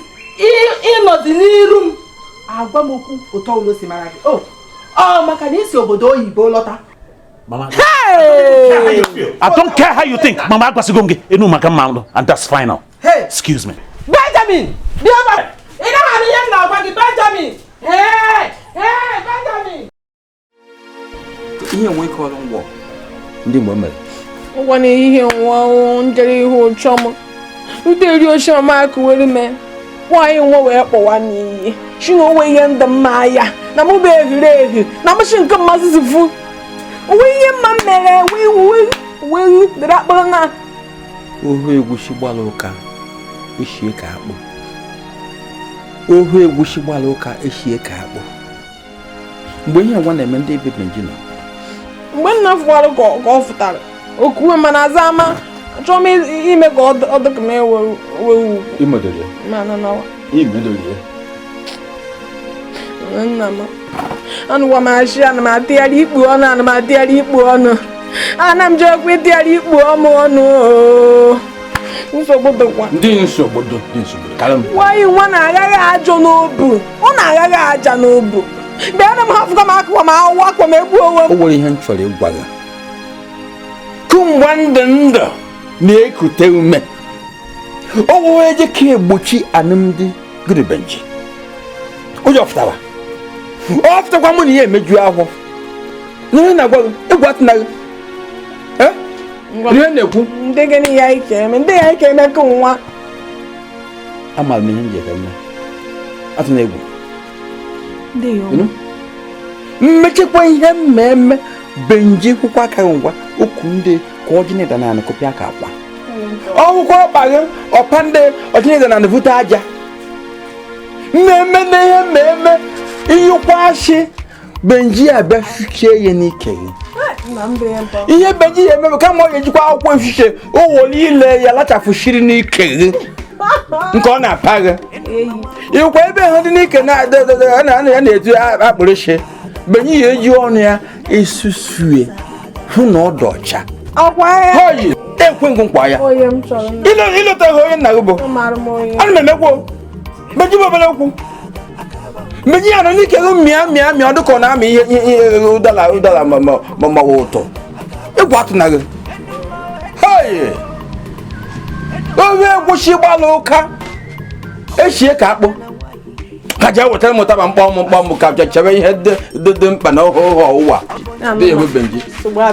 ịnọdị n'iru m. Agwa m okwu ụtọ ụlọ si mara gị. Oh! Ọ maka na isi obodo oyibo lọta.
Mama, hey! I don't care how you think. Mama, agwasịgo m gị Enuma ka mma and that's final.
Hey!
Excuse me.
Benjamin! Bịa ebe a! Ị naghị anụ ihe m na-agwa gị, Benjamin! Hey! Hey, Benjamin!
Ihe nwe ike ọrụ ngwọ ndị mgbe mere.
Ụgwọ n'ehihie nwa njere ihu ụchọ m. Rute eri oche mama akụwere me. Nwaanyị nwa wee kpọwa n'iyi. Shi na onwe ihe ndị mma ya. Na mụ bụ ehurehu. Na mụ shi nke mmasị zifu. Onwe ihe mma m mere wee dere akpọrọ na.
Ohu egwusi gbara ụka eshie ka akpụ. Ohu egwusi gbara ụka eshie ka akpụ. Mgbe ihe nwa na-eme ndị ebe Benji nọ.
Mgbe nna fụwara ka ọ fụtara. Okuwe mana aza ama. Achọrọ m ime ka ọ dị ka m ewe ugwu.
Imedoro ya.
Mana nawa.
Imedoro ya.
Nna m. Anụwa m achị ana m atịgharị ikpu ọnụ ana m atịgharị ikpu ọnụ. Ana m jekwa ịtịgharị ikpu ọmụ ọnụ. Nsogbu dịkwa.
Ndị nsogbu dị nsogbu. Karị m.
Nwaanyị nwa na-aghaghị ajọ n'obu. Ọ na-aghaghị aja n'obu. Bịa na m hafụkwa m akụkwa m awụ akwa m egbu onwe m.
O nwere ihe m chọrọ ịgwa gị. Kụmgba ndụ ndụ na-ekute ume. O nwere eje ka egbochi alụmdi gịnị Benji. Ụjọ fụtara. Ọ fụtakwa mụ na ya emeju ahụ. N'ihe na-agwa gị, egwu atụna gị.
Ihe na-ekwu
ndị gịnị ya ike eme ndị ya ike eme ka nwa
amaara m ihe m ji eme atụna egwu mmechekwa ihe mmemme benji kwụkwa aka ngwa okwu ndị ka ọjị na anị kụpịa ka akwa ọgwụkwọ ọkpa gị ọpa ndị ọjị na anị vute aja mmemme na ihe mmemme iyụkwa ashị benji abịa fichie ya n'ike gị ihe benji ya emebe kama ọ ga-ejikwa akwụkwọ efiche owo niile ya lachafụshiri n'ike gị nke ọ na-apa gị ịkwa ebe ha dị n'ike na na-etu akpụrịshị benji ya eji ọnụ ya esusue hụ na ọ dị ọcha ekwe nkwa ya ịlọtaghị onye nna gị bụ ana m emekwo benji bụ obere okwu mgbe ya nọ n'ike gị mịa mịa mịa dịka ọ na-amị ihe ụdala ụdala ma mawa ụtọ egwu atụna gị owe egwuchi gbalụ ụka echie ka akpụ ka jee wetara m ụtaba mkpọm mkpọm ka chebe ihe dị mkpa na ọhụụ ọwụwa dị ehu benji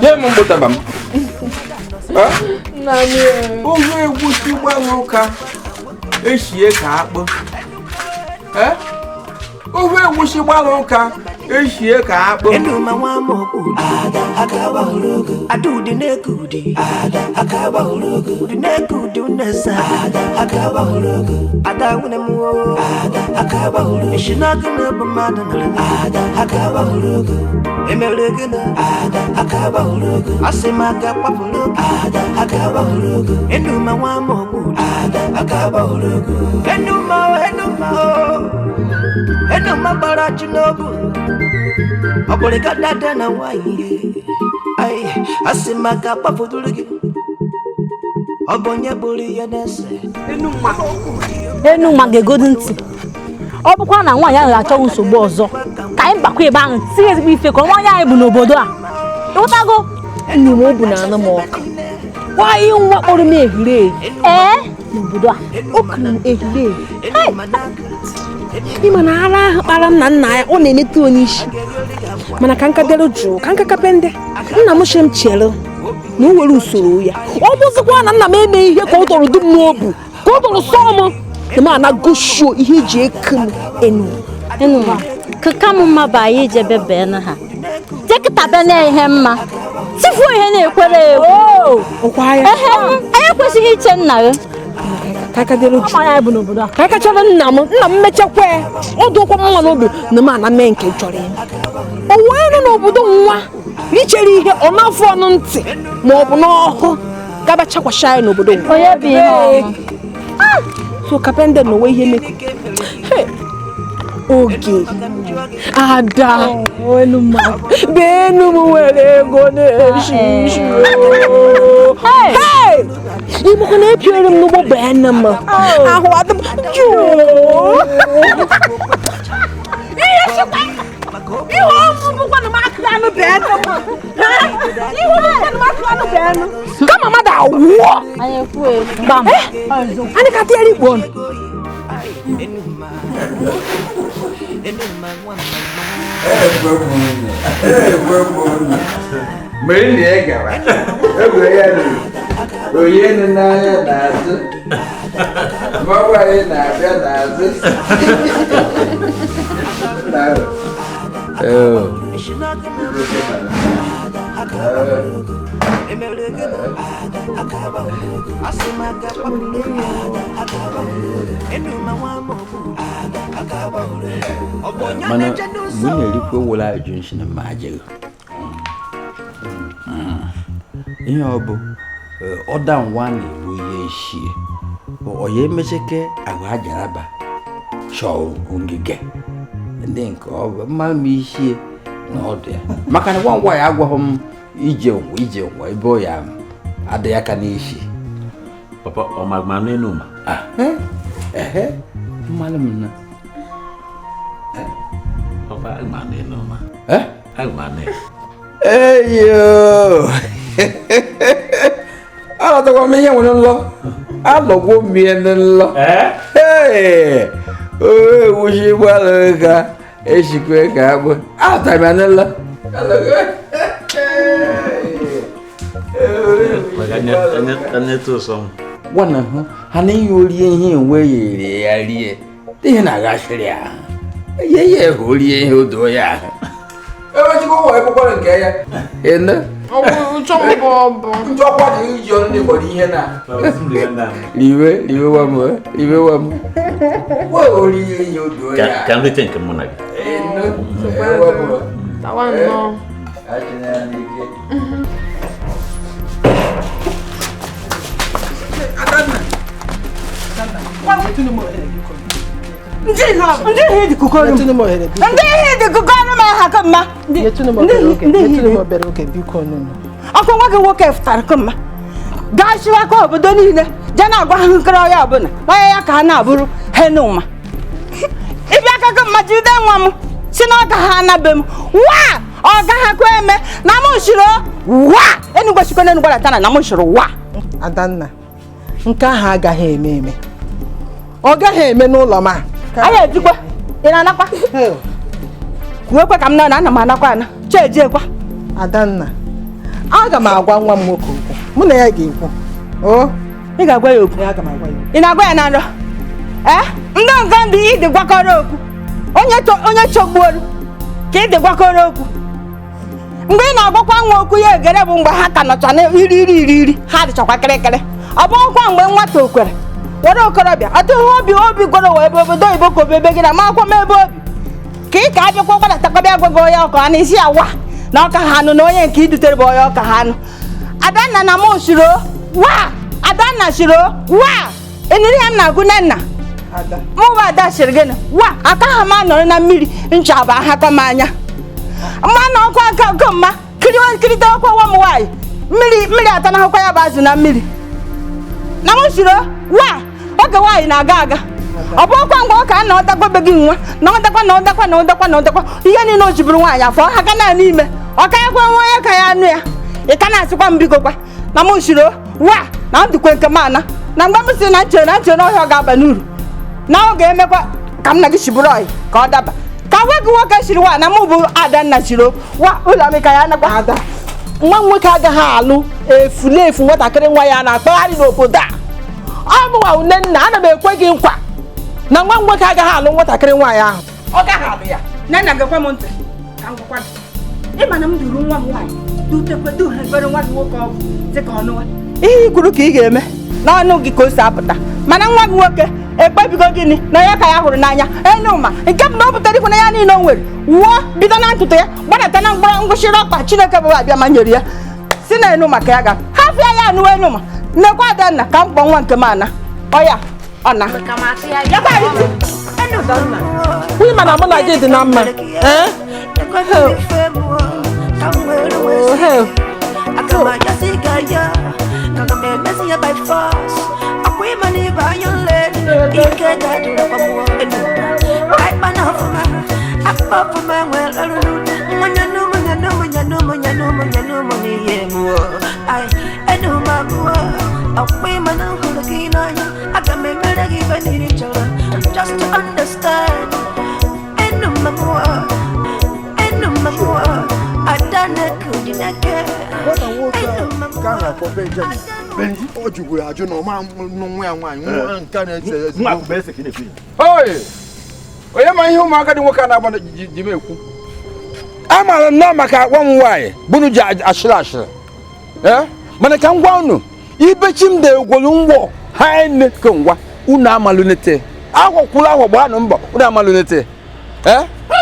nye m mkpụtaba m owe egwuchi gbalụ ụka echie ka akpụ ofe egwusi gbara ụka eshie ka akpụ
Enuma bara chinobu Obolika dada na waiye Ai asimaka pafudulugi Obonye buri ya nese
Enuma Enuma ga-egodu ntị ọ bụkwa na nwaanyị ahụ achọghị nsogbu ọzọ ka anyị bakwa ebe ahụ tinye ezigbo ife ka nwaanyị anyị bụ n'obodo a ịghọtago
nne m obu na anụ m ọkụ nwaanyị nwa kpọrọ m ehiri ehi
ee n'obodo a
o kuru m ehiri ehi ịma na ara ahụ kpara m na nna ya ọ na-emetụ onye isi mana ka nka dere jụụ ka nka kapende nna m chere m chere na o were usoro ya ọ bụzikwa na nna m eme ihe ka ọ tọrọ dum n'obu ka ọ tọrọ sọọ m na m anagosio ihe eji eke m enu
Enuma ka m mma bụ anyị ijebe bee na ha jekịta be na ihe mma tifuo ihe na-ekwere egwu ehe anyị ekwesịghị iche nna gị
ka aka chọrọ nna m mechakwa ọ dụkwa mma n'obi na m ana mee nke chọrọ ime o wee nọ n'obodo nwa ichere ihe ọ na-afụ ọnụ ntị ma ọ bụ n'ọhụ gaba chakwasha anyị n'obodo nwa so kapende na onwe ihe mekwu oge ada benu m nwere ego na-eshi ishi ịmụkwa na epiere m n'ụgbọ bee m ahụ adị m jụụ ihe ọmụmụ na m akụrụ anụ bee m ihe ọmụmụ na m akụrụ anụ bee m kama mmadụ awụọ anyị ka tinyere ikpo ọnụ
Mgbe ị gara, egwure ya ruru, onye nụ n'anya n'azụ, mmanwụ anyị na-abịa n'azụ.
Mana mgbe ị na-erikwa owula ajụ nshi na mma ajịghị ihe ọ bụ ọda nwa na-ebu ihe ishie ọ ya emecheke ahụ ajaraba chọọ ngige ndị nke ọ bụ mma m ishie na ọdụ ya maka na nwa ngwa ya agwaghị m ije ngwa ije ngwa ebe ọ ya adịghị aka n'isi.
Papa ọ ma ma n'Enuma?
Ehe, mmalụ m na.
Papa ma n'Enuma.
Eh?
Ma ne.
Eyo. Alọtakwa m ihe nwere nlọ. Alọgwo m ihe nlọ. Ee. Owe wushi gbara ka eshikwe ka agbụ. Alọtara m ya nlọ.
Gwana hụ ha na ihe orie ihe enwe ya rie ya rie ihe na-aghachiri ahụ ihe ya ehụ orie ihe o doo ya ahụ ewechikwa ụwa ekwukwara nke ya ene nchọkwa dị iji ọnụ n'ịkwado ihe na riwe riwe wa m riwe wa m wa orie ihe o doo ya
Ka m rite nke mụ na gị.
Ene wa m
Tawa nnọọ.
Achịna ya n'ike.
Ndị ihe dị kụkọrọ m. Ndị ihe dị kụkọrọ m aha ka mma. Ọkụ nwa gị nwoke fụtara ka mma. Gaa chiwakwa obodo niile jee na-agwa ha nkiri ọya ọbụla onye ya ka ha na-abụrụ Enuma. Ịbịa aka gị mma jide nwa m si na ọ ga ha anabe m wa ọ gaghị eme na m shiri wa enugwe chikwa n'enugwe latana na m shiri wa.
Adanna, nke ahụ agaghị eme eme. Ọ gaghị eme n'ụlọ m a.
Anyị ejikwa ị na-anakwa kwuekwe ka m na ana m anakwa ana chejiekwa.
Adanna, aga m agwa nwa m nwoke okwu. Mụ na ya ga-ekwu. O,
ị ga-agwa ya okwu.
Aga m agwa ya okwu.
Ị na-agwa ya na nrọ? Ee, ndị nga ndị ịdị gwakọrọ okwu. Onye chọgbuoru ka ịdị gwakọrọ okwu. Mgbe ị na-agwakwa nwa okwu ya egere bụ mgbe ha ka nọcha na iri iri iri iri ha dịchakwa kịrịkịrị. Ọ bụghịkwa mgbe nwata okwere were okorobịa ọtụghị obi obi gwara ụwa ebe obodo oyibo ka obi ebe gị na ma akwọ m ebe obi ka ị ka abịakwa gbadatakọbịa gwago onye ọka a na-esi ya wa na ọka ha anụ na onye nke idutere bụ onye ọka ha anụ. Adanna na mụ shiro wa Adanna shiro wa eniri ya m na-agụ nne nna mụ bụ ada shiri gịnị wa aka ha m anọrọ na mmiri ncha bụ ahakọ m anya mmanụ ọkụ aka oke mma kirịta ọkwa nwa m nwaanyị mmiri mmiri atanahụkwa ya bụ azụ na mmiri na m shiro wa oge nwaanyị na-aga aga ọ bụ ọkwa mgbe ọ ka na ọdakwa be gị nwa na ọdakwa na ọdakwa na ọdakwa na ọdakwa ihe niile o jiburu nwaanyị afọ ha ka naanị ime ọ ka ya kwa nwa onye ka ya anụ ya ị ka na-asịkwa m biko kwa na m shiro wa na ndụkwe nke m ana na mgbe m si na nchere na nchere ọhịa ọ ga-aba n'uru na ọ ga-emekwa ka m na gị shiburu ọyị ka ọ daba ka nwa gị nwoke shiri wa na mụ bụ Adanna shiro wa ụlọ m ka ya anakwa.
Ada, nwa m nwoke agaghị alụ efulefu nwatakịrị nwa ya na-akpagharị n'obodo a. Ọ mụnwa nne nna ana m ekwe gị nkwa na nwa m nwoke agaghị alụ nwatakịrị nwaanyị ahụ.
Ọ gaghị alụ ya. Nne nna gekwa m ntị ka m gwakwa gị. Ịma na m duru nwa m nwaanyị dutekwe duhebere nwa gị nwoke ọgwụ dịka ọnụwa. Ihe i kwuru ka ị ga-eme n'ọnụ gị ka o si apụta mana nwa gị nwoke ekpebigo gịnị na ya ka ya hụrụ n'anya Enuma nke bụ na o butere ikwu na ya niile o nwere wuo bido na ntụtụ ya gbadata na mkpọrọ ngwụsịrị ọkpa Chineke bụ abịa ma nyere ya si na Enuma ka ya ga hafịa ya anụwa Enuma nnekwa Adanna ka m kpọọ nwa nke m ana ọya ọ na
Nwunye mana mụ na gị dị na mma. Ee?
Just to understand,
O jukwuru ajụ na ọma nwa ya nwaanyị nwa nke na-ese eze.
Onye ma ihe ụmụaka dị nwoke a na-agba ji m ekwu amaara m na maka akwa m nwaanyị bunu ji ashịrị ashịrị mana ka m gwa unu ibechi m degwolu ngwọ ha ene ka ngwa unu amalunete akwọkwuru aghọ gbaanụ mbọ unu amalunete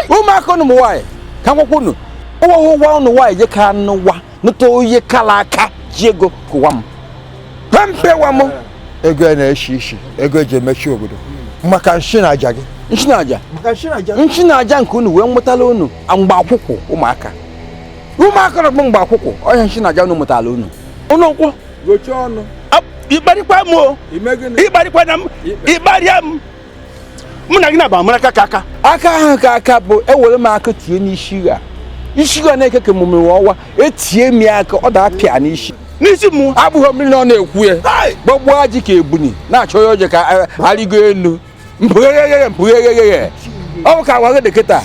ụmụaka unu m nwaanyị ka m gwakwa unu ụwa ụwa unu nwaanyị je ka nụwa nụta onye kala aka ji ego kụwa m pempewa m
ego a na-eshi ishi ego eji emechi obodo maka nshi na aja gị
nshi na aja nshi na aja nke unu wee nwetala unu mgbe akwụkwụ ụmụaka ụmụaka na mgbe akwụkwụ ọhịa nshi na aja unu mụtala unu unu nkwụ
gochie ọnụ
ịkparịkwa m o ịkparịkwa na m ịkparịa m mụ na gị na-agba amara aka ka aka
aka ahụ ka aka bụ ewere m aka tie n'isi gha isi gha na-eke ka emume ọwa etie m ya aka ọ da-apịa n'isi
n'isi mụ
abụghị mmiri na ọ na-ekwu ya gbagbuo ji ka ebuni na-achọ ya oje ka arịgo elu mpụghegheghe mpụghegheghe ọ bụ ka agwa gị dị kịta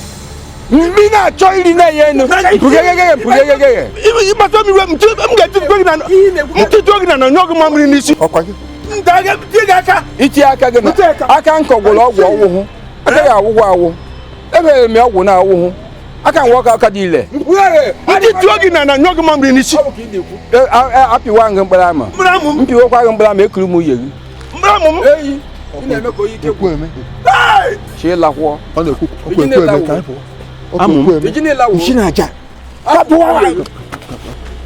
Mgbe ị na-achọ iri na-enye enu mpụgegege mpụgegege
ịgbata m iwe m ga-etitụgo gị na ntụtụ gị na na nyụọ gị mamịrị n'isi
itinye aka gị na aka nkọ gwụrụ ọgwụ ọwụhụ agaghị awụgwọ awụ emere m ya ọgwụ na awụhụ aka nwa ọka aka dị ile
ntụtụ gị na na nyụọ gị mamịrị n'isi
apịwa gị mkpụrụ ama mpiwekwa gị mkpụrụ ama ekuru m uye gị
eyi
ị na-eme ka oyi ike kwu chi ịlakwụọ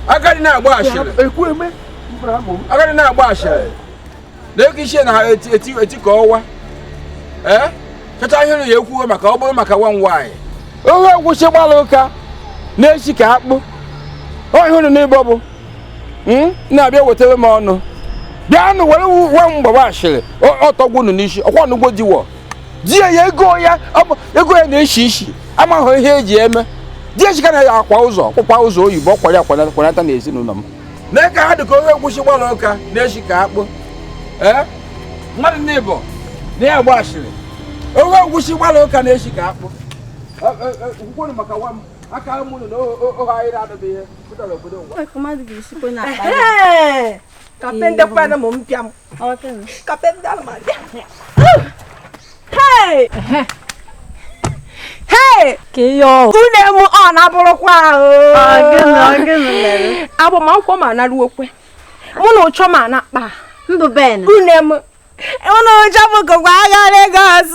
agadi na-agba ashịrị agadi na-agba ashịrị na-eke isi na ha eti ka ọwa ee chacha ihe ya ekwuo maka ọ bụrụ maka nwa nwaanyị ohe ngwụsị gbara ụka na-esi ka akpụ ọ ihe unu n'ịbọ bụ na-abịa wetara m ọnụ bịanụ were nwa mgbagba ashịrị ọtọgwu unu n'isi ọkwa n'ugbo diwọ di ya ego ya ego ya na-eshi ishi amaghị ihe eji eme di ya chika na ya akwa ụzọ kwụkwa ụzọ oyibo kwara akwanata na ezinụlọ m mee ka ha dị ka onye egwusi gbara ụka na-eshi ka akpụ ee mmadụ n'ịbọ na ya agba ashịrị onye egwusi gbara ụka na-eshi ka akpụ kwukwonu maka nwa m aka m unu na ohe anyị na-adọba ihe pụtara obodo ụwa
Kapende kwana mo mpia m. Kapende ala ma bịa. Hey! Hey! Une m ọ na-abụrụkwa ahụ. Agbamakwụkwọ m anaruokwe. Mụ na ụchọ m ana-akpa.
Mbụ Ben.
Une m. Mụ na ụchọ m gụkwa agha Legọs.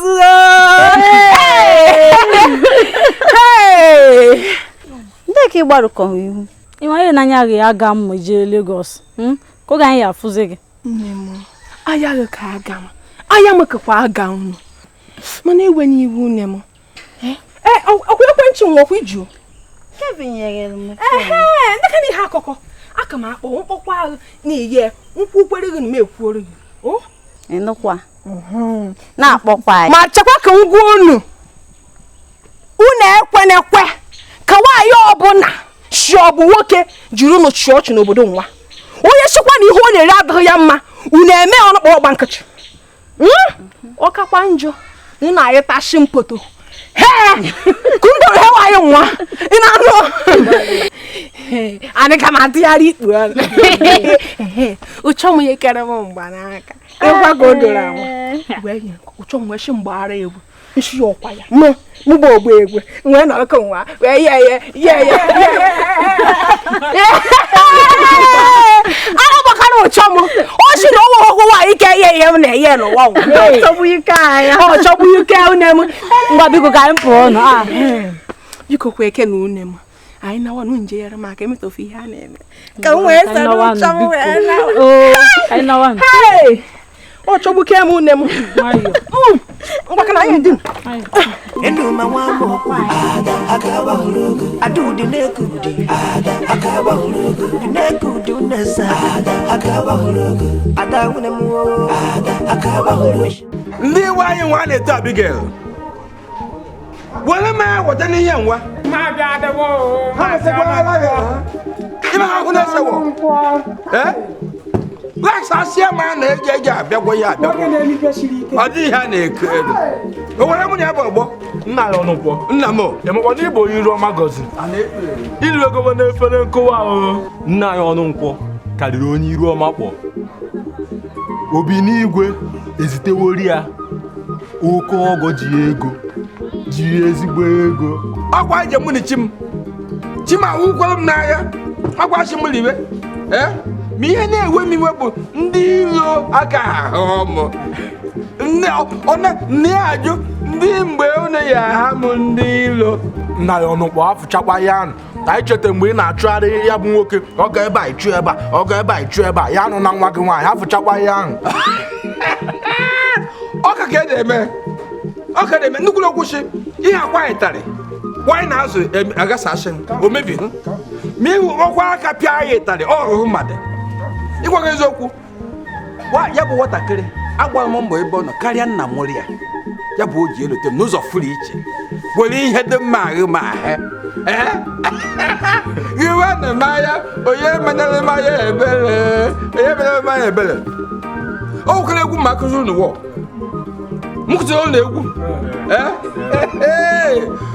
Hey!
Ndị ka ị gbarụkọ ihu.
Ịma ihe n'anya gị aga m jee Lagos. Ka oge anyị afụzi gị.
Nne m, aya gị ka aga m. Aya m kakwa aga unu. Mana ewe n'iwu nne m. Ee, ọkwa ekwentị m ọkwa iju.
Kevin nyere m.
Ehe, ndeka na ihe akụkọ. Aka m akpọ mkpọkwa ahụ na-eye nkwụ kwere gị na m ekwuoro gị. O?
Ịnụkwa. Na-akpọkwa anyị.
Ma chekwa ka m gwa unu. Unu ekwenekwe ka nwaanyị ọbụla si ọ bụ nwoke jiri unu chịa ọchị n'obodo nwa. Onye sịkwa na ihe ọ na-ere adịghị ya mma unu eme ọnụkpọ ọgba nkịtị. Ọkakwa njọ ị na-ayịtashi mpoto hee kundoro he nwanyị nwa ị na-anụ anyị ka na-atụgharị ikpu ọnụ ụchọ m ya kere m mgbanaka ịgwa ka o doro anwa ụchọ m wee shi mgbaghara egwu nshi ọkwa ya mụ mụ bụ ogbu egwu wee nọrọ ka nwa wee ye ye ye ye ara gbakara ụchọ m o si na ọnwa ọgwụ nwaanyị ike ihe ihe m na-eye n'ụwa ọ chọgbu ike une m
ngwa biko ka anyị pụọ nụ
biko kwa eke na une m anyị nawa nụ nje yere m aka emetofu ihe a na-eme ka m wee soro ụchọ m wee nawa ọ chọgbuke m une m ngwa ka na anyị dị
Enuma nwa amokwu ada aka gbahụrụ ada ude na-eku ude ada aka gbahụrụ ude na-eku ude unesa ada aka gbahụrụ ada nwune m ada aka gbahụrụ.
Ndị iwe anyị nwa na-eto Abigail were m weta n'ihe nwa ime ha hụ na-esewo laksasia ma na-eji eji abịagwo ya abịagwo ọ dịghị ha na-eko elu o nwere mụ na ya bụ ọgbọ
nna ya ọnụkwọ
nna m
emekwa na ịbụ onye iru ọma gọziri iru ego n'efere nkụwa o nna ya ọnụ nkwọ karịrị onye iru ọma kpọ obi n'igwe ezitewori ya oke ọgọ ji ego ji ezigbo ego
ọkwa ije mụ na chi m chi m awụkwara m n'ahịa ọkwa chi m riwe ee ma ihe na-ewe m iwe bụ ndị iro aka ahụ m nne ajụ ndị mgbe unu ya aha m ndị iro
nna ya ọnụ kpọ afụchakwa ya anụ ka anyị cheta mgbe ị na-achụgharị ya bụ nwoke ọ ga ebe a ịchụ ebe a ọ ga ebe a ịchụ ebe a ya anụ na nwa gị nwaanyị afụchakwa ya ahụ
ọka ka e na-eme ọka na-eme nnukwu okwuchi ihe akwa ịtarị nwanyị na-azụ agasasị o mebi ma ihu ọkwa aka pịa ya ịtarị ọ rụrụ mmadụ ịgwa gị eziokwu ya bụ nwatakịrị agbara m mbọ ebe ọ nọ karịa nna mụrụ ya ya bụ o ji elote m n'ụzọ furu iche were ihe dị mma ahụ ma ahụ iwe na mmanya onye menyere mmanya ebere onye menyere mmanya ebere o nwekere egwu ma akụziri unu wọ m kụziri unu egwu ee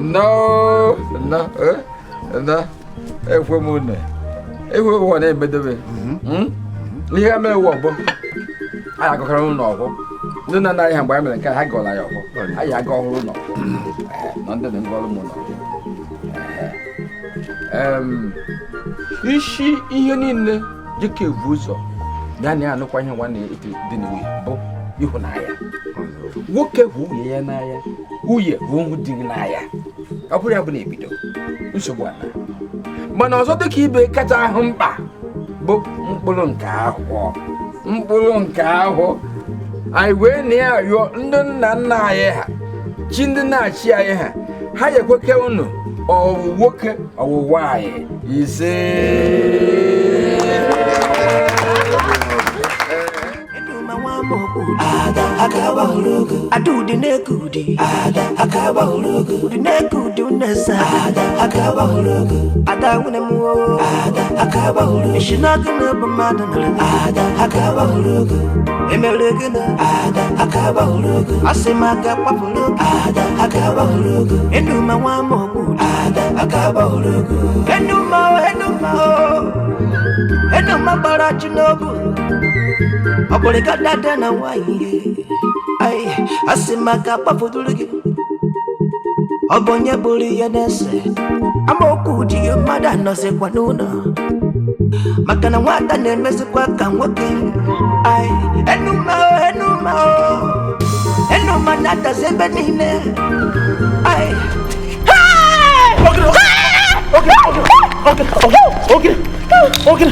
No, no, no. Ekwe m unu. Ekwe m na-emedebe. Ihe mere wụ ọgbọ. Anyị agakọrọ ụlọ ọgwụ. Ndị nna nna anyị ha mgbe anyị mere nke ha gọrọ anyị ọgwụ. Anyị aga ọhụrụ ụlọ. Na ndị dị ngwa ọrụ m ụlọ. Isi ihe niile dịka evu ụzọ ya na anụkwa ihe nwanne dị n'iwu bụ ịhụnanya. Nwoke hụ nwunye ya n'anya, nwunye hụ di gị n'anya. Ọ bụrụ ya bụ na ebido nsogbu ana. Mana ọzọ dịka ibe kacha ahụ mkpa bụ mkpụrụ nke ahụ. Mkpụrụ nke ahụ anyị wee na-arịọ ndị nna nna anyị ha, chi ndị na-achị anyị ha, ha ekweke unu ọwụ nwoke ọwụ nwaanyị ise.
Ada akaba urugu adu nekudi ada akaba urugu nekudi unesa ada akaba urugu ada unemu ada akaba urugu ishinagna bamada ada akaba urugu emelegna ada akaba urugu asimaga papulu ada akaba urugu enuma wa mobu ada akaba urugu enuma enuma enuma barachinobu Obolika dada na waye ai asimaka pafudulugi obonye buri yenese amoku di mada no se kwanuna makana nwata na-emezikwa ka nwoke ai enuma enuma enuma nata sebe niile ai
Okay okay okay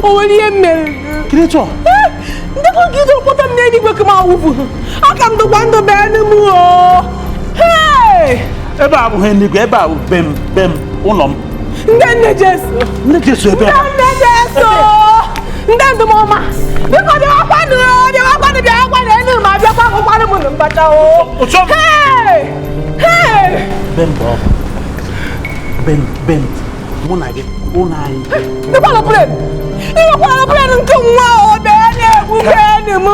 O nwere ihe mere
Creator
ndị kọmpụta kpọta m n'eluigwe ka m awụpụ aka m dịkwa ndụ bee n'ime o.
Ebe a abụghị eluigwe, ebe a bụ be m ụlọ m.
Ndị nne Jesu.
Nne Jesu ebe a.
Ndị nne Jesu. Ndị ndụmọma. Biko bịawakwanụ bịawakwanụ bịawakwanụ elu ma bịakwa akwụkwanụ m na mbacha o.
Be m bụ ọkụ. Be m mụ na gị ụlọ anyị.
Ịkwala plen! Ịkwala plen nke nwa o bee na-egbu enyi m o.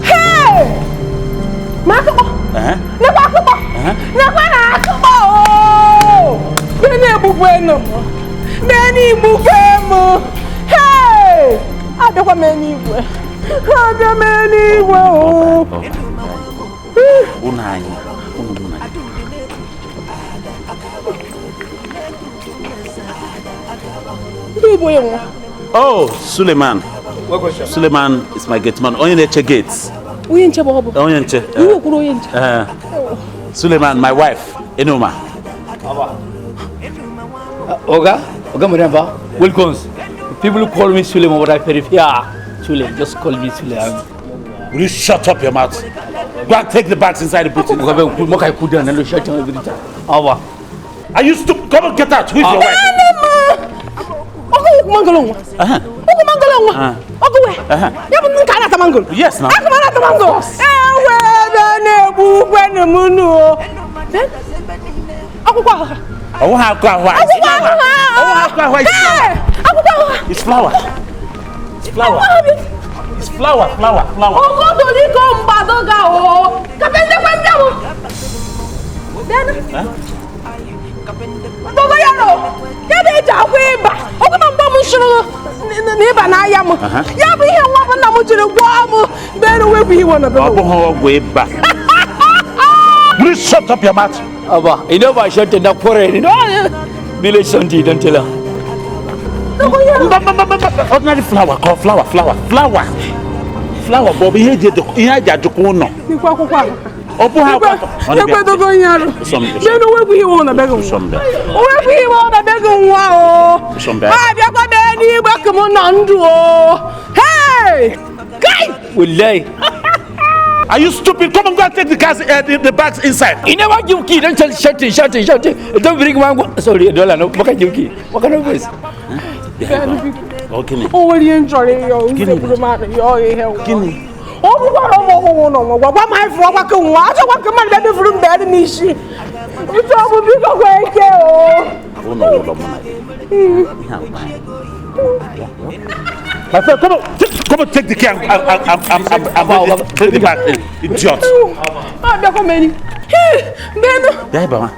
Hey! Ma akụkọ! Nekwa akụkọ! Nekwa na akụkọ o! Bee na-egbukwa enyi m. Bee na-egbukwa m. Hey! Abịakwa m eluigwe. Abịa m eluigwe o.
Ụlọ anyị. Ụlọ mụ na gị. Oh, Suleiman. Suleiman is my gate man. Onye na-eche gates.
Onye nche bụ ọ bụ.
Onye nche.
Iwu kwuru onye nche.
Suleiman, my wife, Enuma.
Oga, Oga Mariamba, welcome. People call me Suleiman, but I prefer Sule. Just call me Sule.
Will you shut up your mouth? Go and take the bags inside the boot. Are you stupid? Come and get out. Who is your wife? Yes, now. It's flour. It's flour. It's flour, flour, flour. Will you shut up your mouth?
Abba, you know I shut in quarrel, you know? Village something, don't tell her.
Ordinary flour, call flour, flour, flour. Flour, Bobby, he did the
Hey!
Are you stupid? Come on, go and take the cars, the bags inside.
You never give key. Don't tell shouting, shouting, shouting. Don't bring one. Sorry, dollar. No, what can you key? What kind of voice?
Okay.
Oh, will you enjoy your Guinea? Oh,
My friend, come on, come on, take the key and bring it back. Idiot. Bịa ebe a.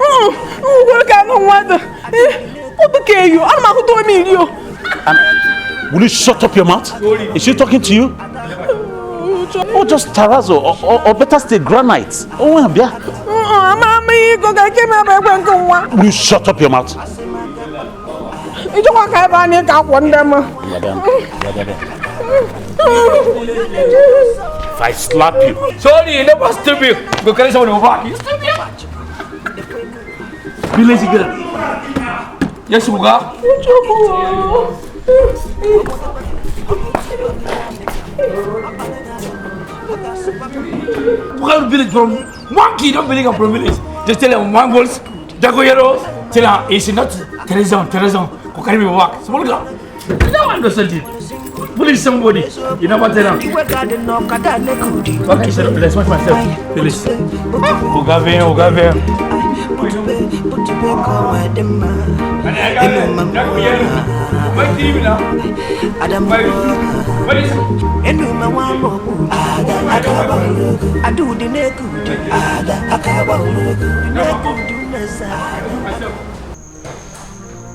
Will you shut up your mouth? Is she talking to you? Oh, just terrazzo, or better still, granite. Oh, yeah. Will you shut up your mouth? If I slap you.
Sorry, you never stupid. Go carry someone over. You stupid. Be lazy girl. Yes, Uga. One village from one kid, don't believe I'm from village. Just tell them one goals, Jagoyero, tell her it's not Teresa, Teresa, go carry me work. Small girl. No one understands it. Police somebody. You never tell them. Okay, sir, let's watch myself. Please. Ogave, Ogave.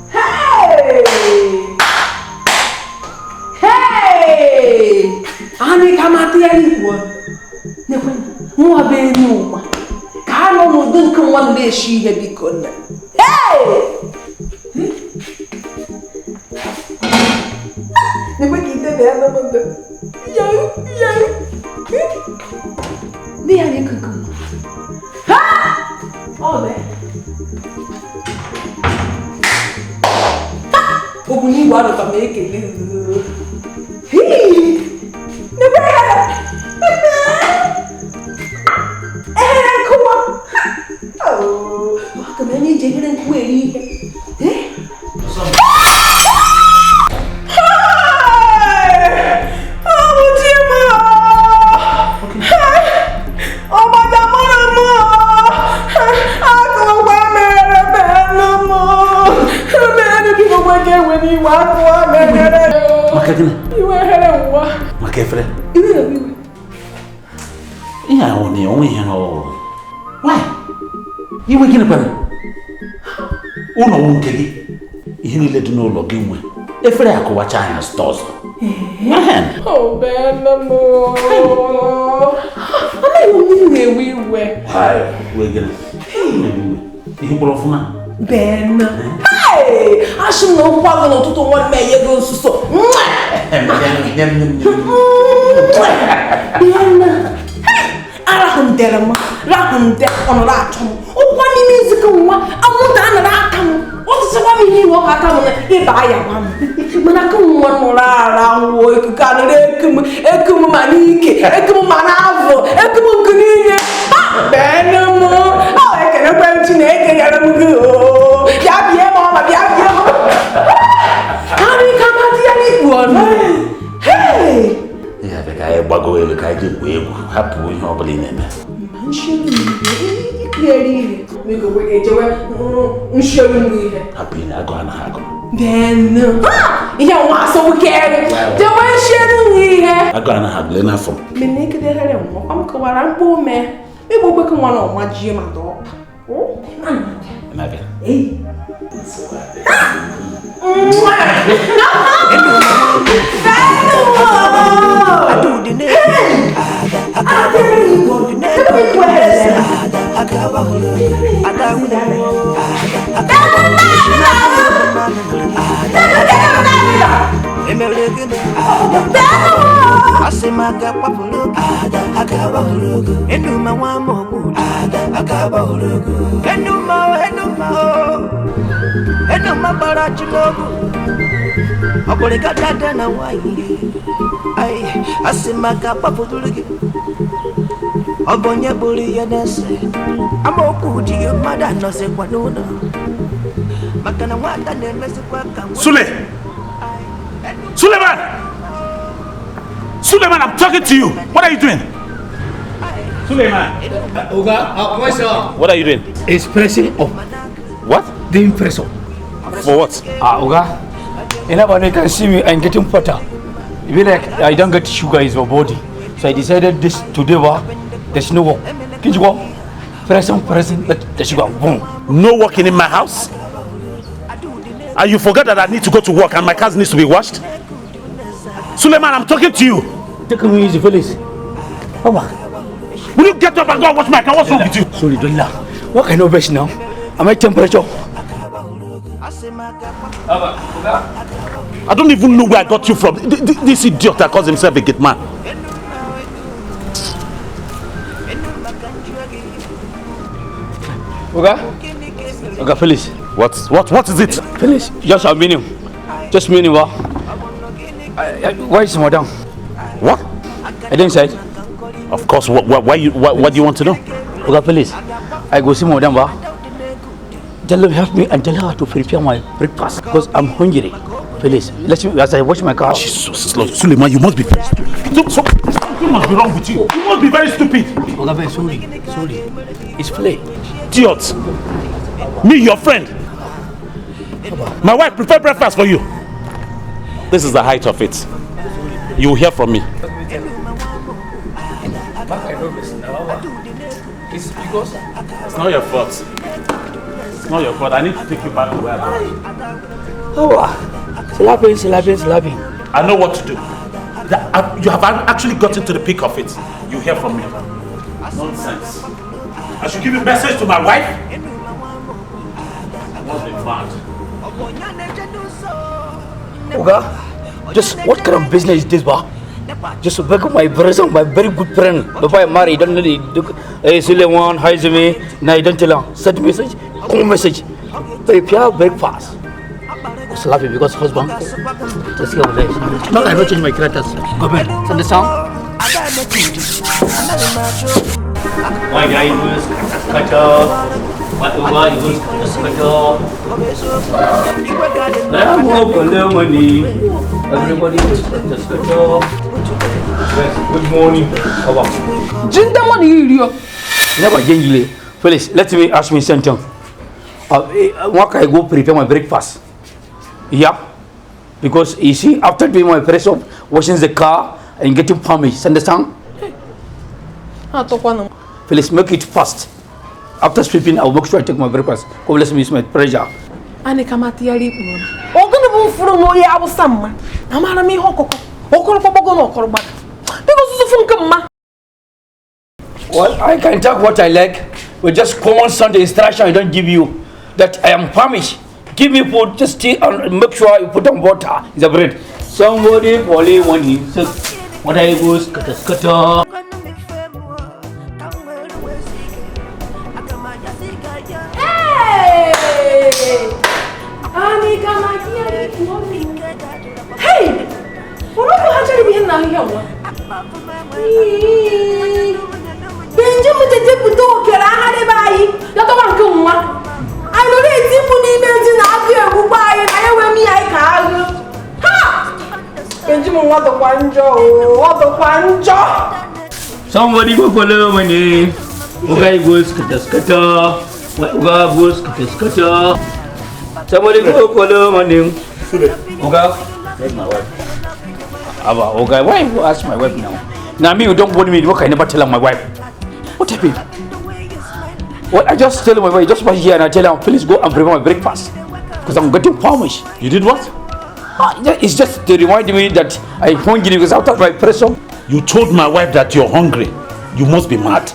Hey! Hey! Ani kamati ya ni nwa be n'ụwa ka anọ n'ụdị nke nwa na-eshi ihe biko nne. Hey! Nekwe ka ite na ya ya. Ndị ya na-eke nke nwa. Ha! Ọ bụ. Ogun igwe arụta m ekele. Hii! Nekwe ya! Ehere nkụwa! Oh, aka m enye ije ehere nkụwa eri ihe.
Maka efere. Ihe ahụ na onwe ihe ọ. Why? Iwe gịnị kwara? Ụlọ nke gị. Ihe niile dị n'ụlọ gị nwe. Efere akụwacha anya zụta ọzọ.
Oh, Ben, mo. Anaghị m na-ewe iwe.
Why? Iwe gịnị? Ihe mkpụrụ ọfụma.
Ben. Hey! Asị m na ụkwụ agụ n'ụtụtụ nwa m enye gị nsuso. Arahụndere m, rahụnde ọnọrọ achọ m. Ụkwụ n'ime nzukọ nwa, anwụnta anọrọ aka m. Ọtụtụkwa m ihe iwe ọka aka m na ịba ya gwa m. Mana ka nwa nọrọ ara nwụọ ikuku anọrọ eku m, eku m ma n'ike, eku m ma n'afọ, eku m nke niile. Ben m, ọ ekenekwe m Chineke nyere m gị oo. Bịa bie m ọma, bịa bie m. Karị ka mmadụ ya n'ikpu ọnụ. Hey!
Ya bụ ka anyị gbago elu ka anyị ji gwuo egwu, hapụ ihe ọ bụla ị na-eme. Hapụ ihe agụ anaghị agụ.
Ben, ihe nwa asọgbukere. Jewe nshielu ihe.
Agụ anaghị agụ n'afọ.
Mene ekedere nwa, ọ m kọwara mkpa ume. Igbo kwekọ nwa na ọma jie ma dọọ.
Na-abịa. Sule! Suleiman! Suleiman, I'm talking to you. What are you doing? Suleiman.
Oga,
what are you doing?
It's pressing up.
What?
Doing press up.
For what?
Oga, anybody can see me, I'm getting fatter.
It be like I don't get sugar in my body. So I decided this today, there's no work. Can you go? Present, let the sugar boom.
No working in my house? And you forget that I need to go to work and my cars needs to be washed? Suleiman, I'm talking to you.
Take me easy, Felix. Papa.
Will you get up and go and wash my car? What's wrong with you?
Sorry, don't laugh. What kind of rest now? Am I temperature?
I don't even know where I got you from. This idiot that calls himself a gate man.
Okay, Felix.
What is it?
Felix, just a minute. Just a minute, what? Where is madam?
What?
I didn't say.
Of course. What do you want to know?
Okay, Felix. I go see madam, what? Tell her help me and tell her to prepare my breakfast because I'm hungry. Felix, let me as I wash my car.
Jesus, Lord, Suleiman, you must be very stupid. Something must be wrong with you. You must be very stupid.
Okay, sorry. It's play.
Idiot. Me, your friend. My wife prepared breakfast for you. This is the height of it. You will hear from me.
It's because
it's not your fault. It's not your fault. I need to take you back to where I am.
Oh, slapping.
I know what to do. You have actually gotten to the peak of it. You hear from me. Nonsense. I should give a message to my wife? I must be mad.
Oga, just what kind of business is this, ba? Just back up my brother, my very good friend. Before I marry, don't know the hey, Suleiman, hi to me. Now you don't tell him. Send message, call message. Prepare breakfast. I was laughing because husband. Just go there. No, I don't change my characters. Go back. Understand? My guy was cut off. What was cut off? Everybody was cut off. Yes, good morning.
Jinda money, you.
Never gengile. Felix, let me ask me something. What can I go prepare my breakfast? Yeah, because you see, after doing my press up, washing the car and getting punished, understand? Felix, make it fast. After sweeping, I'll make sure I take my breakfast. God bless me, it's my pleasure. Well, I can talk what I like, but just common Sunday instruction I don't give you. That I am famished. Give me food, just tea and make sure you put on water in the bread. Somebody probably want him. So what I go scatter scatter.
Hey! Hey! What are you doing here? Benjamin
Somebody go follow my name. Okay, go scatter scatter. Go scatter scatter. Somebody go follow my name. Okay, that's my wife. Okay, why you ask my wife now? Now me, you don't want me. What can I never tell my wife? What happened? Well, I just tell my wife, just watch here and I tell her, please go and prepare my breakfast. Because I'm getting famished.
You did what?
It's just to remind me that I'm hungry because after my pressure.
You told my wife that you're hungry. You must be mad.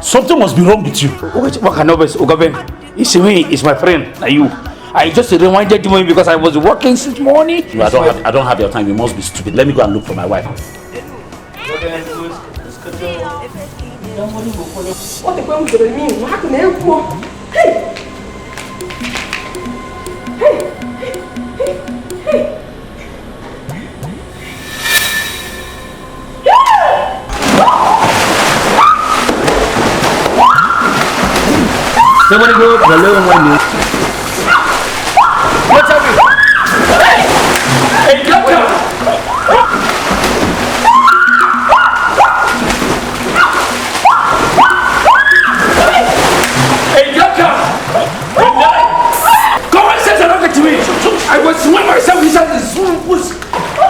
Something must be wrong with you.
What can I say? It's me, it's my friend, not you. I just reminded me because I was working since morning.
No, I don't have your time. You must be stupid. Let me go and look for my wife.
What the mean? What happened? Hey! Hey! Hey! Hey!
Somebody go hello my name. What's happening? Hey! Hey, doctor! Hey, doctor! Come on, say something to me! I was swimming myself inside the swimming pool.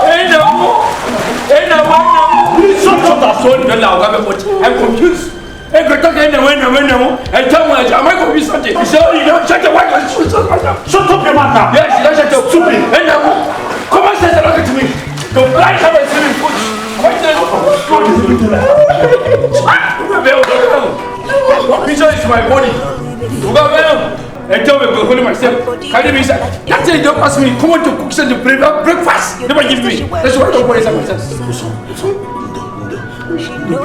Hey, no!
Dollar, but I'm confused. I go talk anyway, I tell me, am I confused something? So you don't shut the white. Shut up your mouth now. Yes, you don't shut up. Stupid. And now, come on, say something to me. Don't lie, have a swimming pool. Picture is my body. And tell me, I'm holding myself. Can you be that thing don't ask me. Come on to cook the breakfast. Never give me. That's why I don't worry about myself.
Will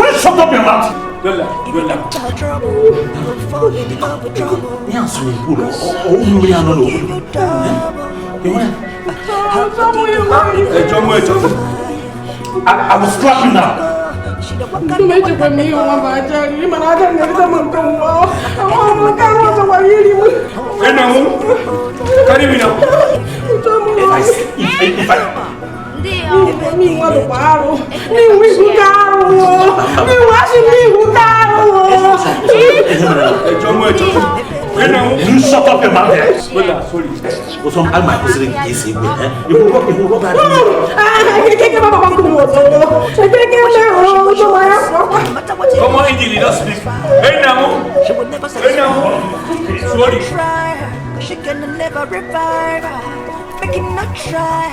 you shut up your mouth? I will slap you now. If I You shut up your mouth.
Come on, Indy, don't speak. Hey, now. Sorry.
She can never revive. Making no try.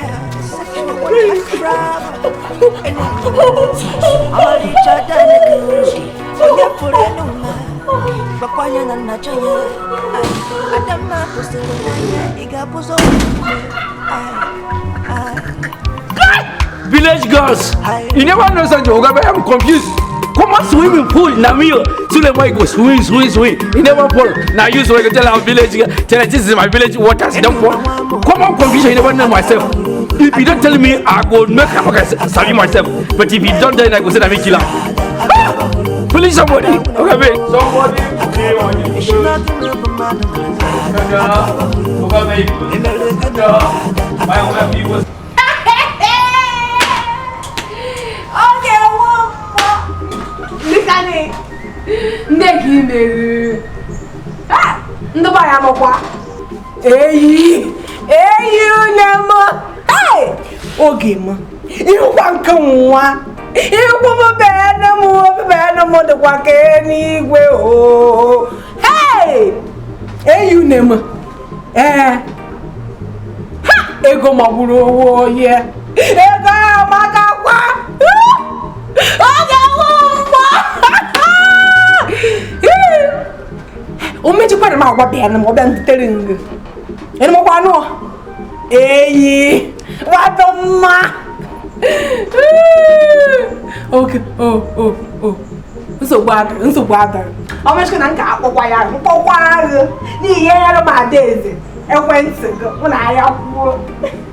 Village girls, you never know such a but I'm confused. Come on, swimming pool, Namio. Suleiman go swim, swim, swim. You never fall. Now you so I can tell our village, tell her this is my village water, don't fall. Come on, confusion, you never know myself. If you don't tell me, I go make a sabi myself. But if you don't, then I go say I'm a killer. Please somebody. Okay, wait. Somebody.
Oge m ịhụkwa nke nwa ịhụkwa m bene m bene m dịkwa ka eluigwe o hey eyi une m ee ha ego magburu onwe onye ego amakakwa oge nwa o mejikwara m agwa bene m ọbịa ndutere ngụ enumọkwa anụ eyi What the ma? Okay, oh. So bad. I'm just gonna go wire. Ni my days. E went to go when I have.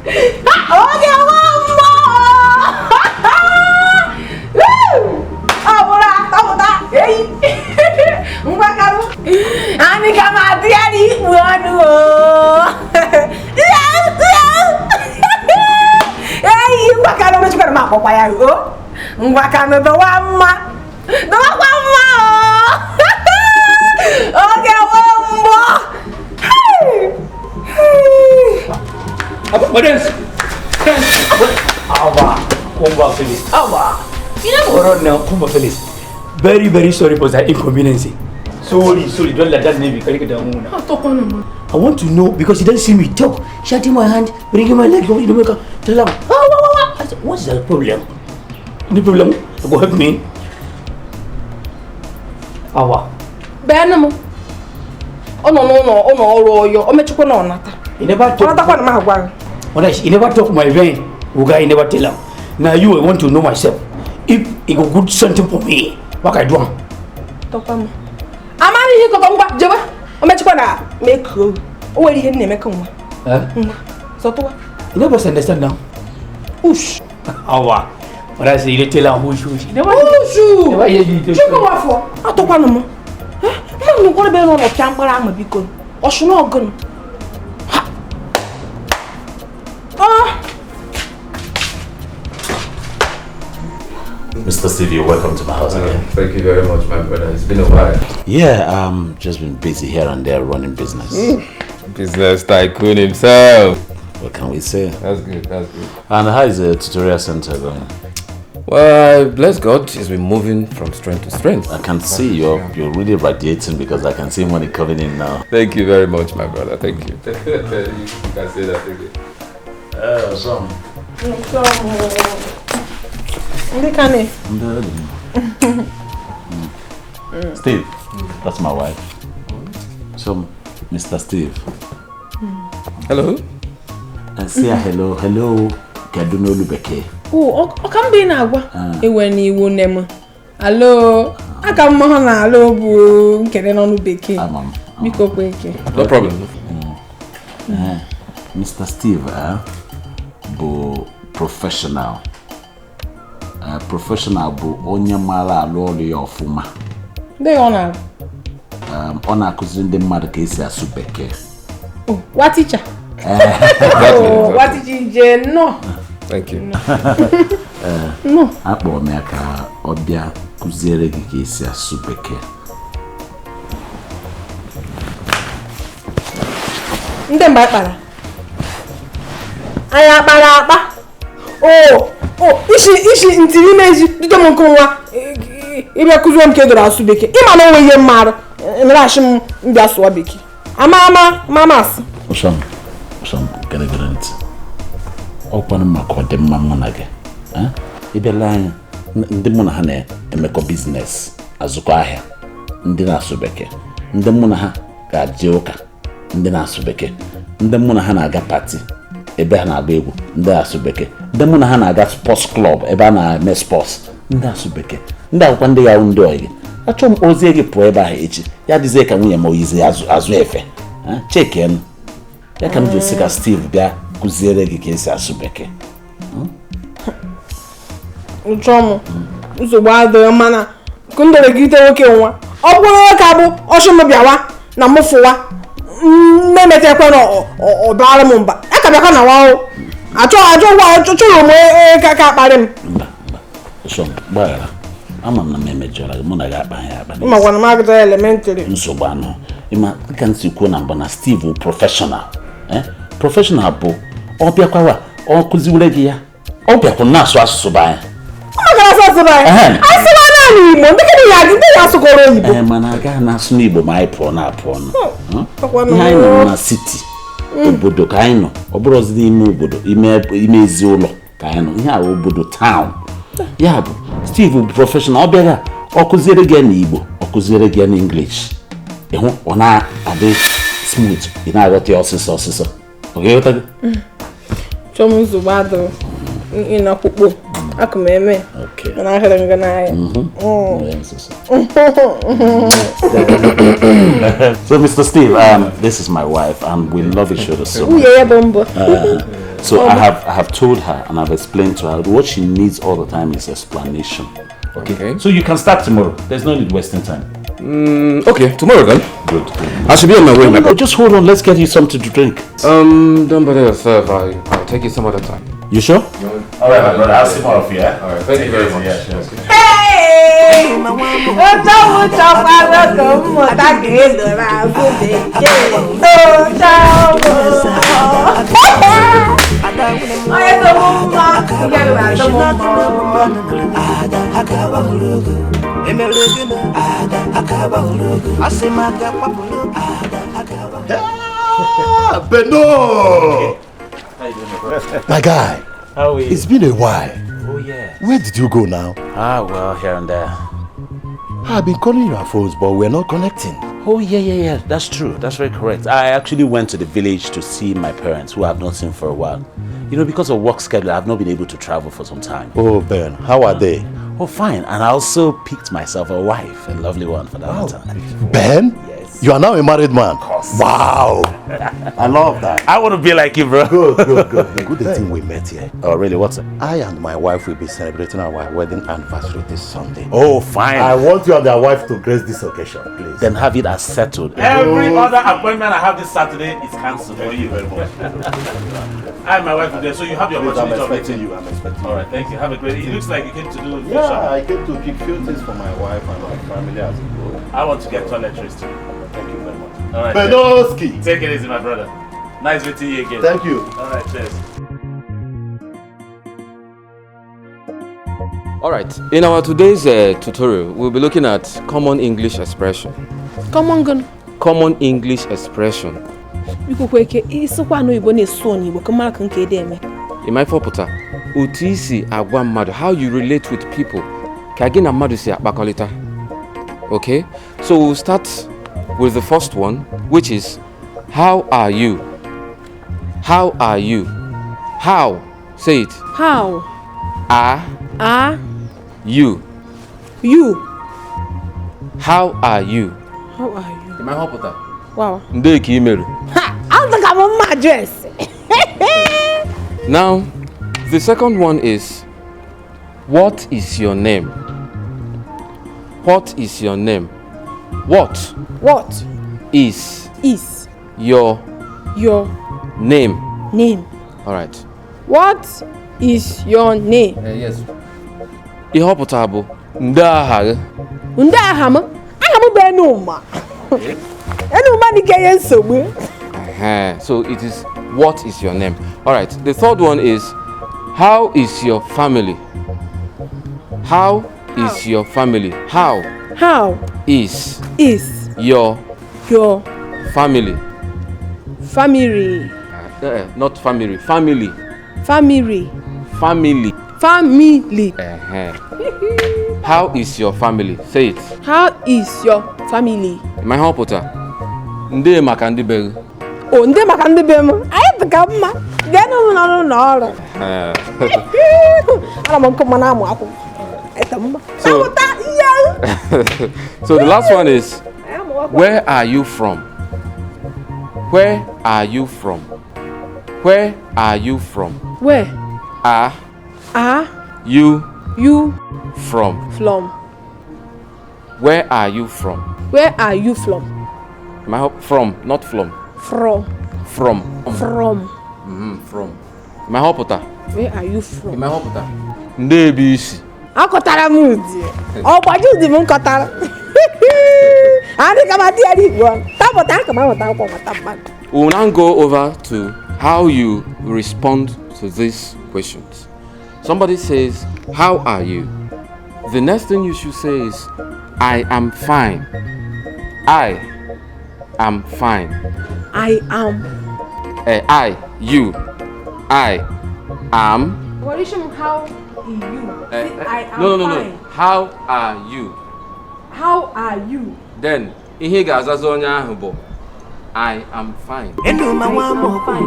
Okay, mama. Abora, abora. Hey. Ngwa karu. Ani kama diari wonu. Hey, ngwa karu me chukara ma akpọkwa ya o. Ngwa karu dọwa mma. Dọwakwa mma o. Oge wo mbọ. Hey.
But dance.
Awa, Kumba Felix. Awa. You know, Kumba Felix. Very, very sorry for that inconvenience. Sorry, don't let that name be carried down. I want to know because he doesn't see me talk. Shutting my hand, bringing my leg, you know, tell him, I said, what's the problem? The problem? Go help me. Awa.
Benamo. Oh no, oh, no,
He never talk. He never talk my vein. Uga, he never tell him. Now you I want to know myself. If it go good something for me, what I do?
Amani he go ngwa jebe. O mechikwa na make o were ihe na emeka nwa.
Eh?
So to.
You never understand now.
Ush.
Awa. But I say you tell am hush hush.
Hush.
Never hear you.
Chukwu wafo. Atokwa no mo. Eh? Ma no kwere be no no pia mkpara ahụ biko. Oshu na ogun. Ha. Oh.
Mr. Stevie, welcome to my house again.
Thank you very much, my brother. It's been a while.
Yeah, just been busy here and there running business.
Business tycoon himself.
What can we say?
That's good, that's good.
And how is the tutorial center going?
Well, bless God, he's been moving from strength to strength.
I can see you're really radiating because I can see money coming in now.
Thank you very much, my brother. Thank you. You can say that again.
Steve, that's my wife. So, Mr. Steve.
Hello.
And say hello, hello, Kedu Lubeke.
Oh, ọ ka mbe na-agwa ewe na iwu nne m. Alo, aka m hụ na alo bụ nkele n'ọnụ bekee. Biko kwe eke.
No problem.
Mr. Steve bụ professional. Professional bụ onye maara alụ ọrụ ya ọfụma.
Ndị ọ na-arụ?
Ọ na-akụziri ndị mmadụ ka esi asụ bekee.
Oh, wa teacher. Oh, wa teacher ije no.
Thank you.
No.
Akpọrọ m ya ka ọ bịa kụziere gị ka esi asụ bekee.
Ndị mgbe akpara. Anyị akpara akpa. Oh, isi ntiri meji bido m nke nwa ịbịa kụziere m ka edoro asụ bekee. Ịma na onwe ihe mmarụ nrashi m mbịa sụọ bekee. Ama ama asụ.
Ụsọm gere ntị. Ọkwanụ maka ọdịmma mụ na gị. Ịbịala anya ndị mụ na ha na-emekọ biznes azụkọ ahịa ndị na-asụ bekee, ndị mụ na ha ga-eje ụka ndị na-asụ bekee, ndị mụ na ha na-aga pati ebe ha na-agba egwu ndị na-asụ bekee, ndị mụ na ha na-aga sports club ebe a na-eme sports ndị na-asụ bekee, ndị akwụkwọ ndị ya ndị ọyị gị. Achọ m ozie gị pụọ ebe ahụ echi ya dịzie ka nwunye m oyizi azụ efe. Chekenụ ya ka m ji esi ka Steve bịa kụziere gị ka esi asụ bekee.
Ụchọ m nsogbu adịghị mana kụnderegide nwoke nwa ọ bụrụ ka bụ ọchụ m bịawa na m fụwa mmemetekwe na ọbara m mba ya ka bịakwa na nwa achọ chọrọ m ka akparị m.
Mba ụchọ m gbaghara, ama m na m emejọrọ gị, mụ na gị akpaghị akpa.
Ma gwana m agụta elementrị.
Nsogbu anọ ịma dịka m si kwuo na mbụ na Steve bụ prọfeshọnal. Prọfeshọnal bụ ọ bịakwawa ọ kụziwere gị ya, ọ bịakwa na-asụ asụsụ be anyị. Ee, mana agaghị na-asụ n'Igbo ma anyị pụọ na-apụọ nụ. Ihe anyị nọ na siti obodo ka anyị nọ, ọ bụrụzi n'ime obodo ime ezi ụlọ ka anyị nọ, ihe a obodo taụn. Ya bụ Steve bụ prọfeshọnal, ọ bịara ọ kụziere gị ya n'Igbo, ọ kụziere gị ya n'English. Ịhụ ọ na-adị smooth, ị na-aghọta ya ọsịsọ ọsịsọ. Ọ ga-aghọta gị?
Chọm nsogbu adịghị ịnọkpukpo akụ m eme mana ahịrị m gị n'ahịa.
So Mr. Steve, this is my wife and we love each other so much. So I have told her and I've explained to her what she needs all the time is explanation. Okay. So you can start tomorrow. There's no need wasting time.
Okay, tomorrow then.
Good.
I should be on my way.
No, just hold on. Let's get you something to drink.
Don't bother yourself. I'll take you some other time.
You sure?
All right, my brother. I'll see more of you. Yeah? All right. Thank you very much. Yeah, sure.
Hey!
Beno! My guy,
how are you?
It's been a while.
Oh yeah.
Where did you go now?
Ah, well, here and there.
I've been calling your phones, but we're not connecting.
Oh, yeah. That's true. That's very correct. I actually went to the village to see my parents, who I've not seen for a while. You know, because of work schedule, I've not been able to travel for some time.
Oh, Ben, how are they?
Oh, fine. And I also picked myself a wife, a lovely one for that matter.
Ben?
Yes.
You are now a married man.
Of course.
Wow. I love that.
I want to be like you, bro.
Good. Good thing we met here.
Oh, really? What's up?
I and my wife will be celebrating our wedding anniversary this Sunday.
Oh, fine.
I want you and your wife to grace this occasion, please.
Then have it as settled. Every other appointment I have this Saturday is cancelled.
Thank you very much.
I and my wife will be there, so you have your opportunity.
I'm expecting you. I'm expecting you.
All right, thank you. Have a great day. It looks like you came to do.
Yeah, I came to pick few things for my wife and my family as a whole.
I want to get toiletries too.
Thank you very much.
All right.
Benoski.
Take it easy, my brother. Nice meeting you again.
Thank you.
All right, cheers.
All right. In our today's tutorial, we'll be looking at common English expression.
Common gun.
Common English expression.
Biko kweke isokwa no Igbo na-esu n'Igbo ka mara ka nke ede eme.
Ị fọpụta otu isi agwa mmadụ, how you relate with people, ka gị na mmadụ si akpakọrịta. Okay? So we'll start with the first one, which is how are you? How are you? How? Say it.
How?
Are.
Are.
You.
You.
How are you?
How are you?
Ị ma ihe ọ pụtara?
Wow.
Ndị ka ị mere.
Ha! Azụga m mma address.
Now, the second one is, what is your name? What is your name? What?
What?
Is.
Is.
Your.
Your.
Name.
Name.
All right.
What is your name?
Yes. Ihe ọ pụtara bụ ndị aha gị.
Ndị aha m? Aha m bụ Enuma. Enuma ni ke ye nsogbu.
So it is, what is your name? All right. The third one is, how is your family? How is your family? How?
How
is
is
your family?
Family.
Not family. Family.
Family.
Family.
Family.
How is your family? Say it.
How is your family?
My helper. Ndị maka ndị be gị.
Oh, ndị maka ndị be m. Anyị dị ka mma. Bịa n'ụlọ n'ụlọ ọrụ. Ana m nkụ mmanụ amụ akwụkwọ.
So the last one is, where are you from? Where are you from? Where are you from?
Where
are you from?
From.
Where are you from?
Where are you from?
My hope from, not from.
From.
From.
From.
From. My hopota.
Where are you from?
My hopota. Ndebisi.
Akọtara m ụdị. Ọgbaji ụdị m nkọtara. Adị ka m adị ya n'igwe. Tapụta aka m amụta akwụkwọ mata mmadụ.
We will now go over to how you respond to these questions. Somebody says, how are you? The next thing you should say is, I am fine. I am fine.
I am.
I, you. I am.
What is how you? I am
no.
Fine.
How are you?
How are you?
Then, ihe ga-azaza onye ahụ bụ, I am fine.
I am fine.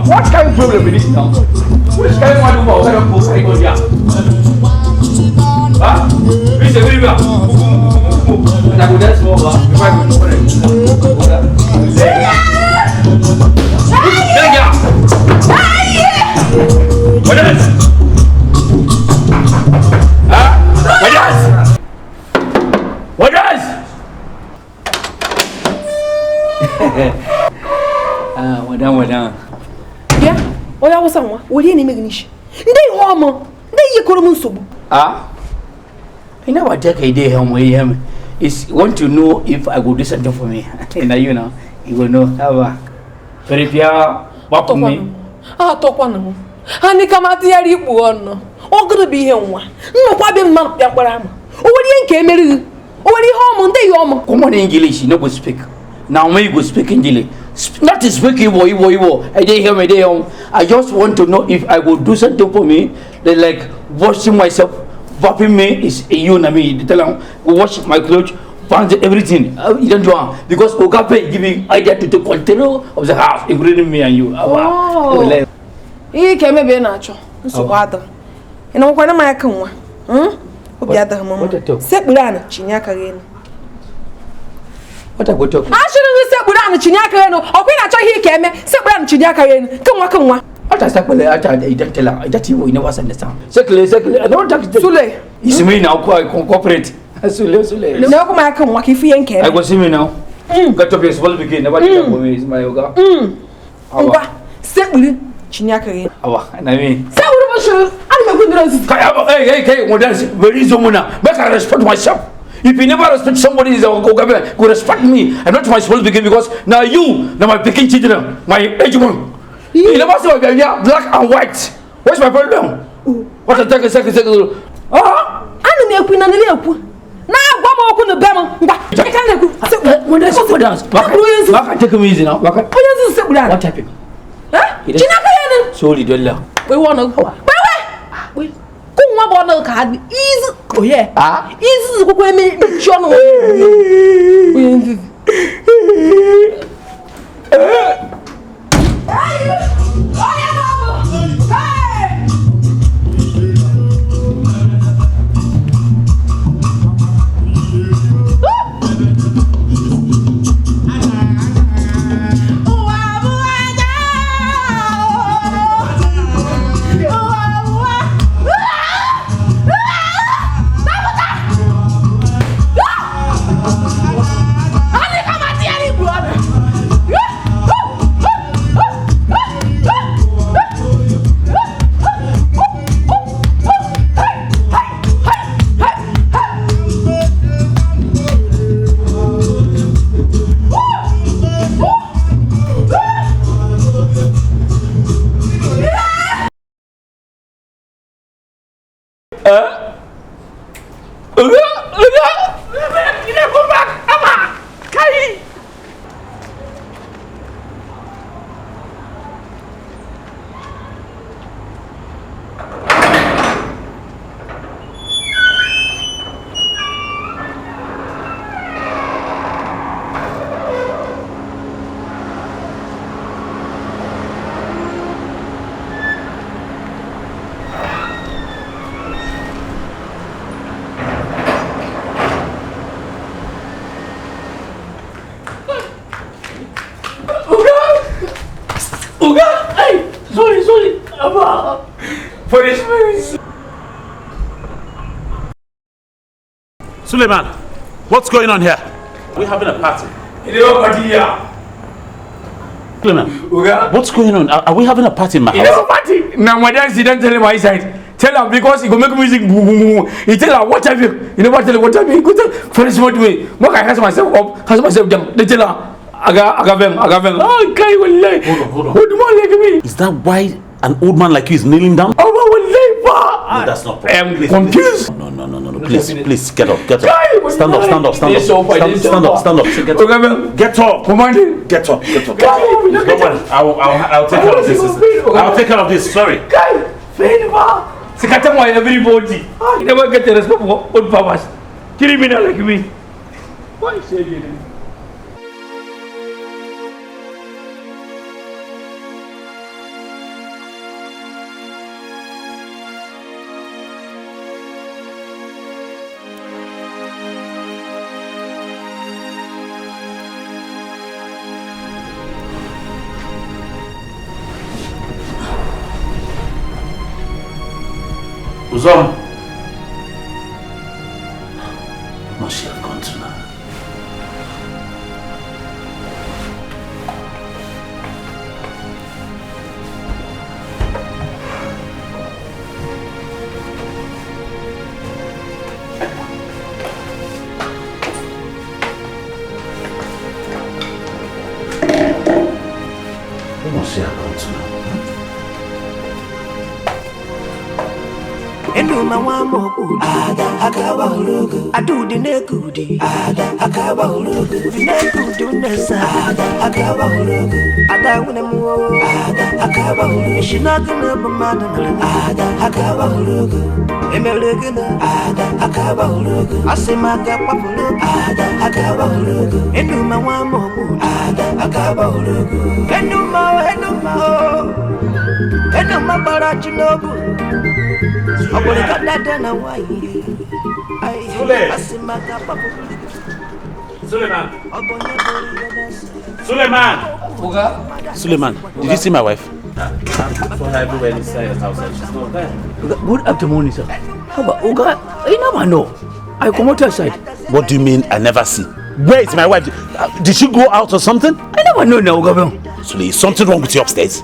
What kind of problem is this now? Which kind of one woman carry go there? Huh? Which everywhere? I go there small, before I go to What is? Huh? What is? What is?
Well done.
Yeah, oya wasa nwa, wori na eme nishi. Ndị ihe ọmụ, ndị ihe koro m nsogbu.
Ah? Ina wa take ide he mo ihe me. Is want to know if I go do something for me. Now you know, you go know. How prepare what me.
Ah, talk one. Hani kama tiyari ikpu ọnụ. Ọ bụ ihe nwa. Nnọkwa be mma ya mkpara ama. O nwere ihe nke emere gị. O nwere ihe ọmụ ndị ya ọmụ.
Common English, you no go speak. Now when you go speak English, not to speak Igbo, Igbo, Igbo. I didn't hear me there. I just want to know if I go do something for me, they like washing myself, wrapping me is you and me. They tell them, go wash my clothes, pants, everything. You don't do am because Ogape give me idea to take control of the house, including me and you.
Oh. Ihe ka emebe na-achọ nsogbu adịghị. Ị na-nwekwa na maka nwa. Obi adịghị m mma. Sekpuru ana chinye aka gị elu. Achịrị gị sekpuru ana chinye aka gị elu. Ọkwa ị na-achọ ihe ka eme sekpuru ana chinye aka gị elu. Ke nwa ke nwa.
Acha sekpele acha I don't tell her. That you never understand. Sekle sekle. I don't talk.
Sule.
It's me now cooperate. Sule sule.
Na ọkwa maka nwa ka ifu ihe nke eme.
I go see me now. Got to be a small begin. Never tell me is my yoga.
Ngwa sekpuru chinye aka gị elu.
Awa, na me.
Sekpuru bụ shuru.
Hey, hey, hey, very zomuna. Make I respect myself. If you never respect somebody, is go respect me. I'm not my small begin because now you, now my picking children, my age one. You never see my baby black and white. What's my problem? What a second, second, second. Ah,
I don't know if we know. Now, one more could be.
Waka take me easy now. Waka. What happened?
Huh?
Sorry, Della.
We want to. Nwa bụ ọnụ ka izu oye izu kwukwe eme mmechi ọnụ onye nzuzu.
Suleiman, what's going on here? We're having a party.
Party here.
Suleiman, what's going on? Are we having a party in my house?
It's a party. Now, my dad, he don't tell him my side. Tell him because he go make music. He tell her what have you? You never tell him what have you? Go tell for a smart way. What I has myself up, has myself down. They tell her, Aga them. Oh, okay, well,
hold on.
Hold on, like me.
Is that why an old man like you is kneeling down?
Oh, well,
No, that's not possible.
I am confused.
No. Please, please, get up, get up. Stand up, stand up, stand up. Stand up, stand up. Get up. Get up, get up. Don't worry, I'll take care of this. I'll take care of this, sorry.
Everybody. You never get the respect for old powers. Criminal like me. Why is it?
Uzom. Must she have gone to now? Where must she have gone to now?
Enuma nwa moku ada akawa urugu adudi nekudi ada akawa urugu nekudi unesa ada akawa urugu ada wune muo ada akawa urugu shinaga na bamada ada akawa urugu emelegena ada akawa urugu asimaga papulu ada akawa urugu enuma nwa moku ada akawa urugu enuma enuma enuma barachinobu.
Suleiman. Suleiman. Suleiman, did you see my wife? I saw her everywhere inside the house. She's not there.
Good afternoon, sir. How about Oga? I never know. I come outside.
What do you mean I never see? Where is my wife? Did she go out or something?
I never know now, Oga.
Sule, is something wrong with you upstairs?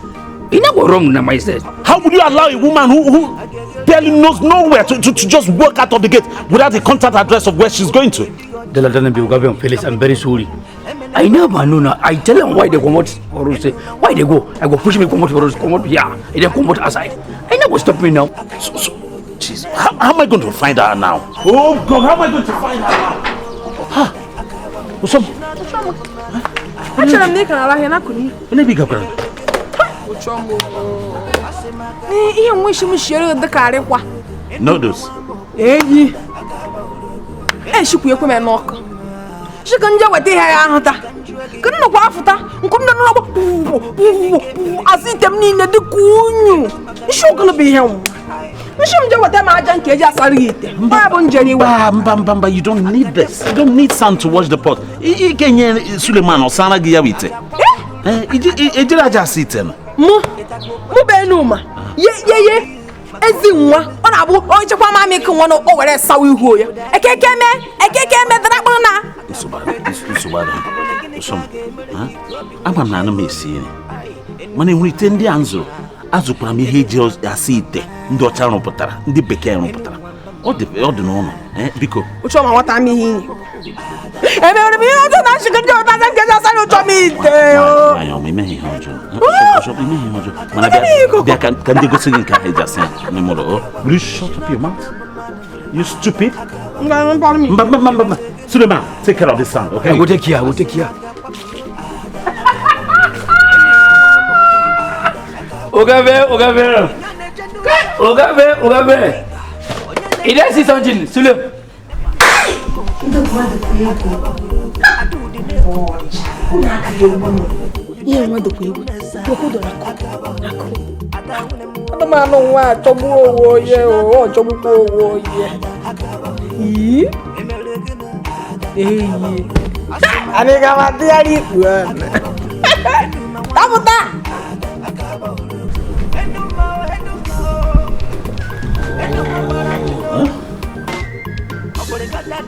You never wrong now, my side.
How would you allow a woman who barely knows nowhere to just walk out of the gate without a contact address of where she's going to?
Felix, I'm very sorry. I never know now. I tell them why they come out for say why they go. I go push me come out for come out here. And then come out outside. I never stop me now.
So jeez, how am I going to find her now? Oh God, how am I going to find her now? Huh? What's up? Noodles.
Eyi. Eshikwu ekwe me n'ọkụ. Shika nje weta ihe ya ahụta. Kedu nọkwa afụta? Nkụ ndị nọrọ asị ite m niile dịka unyu. Nshi ogolo bụ ihe nwa. Nshi m je weta m aja nke eji asara gị ite. Mba bụ nje n'iwe.
Mba, you don't need this. You don't need sand to wash the pot. Ị ga-enye Suleiman ọsara gị ya bụ ite. Ejiri aja asa ite na.
Mụ bụ Enuma. Ye ezi nwa ọ na-abụ onye chekwa mamị ka nwa na o were sawa ihu ya. Ekeke eme dara kpụrụ na.
Nsogbu ama m na anụ m esi nri mana enwere ite ndị a m zụrụ azụkwara m ihe eji asa ite ndị ọcha rụpụtara ndị bekee rụpụtara ọ dị n'ụlọ biko
ụchọ ma nwata m ihe inyi emere m ihe ọjọọ na nshịkọ ndị ọta nke eji asa ụchọ m ite
nwaanyị ọma imeghị ihe ọjọọ imeghị ihe ọjọọ mana bịa ka ndị gosi gị nke ahụ eji asa ya n'ime ụlọ. Will you shut up your mouth? You stupid. Mba. Suleiman, take care of this son, okay?
I will take care. Ogabe. Il est 600, Sule.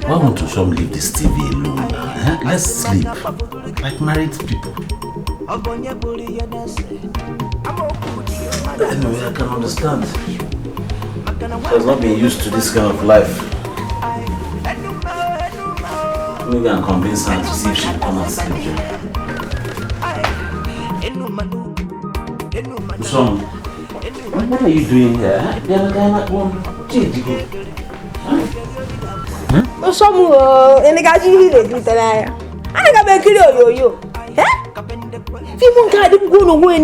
Why won't Usom leave this TV alone? Huh? Let's sleep like married people. Anyway, I can understand. She has not been used to this kind of life. Maybe I can convince her to see if she will come and sleep here. Usom, what are you doing here?
Usom,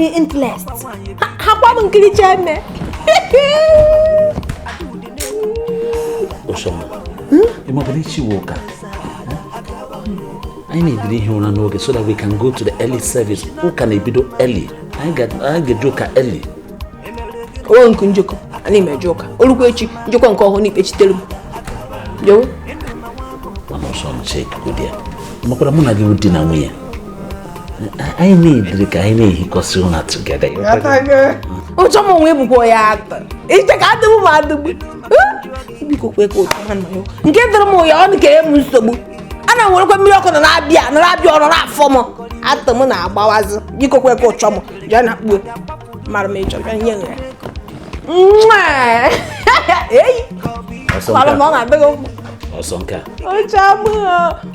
interest.
Usom, I need to hear so that we can go to the early service. Who can I be do early? I get joker early.
Oh, Uncle Joko, I need my joker. Olukuechi, Joko and call honey, tell Yo.
I'm also on check, good dear. I need the guy together.
Oh, someone will go out. It's the cat who get the more on game. And I will come and I be and I be on that former at the Mona Bowers. You go where go trouble. Jana Madam Major and young. Hey,
Osonka.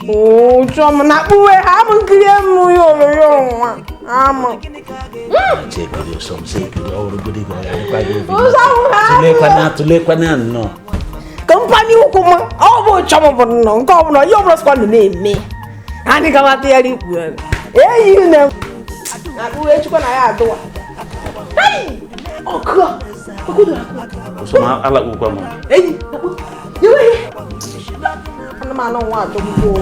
Oh, Chama, not where I'm clear. Amụ.
Chekiri ọsọ m sekiri ọrụ godi gị ọya dịkwa gị obi.
Ụzọ ahụ ha.
Tụlekwana tụlekwana nnọọ.
Ka mkpanye ụkwụ m, ọ bụ ụchọ m bụ nnọọ nke ọbụla ihe ọbụla sịkwa na-eme. Anyị gamata ya ikwu ya. Eyi na akpụ echukwa na ya adụwa. Ọkụ ọkụ dọrọ akụ.
Ọsọ m alakpukwa m.
Eyi akpụ. Yewe. Anụmanụ nwa achọgbukwa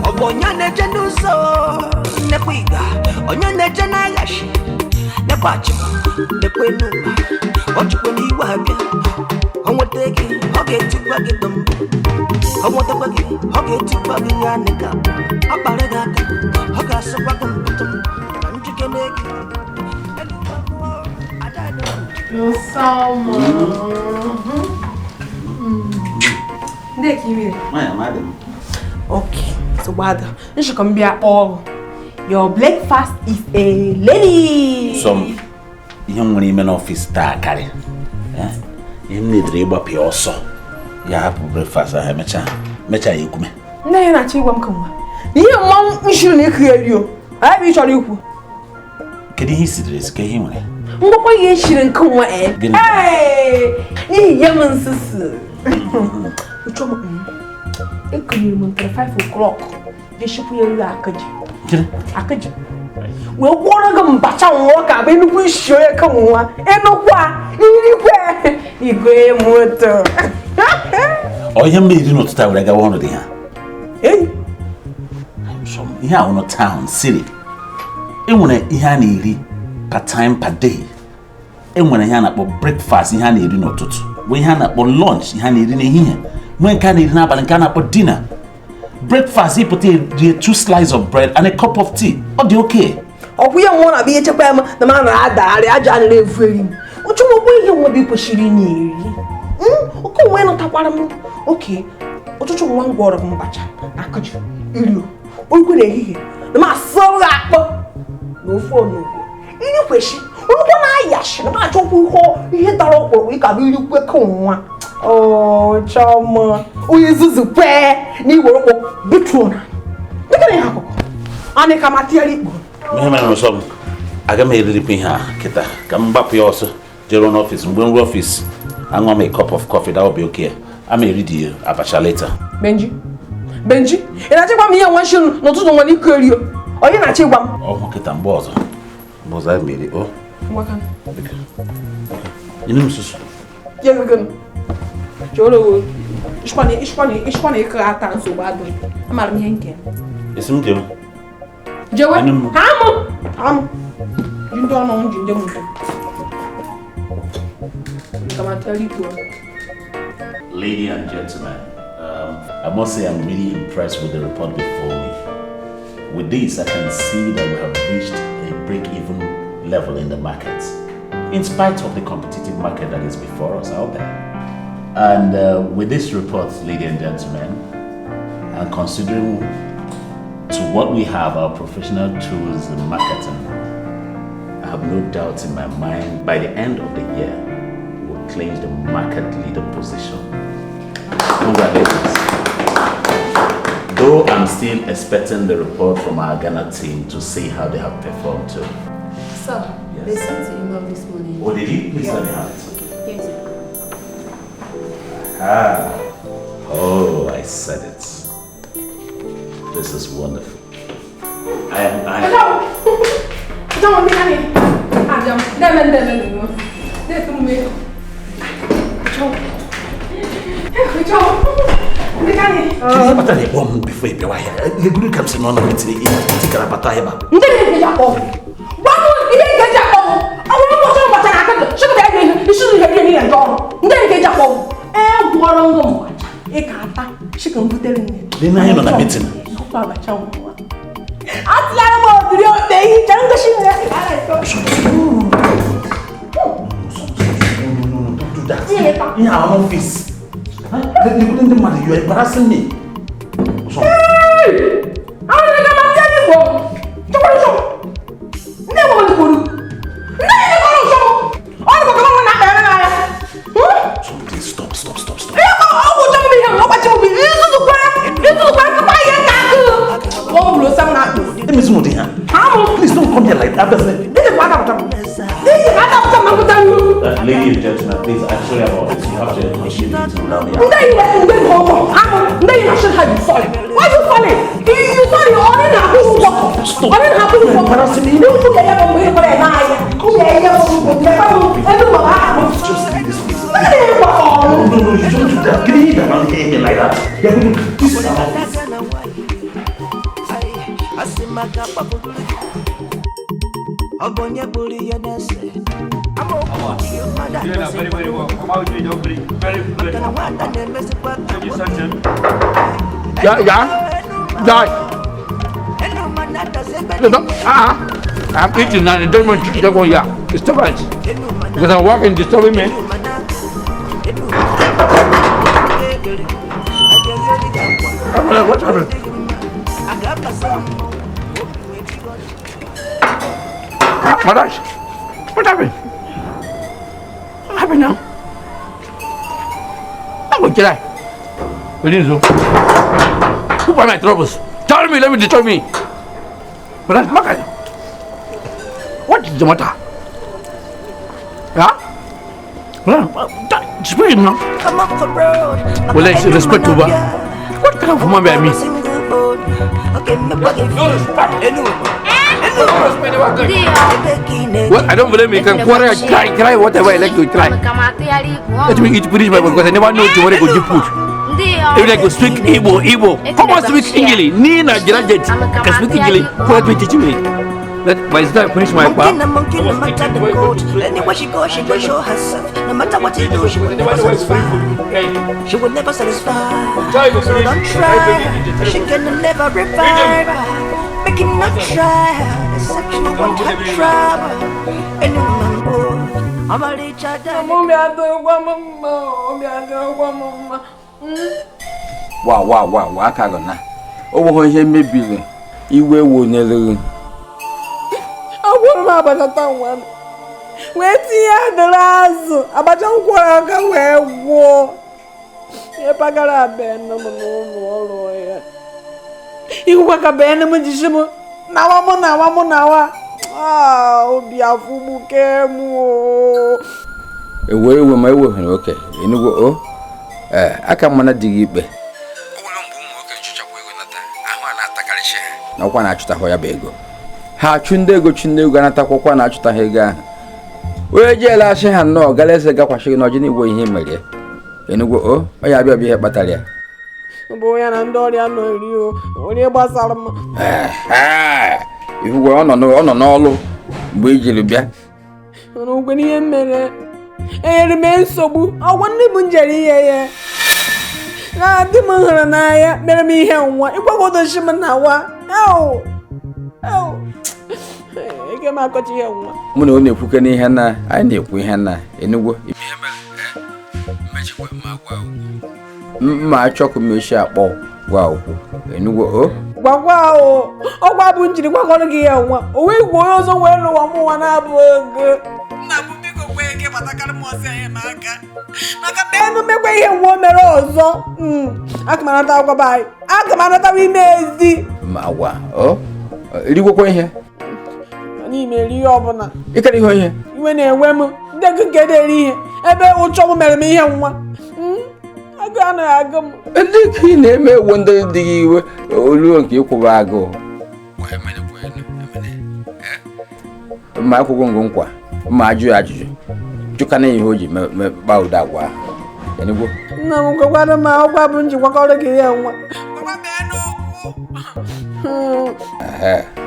onwe
onye na-eje n'ụzọ nnekwa ịga onye na-eje n'aghachi nekwa achịkwa nekwa enuma ọ chịkwa n'iwe abịa ọ nweta gị ọ ga-etikwa gị dọmbụ ọ nwetakwa gị ọ ga-etikwa gị ya nịka ọ kpara gị aka ọ ga-asụkwa gị mpụtụ na njikere gị.
Okay, so what? Your breakfast is a lady.
Some ihe nwere ime n'ọfịs taa karị. Ihe m na-edere ịgbapụ ọsọ ya hapụ breakfast ahụ emechaa ya ekwume.
Nne ya na-achọ ịgwa m ka nwa. Ihe mmanwụ nshiri na-eku eri o. Anyị bụ ịchọrọ ikwu.
Kedu ihe i sidere esi ka ihe nwere?
Ngwakwa ihe eshiri nke nwa ee. N'ihi ya m nsusu. Ucho m ekunyere m ntere 5 o'clock. Jeshikwu ya elu akaji. Akaji. Wee gwọrọ gị mbacha nwa ka bụ nnukwu isi onye ka nwa. Enukwu a irikwe igwe moto.
Ọ ihe m eri n'ụtụtụ a were gawa ọrụ dị ha. Ihe a wụnụ town city. E nwere ihe a na-eri per time per day. E nwere ihe a na-akpọ breakfast ihe a na-eri n'ụtụtụ. Nwee ihe a na-akpọ lunch ihe a na-eri n'ehihie. Nwee nke a na-eri n'abalị nke a na-akpọ dinner. Breakfast ịpụta rie 2 slices of bread and a cup of tea. Ọ dị okay.
Ọkwụ ya nwụọ na-abịa ihe chekwa ya na ma na-adagharị ajọ a na-efu eri m. Uchu m okwu ihe nwa bụ kwesịrị ị na-eri. Oke onwe nụtakwara m oke ụtụtụ nwa m gwọrọ m mbacha na akụji iri okwu n'ehihie na m asụrụ gị akpọ na ofe onugbu iri kweshi onugbu na-ayashi na m achọkwa ihe dara ọkpụrụkpụ ịka bụ iri kwekọ nwa. Chọma onye nzuzu kwee na iwere ụkpụ bituo na dịka na ihe akụkọ anyị ka ma tinyere ikpu.
Ihe mere nsọ m aga m eririkwa ihe a kịta ka m gbapụ ya ọsọ jere n'ọfịs mgbe m ruo ọfịs aṅụọ m a cup of coffee, that will be okay. I'm eri the abacha later.
Benji Benji ị na-achịkwa m ihe nwa nshi n'ụtụtụ nwere ike eri onye na-achọ ịgwa m
ọhụ kịta mgbe ọzọ anyị mere o ịnụ m susu
Choro, ishkwana ịkọ ata nsogbu adụ. Amara m ihe nke.
Esi m jewe.
Jewe? Amụ! Amụ. Ji ndị ọnụ ji ndị mụta.
Ladies and gentlemen, I must say I'm really impressed with the report before me. With this, I can see that we have reached a break-even level in the market, in spite of the competitive market that is before us out there. And with this report, ladies and gentlemen, and considering to what we have, our professional tools in marketing, I have no doubt in my mind, by the end of the year, we'll claim the market leader position. Congratulations. Though I'm still expecting the report from our Ghana team to see how they have performed too.
Sir,
yes.
They sent the email this morning.
Oh, did you? Please let me have it.
Okay, here's it.
Ah, oh, I said it. This is wonderful. I
Don't
do that. In our office. You are embarrassing me.
Hey!
Please, I'm sorry about this. You have to continue to now.
Ndị yi mgbe nke ọkọ ahụ ndị yi na-asị ha you sorry. Why you sorry? You sorry ọ dị na-akwụ ụgwọ. Ọ dị na-akwụ ụgwọ. N'ukwu ga-enye m mgbe ị kwere n'ahịa. M ga-enye m mgbe ebe mama ahụ.
Just leave this place.
No,
no, no, you don't do that. Can you hear that? Like that. Yeah, this is our.
Yeah, yeah. Die. No, I'm eating and I don't want to go here. Disturbance. Because I'm working, disturbing me. What happened? What happened? What happened now? I'm going to die. Who are my troubles? Tell me, let me disturb me. But what is the matter? Huh? Explain now. Well, let's respect to what kind of woman be me? No respect. Well, I don't blame you. You can quarrel, cry, whatever I like to cry. Let me eat finish my because I never know tomorrow go give food. If I go speak Igbo, come on, speak English. Nina, Jirajet, can speak English. Let me teach me. Let by the time I finish my part.
Anywhere she goes, she will show herself. No matter what you do, she will never satisfy. She will never satisfy. So don't try. She can never revive. Make him not try. Except you won't have trouble. I'm a
Wa wa wa wa aka gọ na o nweghị ihe mebiri iwe wonyere
agwụrụ m abacha taa nwa m wee tinye adịrị azụ abacha nkwọrọ aka wee gwụọ ihe pagara abịa m n'ụlọ ọrụ ya ihụkwa ka bee m jisi m nawa mụ nawa mụ nawa obi afụgbuke m
ewe ewe ma ewe oke enugwu o aka mana dị gị ikpe na ọkwa na-achụtahụ ya bụ ego ha achụ ndị ego anatakwakwa na-achụtaghị ego ahụ onye jeela asị ha nnọọ gara eze gakwasị gị n'ọjị n'igwe ihe mere enugwu o onye abịa ọbịa ihe kpatara ya
bụ ya na ndị ọrịa nọ eri onye gbasara m
ihuwe ọ nọ n'ọlụ mgbe i jiri bịa
n'ugwe n'ihe mere enyere m nsogbu ọgwụ ndị m njere ihe ya na di m hụrụ n'anya mere m ihe nwa ịgwagodochi m na wa ike m akọcha ihe nwa
mụ na ọ na-ekwuke n'ihe na anyị na-ekwu ihe na enugwu mma achọkụ m esi akpọ gwa okwu enugwu o
gwagwa o ọgwa bụ njiri gwakọrọ gị ihe nwa o wee gwa onye ọzọ wee lụwa m nwa na-abụ ego nna m biko kwee ike gbatakarị m ọsọ enyemaka maka enu mekwa ihe nwa o mere ọzọ aga m anata agwa anyị aga m anatawa ime ezi
ma gwa o rigwekwa ihe
anyị mere ihe ọbụla
ịkara ihe ihe
iwe na-enwe m ndị gị nke na-eri ihe ebe ụchọ m mere m ihe nwa agụ anaghị agụ m
ndị ka ị na-eme ewu ndị dị gị iwe oluo nke ịkwụba agụụ ma akwụkwọ ngụ nkwa ma ajụ ya ajụjụ jụkana ihe o ji kpaa ụda agwa ahụ
nna m gwakwara m ọgwa bụ njikwakọrọ gị ihe nwa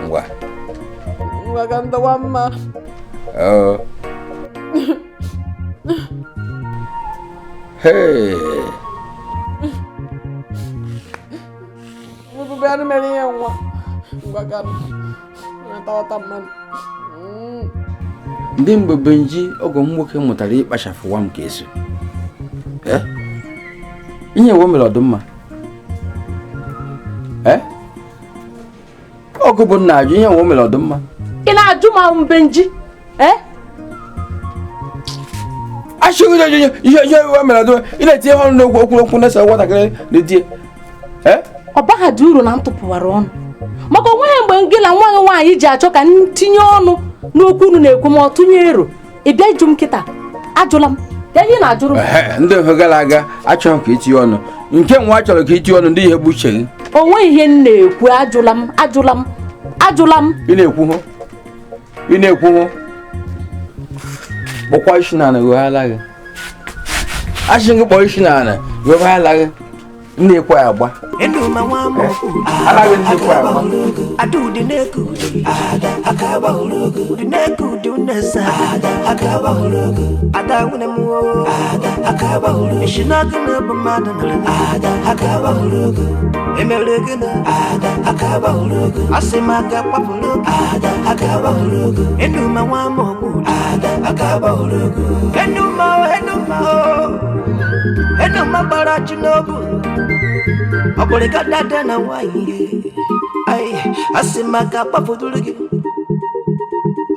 ngwa
ngwa ka ndọwa mma
Hey.
Ebube anụ mere ihe nwa ngwa ka na-atawata mmadụ
ndị mgbe Benji ọgọ m nwoke mụtara ịkpachapụ nwa m ka eso ihe ewe mere ọdụmma ọgụ bụ nna ajụ ihe ewe mere ọdụmma
ị na-ajụ ma Benji
achịghị ihe ihe ewe mere ọdụmma ị na-etinye ọnụ n'okwu okwu okwu na-ese nwatakịrị na-etinye
ọ baghị dị uru na ntụpụwara ọnụ maka onweghị mgbe gị na nwa gị nwaanyị ji achọ ka m tinye ọnụ n'okwu unu na-ekwu ma ọ tụnye ero ị bịa ịjụ m kịta ajụla m Ka ihe na-ajụrụ m?
Ndị ofe gara aga achọghị ka itinye ọnụ. Nke nwa chọrọ ka itinye ọnụ ndị ihe gbuche gị.
O nweghị ihe m na-ekwu, ajụla m, ajụla m, ajụla m.
Ị na-ekwu hụ? Ị na-ekwu hụ? Kpọkwa isi n'ala weghala gị. Asị gị kpọọ isi n'ala weghala gị. Ndị ekwe agba. Ala gị ndị ekwe agba.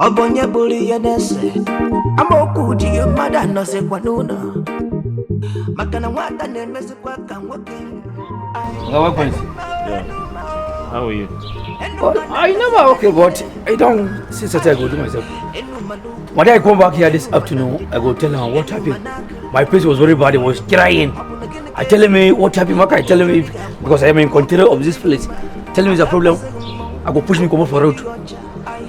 Ọ bụ onye bụrụ ihe na-ese amaokwu dị mmadụ anọzikwa n'ụlọ maka na nwata na-emezikwa ka nwoke.
How are you?
Well, I never okay, but I don't see such I go do myself. When I come back here this afternoon, I go tell her what happened. My face was very bad, I was crying. I tell him what happened, I tell him if, because I am in control of this place. Tell him it's a problem. I go push me come off for road.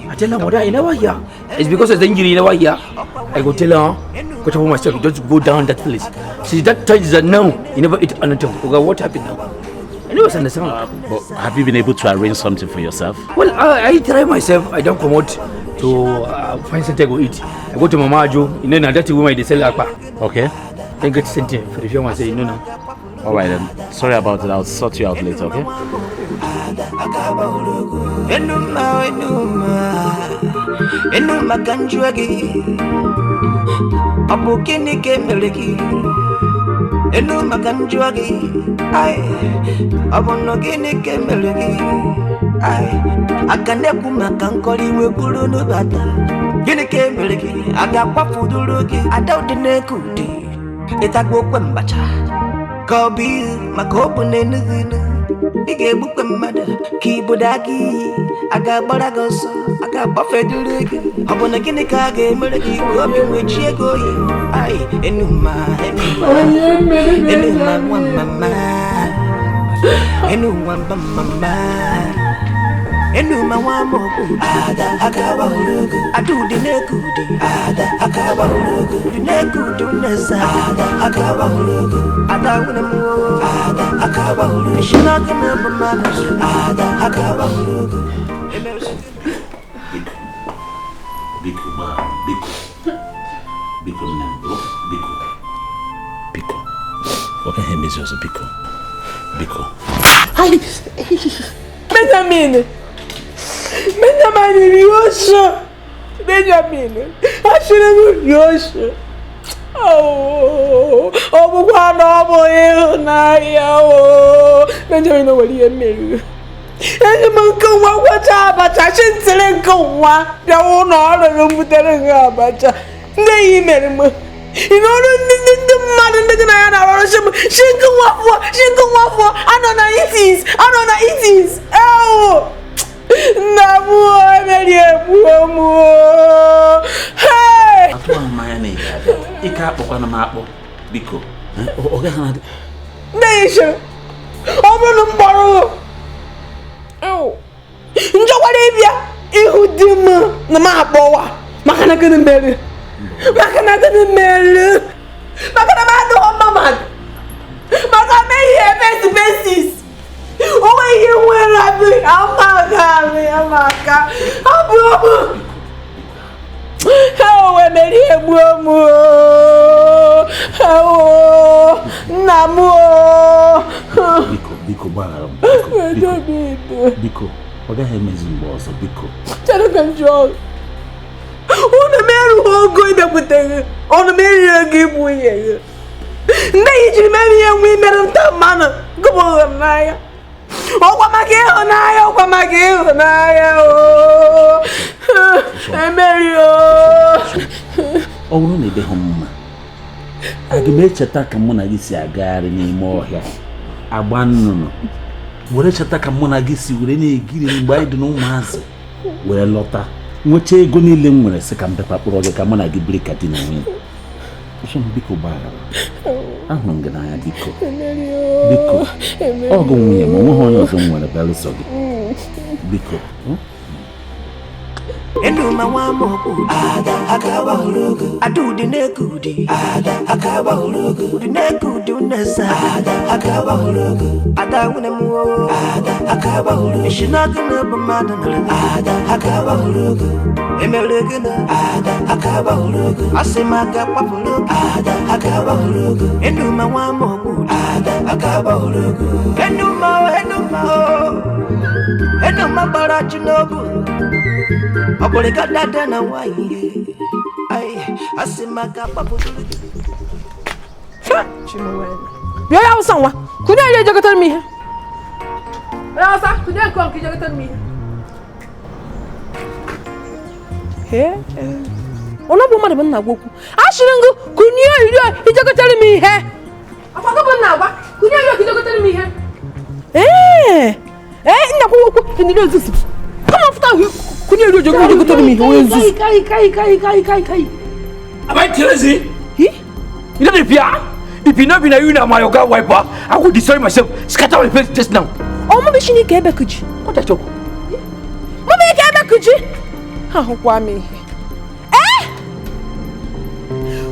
I tell her, mother, I never hear. It's because of the injury, I never hear. I go tell her, go to myself, just go down that place. See, that time is that now, you never eat anything. Okay, what happened now? I never understand.
But have you been able to arrange something for yourself?
Well, I try myself. I don't come out to find something to eat. I go to Mama Ajo, you know, that woman they sell akpa.
Okay.
Then get something for the film and say, no, no.
All right then. Sorry about it. I'll sort you out later, okay?
Ị ga-egbukwe mmadụ ka ibodo aka iyi a ga-agbara gị ọsọ a ga-agbafeduru gị ọ bụ na gịnị ka a ga-emere gị ka obi nwechie gị oyi ai enuma enuma enuma nwa mama enuma mba mama enuma nwa mokwu ada akabahurugu adudi nekudi ada akabahurugu nekudu nesa ada akabahurugu ada wunemu ada akabahurugu shinaka na ada akabahurugu.
Biko ma biko biko nne biko biko oke ha emezi ọzọ biko biko.
Benjamin! Benjamin Yosha! Benjamin! Achịrị m Yosha! Oh, ọ bụkwa na ọ bụ ịhụnanya o! Benjamin o nwere ihe mmeri. Eji m nke nwa gwacha abacha, chi ntịrị nke nwa bịawa ụlọ ọrụ gị m butere gị abacha. Ndị enyi mere m. Ị na ọrụ ndị mmadụ ndị gị na ya na-arụ ọrụ shi nke nwa fụọ, shi nke nwa fụọ, anọ na itis, anọ na itis, ewo! Nna m emeri egbuo m o! Hey!
Atụwa mmanya na ị ga-abịa. Ike akpọkwana m akpọ, biko. Ọ gaghị na-adị.
Ndị enyi chere, ọ bụrụ na m kpọrọ njọkwara ịbịa ịhụ di m na m akpọwa maka na gịnị mere? Maka na gịnị mere? Maka na m adịghọ mma mmadụ. Maka m ehi face basis. O nweghị ihe nwere abị amaka amị amaka. Abụ ọbụ. Ewo emeri egbuo m o. Ewo nna m o.
Biko biko gbaghara m. Biko ọ gaghị emezi mgbe ọzọ biko.
Chere ka m jụọ. Unu merughị ogo ịbịakwute gị, unu meriri ego ịbụ nwunye gị. Ndị enyi jiri mere ihe nwe imerụ nta mmanụ gụbụrụ m n'anya. Ọkwa maka ịhụnanya, ọkwa maka ịhụnanya o. Emeri o.
Ọ bụrụ na ị dịghị mma, aga m echeta ka mụ na gị si agagharị n'ime ọhịa agba nnụnụ, were cheta ka mụ na gị si were na-egiri mgbe anyị dị n'ụmụazị were lọta nwechaa ego niile m nwere sị ka m bịakwa kpọrọ gị ka mụ na gị biri ka di na nwunye. Biko gbaghara. Ahụrụ m gị n'anya biko. Biko. Ọ gụ nwunye m, onweghị onye ọzọ m nwere belụsọ gị. Biko.
Enuma nwa mokwu ada akawa hụrụ adudi na-ekudi ada akawa hụrụ dị na-ekudi unesa ada akawa hụrụ ada nwune m ada akawa hụrụ ishinaka na bụ mmadụ nara ada akawa hụrụ emere gị na ada akawa hụrụ asị m aka kwapụrụ ada akawa hụrụ enuma nwa mokwu ada akawa hụrụ enuma enuma enuma gbara chi n'obu.
Bịa ya awụsa nwa, kụnye eri ejekọtara m ihe. Onye awụsa, kụnye nke ọnkụ ejekọtara m ihe. Ọnụ bụ mmadụ bụ nna gwa okwu. Ashịrị ngụ kụnye eri ejekọtara m ihe. Akwa gị bụ nna agwa, kụnye eri ejekọtara m ihe. Ee, nna kwa okwu ndị ozuzu. Come on, fụta kụnye eri ejekọtara m ihe onye nzuzu.
Kai. Am I crazy? You know the fear? If you not been a you now, my yoga wiper, I would destroy myself, scatter my face just now.
Oh, mommy, she need to be.
What a joke.
Mommy, you can't be. Ah, why me? Eh?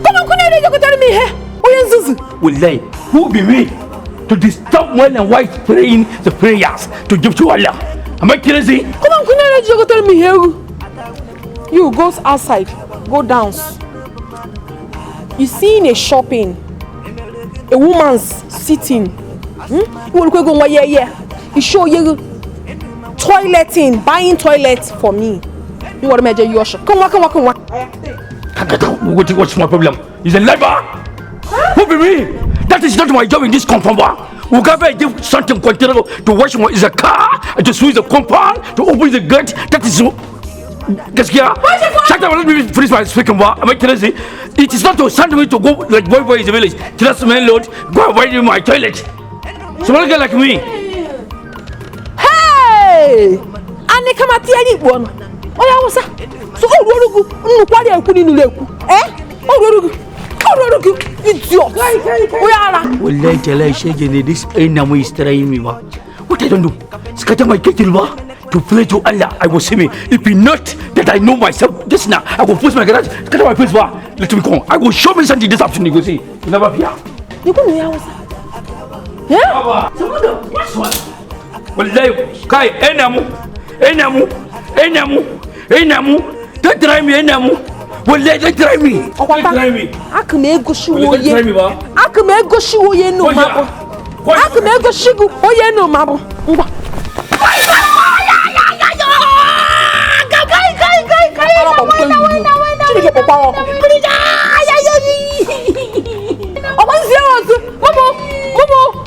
Come on, come you tell me here. Oh,
Wallahi, who be me to disturb when and wife praying the prayers to give to Allah? Am I crazy?
Come on, come you tell me here. You goes outside, go down. You see in a shopping, a woman's sitting. You will go yeah yeah. You show you toileting, buying toilet for me. You want to measure your shop? Come on, come on, come on.
What's my problem? Is a labor? Who be me? That is not my job in this compound. We can't give something container to wash my is a car, to sweep the compound, to open the gate. That is. Gaskiya. Shut up, let me finish my speaking. Am I crazy? It is not to send me to go like boy in the village. Just man load, go and wait in my toilet. Small girl like me.
Hey! Ane kama tiani one. Oh yeah, what's that? So oh rorugu, nnukwari eku ninu leku. Eh? Oh rorugu. Oh rorugu. Idiot. Oh yeah.
Wallahi talai shege this ain't is trying me.
What I don't do? Scatter my kettle ba. To pray to Allah, I will see me. If he not that I know myself just now, I will push my garage, scatter my face bar. Let me go. I will show me something this afternoon. You will see. You never fear.
You go near us. Yeah?
What's one? Wallahi, Kai, Enamu, Enamu, Enamu, Enamu. Don't try me, Enamu. Wallahi, don't try me. Don't try me.
I can go I can go she no I can go she no mabo.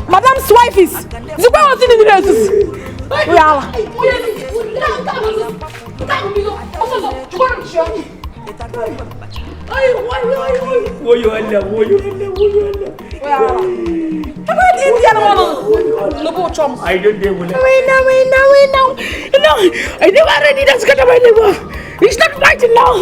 Madam's wife is.
I don't know. No, I never already that's got my neighbor. It's not fighting now.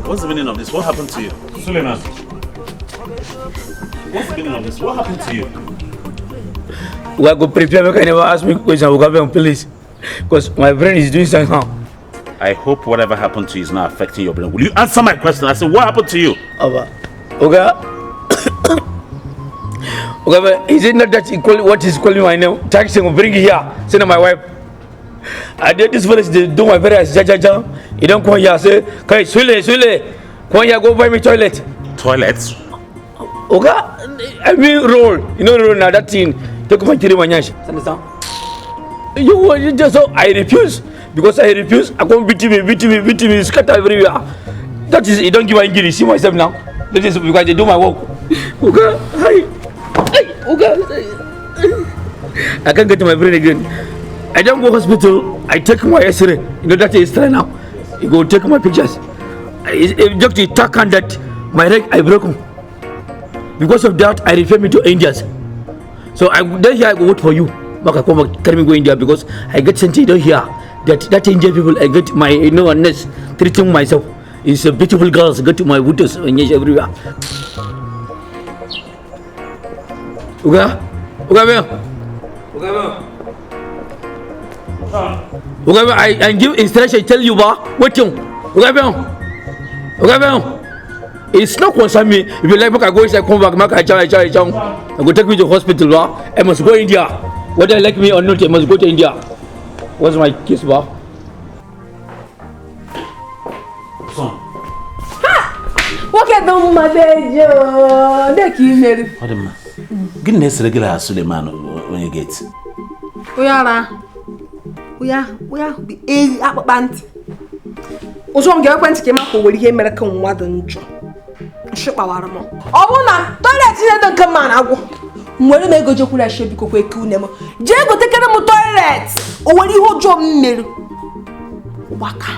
What's the meaning of this? What happened to you? Suleiman. What's the meaning of this? What happened to you?
We go prepare because never ask me question. We go please. Because my brain is doing something now.
I hope whatever happened to you is not affecting your brain. Will you answer my question? I said, what happened to you?
Abba. Okay.
Okay, is it not that equal what is calling my name? Taxi will bring here. Send my wife. I did this village, they do my very ja ja ja. You don't come here, say, okay, Sule, Sule, come here, go buy me toilet.
Toilet?
Okay, I mean roll. You know roll now, that thing. Take my three manyash. Understand? You just so I refuse. Because I refuse, I come beat me, scatter everywhere. That is, you don't give injury. See myself now. That is because they do my work. Okay, hi. Okay. I can't get to my brain again. I don't go hospital. I take my X-ray. You know that is X-ray now. You go take my pictures. If doctor talk on that, my leg I broke. Because of that, I refer me to Indians. So I then here I go wait for you. But I come back, tell me go India because I get sent down here. That Indian people I get my you know nurse treating myself. It's a beautiful girls get to my waters and everywhere. Okay? Okay, okay, I give instruction, tell you, ba, waiting. Okay, okay, it's not concern me. If you like, I go inside, come back, I I go take me to hospital, ba. I must go India. Whether you like me or not, I must go to India. What's my case, ba?
Son.
Ha! What can do my baby?
What am I? Gịnị na-esere gị na Suleiman onye gate?
Onye ara. Onye ahụ bụ eyi akpụkpa ntị. Ụzọ m ga-ekwe ntị ka ịma ka o nwere ihe mere ka nwa dị njọ. Nshi kpawara m. Ọ bụrụ na toilet ihe dị nke mma na-agwụ. Nwere m ego jekwuru ya biko kwa eke une m. Jee gotekere m toilet. O nwere ihe ọjọọ m mere. Ụgbaka.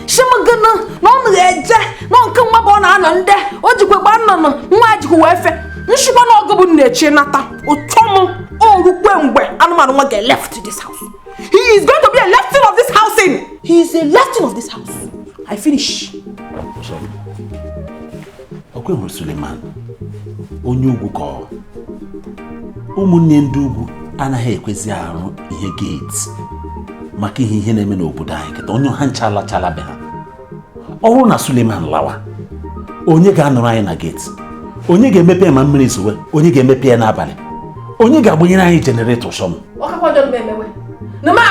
Shi m gịnị na ọ na-eje na nke nwa bụ ọ na-anọ ndị o jikwa gba nnụnụ nwa jikwa wee fe. Nshikwa na ọgụ bụ na-eche nata ụtọ m orukwe mgbe anụmanụ nwa ga left this house. He is going to be a lefting of this housing. He is a lefting of this house. I finish.
Okwe hụrụ Suleiman onye ugwu ka ọ ụmụnne ndị ugwu anaghị ekwezi arụ ihe gate maka ihe na-eme n'obodo anyị kịta onye ha ncha alachala be ha. Ọ bụrụ na Suleiman lawa onye ga-anọrọ anyị na gate? Onye ga-emepe ma mmiri zowe? Onye ga-emepe ya n'abalị? Onye ga-agbanyere anyị jeneretọ sọm?
Na ma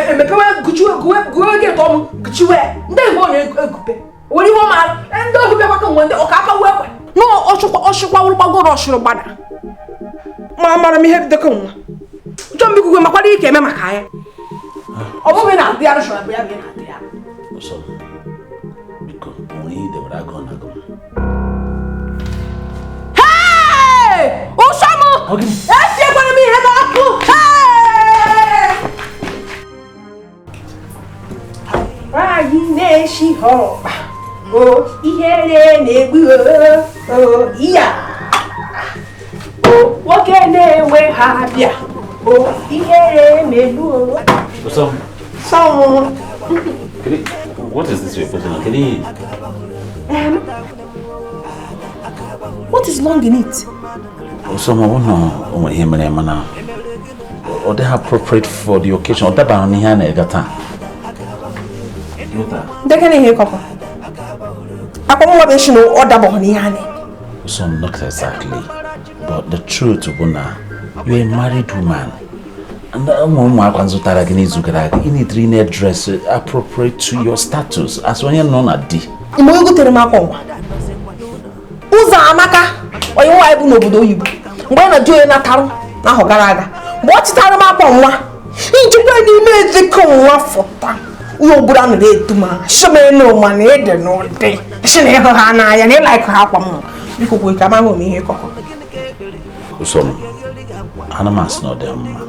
emepewe guwe gate ọmụ guchiwe ndị Igbo na-egupe were ihe ọma ndị ohu bịakwa ka nwe ndị ọka aka wee na ọchụkwa wụrụ gbagoro ọchụrụ gbada ma mara m ihe dịka nwa chọọ m ikwukwe makwara ike eme maka ya ọ bụghị na adị arụ chọrọ bụ ya bụ na-adị ya.
Biko, onwe ihe idebere agụụ na agụụ.
Ụsọmụ! Esiekwara m ihe n'ọkụ! Nwaanyị na-eshi ọkpa, o ihere na-egbu o iya, o nwoke na-enwe ha bịa, o ihere na-egbu o.
Ụsọmụ.
Sọmụ.
What is this you're putting on? Can you?
What is long in it?
Ụsọmụ, ọ nọ onwe ihe mere mana ọ dịghị appropriate for the occasion. Ọ dabara n'ihe a na-ega taa.
Ndekene ihe kọkọ. Akwa nwa bụ esi na ọ dabara n'ihe a na.
Ụsọmụ, not exactly. But the truth bụ na you're a married woman. And ụmụ akwa nzụtara gị n'izu gara aga, ị need to dress appropriate to your status as onye nọ na di.
Ime onye gotere m akwa nwa. Ụzọ amaka onye nwaanyị bụ n'obodo oyibo mgbe ọ na-di onye natarụ n'ahọ gara aga mgbe ọ chịtara m akwa nwa njikwa n'ime ezikọ nwa fọta ihe obodo anụ na-edu m shimenu ma na ede n'ụdị shi na ịhụ ha n'anya na ịlaik ha akwa m biko kwe ka amaghị m ihe kọkọ.
Ụsọm, ana m asị na ọ dị mma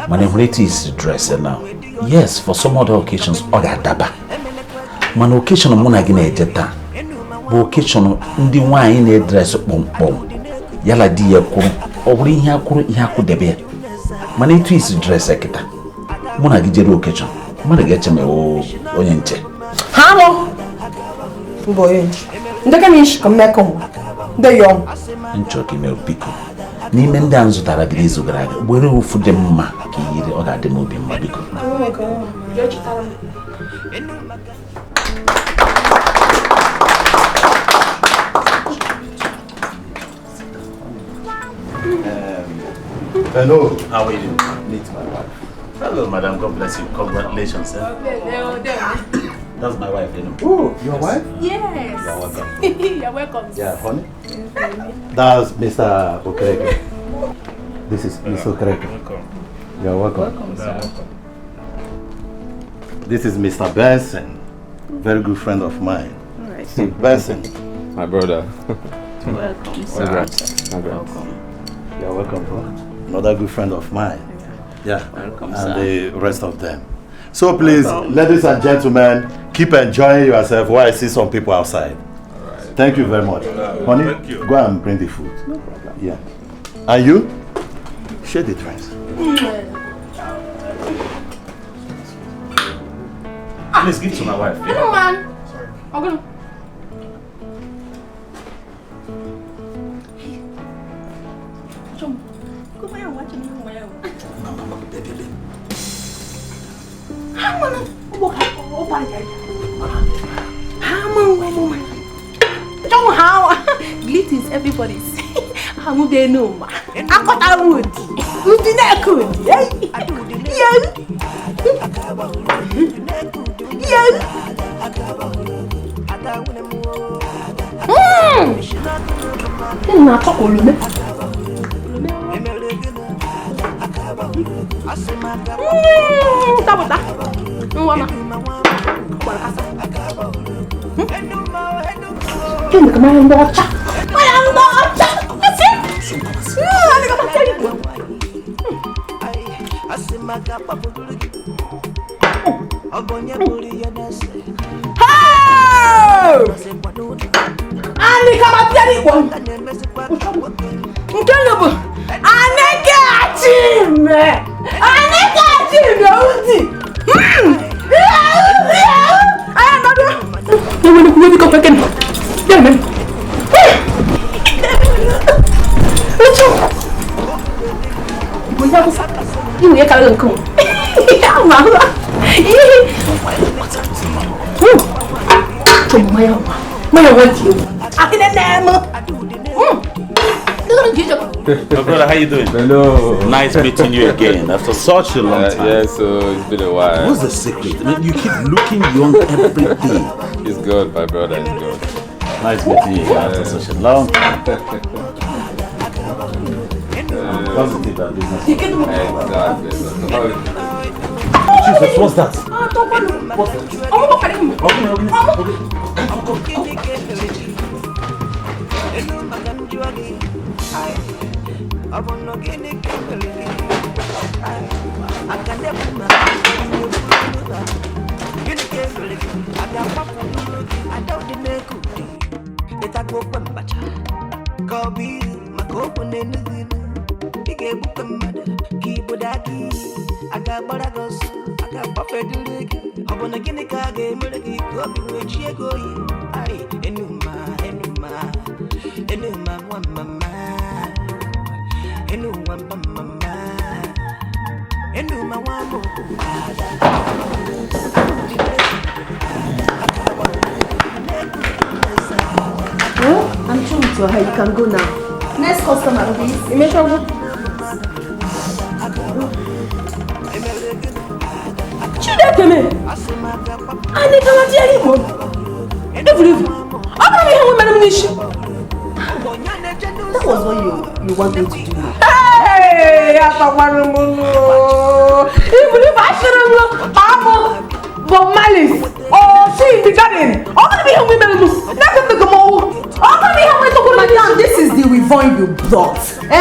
mana ị hụrụ etu isi dress now. Yes, for some other occasions ọ ga-adaba mana occasion mụ na gị na-eje taa bụ occasion ndị nwaanyị na-edres kpọmkpọm yala di ya kwuru ọ bụrụ ihe akwụrụ ihe akwụdebe ya mana etu isi dres kịta mụ na gị jere occasion mmadụ ga-eche m ewu onye nche
ha nọ mbụ onye nche ndị ka na-eshi ka mmekọ ndị yọm
nchọ ka ime biko n'ime ndị a m zụtara gị n'izu gara aga were ofu dị mma ka i yiri ọ ga-adị m obi mma biko.
Hello. How are you? Meet my wife. Hello, madam. God bless you. Congratulations. Eh? That's my wife, you know.
Oh, your wife?
Yes.
You're welcome.
You're welcome.
Yeah, honey. That's Mr. Okereke. This is Mr. Okereke.
Welcome.
You're welcome.
Welcome, sir.
This is Mr. Benson, very good friend of mine.
All right.
Benson.
My brother.
Welcome, sir.
Congrats. Congrats.
Welcome.
You're welcome, bro. Another good friend of mine. Yeah.
Welcome,
and
sir.
The rest of them. So please,
Welcome.
Ladies and gentlemen, keep enjoying yourself while I see some people outside. All right. Thank you very much. Honey,
thank you.
Go and bring the food.
No problem.
Yeah. And you? Share the drinks.
Please give to my wife. Yeah?
Hello, man. Sorry. Okay. Greetings, everybody. I'm Enuma. Akota wood. Udinekud. Yeah. Yeah. Na talk olume. Tabuta. Nwama. Kwara kasa. Kene kama ndo acha. Maya ndo acha. Asi. Ani kama tell you. Hey! Ani kama tell you. Nke lobo. Aneke achime. Aneke achime uti. Aya ndodo. Ewe ni ko peken. Deme. Ucho. Ibo ya kusa. Iwo ya kala nko. Mama. Chomo maya wa. Maya wa ti o. Akine nemo.
My brother, how you doing?
Hello.
Nice meeting you again after such a long time.
Yeah, so it's been a while.
What's the secret? I mean, you keep looking young every day.
It's good, my brother. It's good.
Nice meeting you again after such a long time. Positive about business.
Exactly.
Jesus, what's that?
What's that?
Well, I'm through with your hair. You can go now. Next customer, please.
Chineke me. Ani kama tiari mo. Evurivu. Ọ bụrụ ihe nwe mere m n'isi.
That was what you want me to do.
Hey, atakwara m nụ. Evurivu asịrị m kpaa m Bob Marley. Oh, she in the garden. Ọ bụrụ ihe nwe mere m. N'aka m dịka m ọwụ. Ọ bụrụ ihe nwe tụkwara m
Madam, this is the weave you brought.
Eh?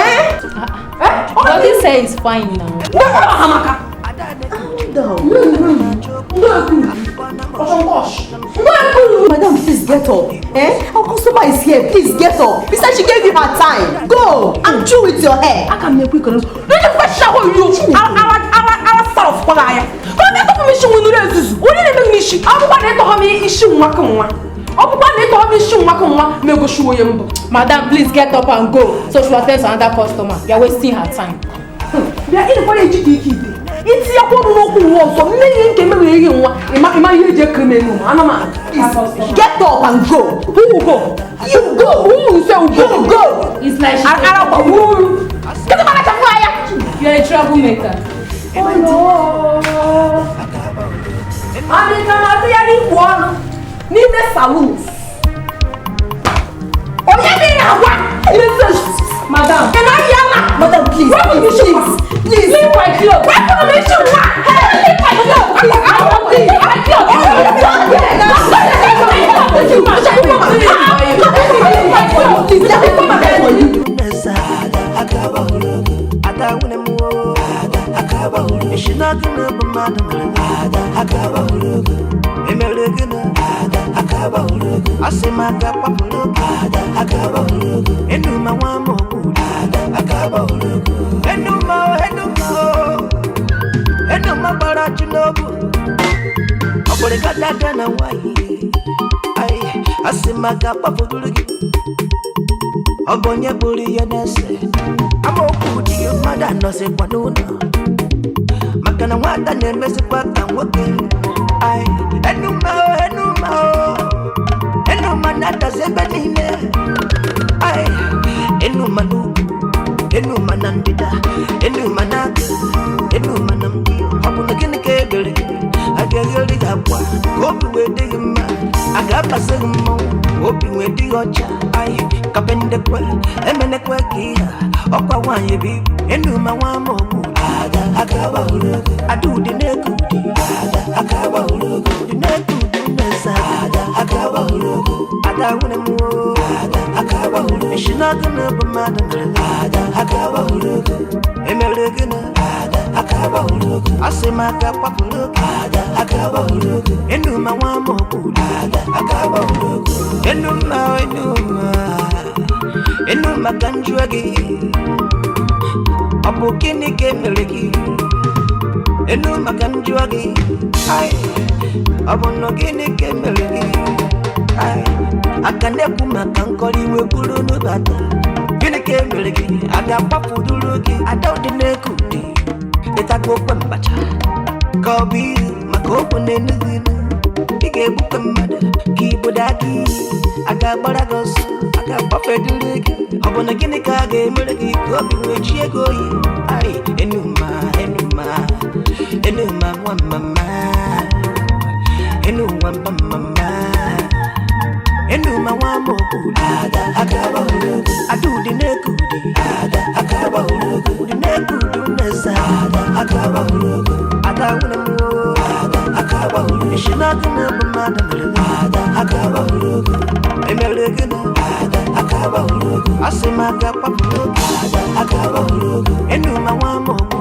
Eh?
But this hair is fine now.
Hamaka.
Down.
Madam, please get up. Eh? Our customer is here. Please get up. Besides, she gave you her time. Go. I'm through with your hair.
I can make quick. No, you question you. Our self. Come on, me show you the Only let me show. I'm going to me issue
Madam, please get up and go. So she will attend to another customer. You are wasting her time.
Get up and go.
Who will go?
You go.
Who will say go?
You go.
It's like she
Get up.
You're a troublemaker.
Oh no. Adịka na atụgharị ikpu ọnụ n'ime saloons. Onye dị na-agwa?
Madam.
Can I hear ma?
Madam, please, please, please, please.
Leave my clothes.
Wepụ m isi nwa.
Leave my clothes. Leave my clothes.
Asị m aka kpafuduru gị ọ bụ onye bụrụ ihe na-ese amaokwu dị mmadụ anọzikwa n'ụlọ maka na nwata na-emezikwa ka nwoke. Ai, enuma o, enuma o, enuma na-adazi ebe niile. Ai, enuma n'ugwu, enuma na ndịda, enuma n'aka, enuma na mbụ. Ọ bụ na gịnị ka ebere gị? A ga-egheri gị akwa ka obi wee dị gị mma, a ga-abasị gị mmọnwụ ka obi wee dị gị ọcha. Ai, kapendekwe emenekwe ka ihe a ọkwa nwaanyị bụ ibu. Enuma nwa ama ogbu ada ụdị na-eke ụdị ụdị na-eke ụdị mmesa ada nwere m isi n'ọkụ na bụ mmadụ mere emere gị na asị m aka kwapụrụ oge. Enuma nwa ama ogbu enuma enuma enuma ka m jụọ gị ọ bụ gịnị ka emere gị? Enuma ka m jụọ gị. Ai, ọ bụ na gịnị ka emere gị? Ai, aka na-ekwu maka nkọrọ iwe buru n'ụbata. Gịnị ka emere gị? A ga-agbapụduru gị ada ụdị na-eke ụdị ịtago okwe mbacha ka ọ bụ ilu maka okwu na-enughị inu. Ị ga-egbukwe mmadụ ka igbodo aka iyi a ga-agbara gị ọsọ a ga-agbafeduru gị. Ọ bụ na gịnị ka a ga-emere gị ka obi wee chie gị oyi? Ai, enuma enuma enuma nwa mama enuma mba mama enuma nwa ama ogbu ada ụdị na-eke ụdị ụdị na-eke ụdị mmesa ada nwere m isi n'ọkụ na bụ mmadụ mere emere gị na asị m aka kwapụrụ oge. Enuma nwa ama ogbu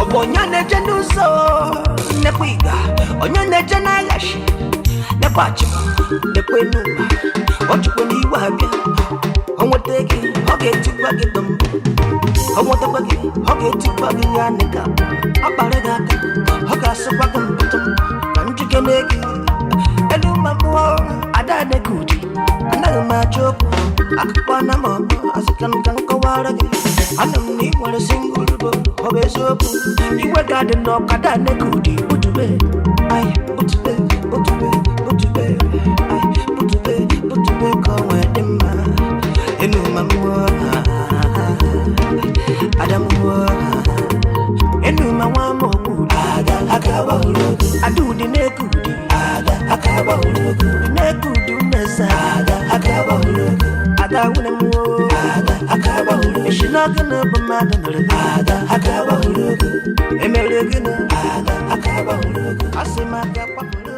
ọ bụ onye na-eje n'ụzọ nnekwa ịga onye na-eje n'aghachi nekwa achịkwa nekwa enuma ọ chụkwa n'iwe abịa ọ nweta gị ọ ga-etikwa gị dọm ọ nwetakwa gị ọ ga-etikwa gị ya nịka ọ kpara gị aka ọ ga-asịkwa gị mpụtụ ka njikere gị. Enuma mmụọ ada adịghị ụdị anaghị m achọ okwu akụkọ na m ọbụ asị ka m ka m kọwara gị. Anụ m na ị nwere singụl bụ ọ bụ eziokwu iwe ga-adị n'ọkada adịghị ụdị butube ai butube butube butube ai butube butube ka ọ nwee dị mma. Enuma mmụọ ada mmụọ enuma nwa ama ogbu ada ụdị na-eke ụdị ụdị na-eke ụdị mmesa ada nwere m isi n'ọkụ na bụ mmadụ mere emere gị na asị m aka kwapụrụ.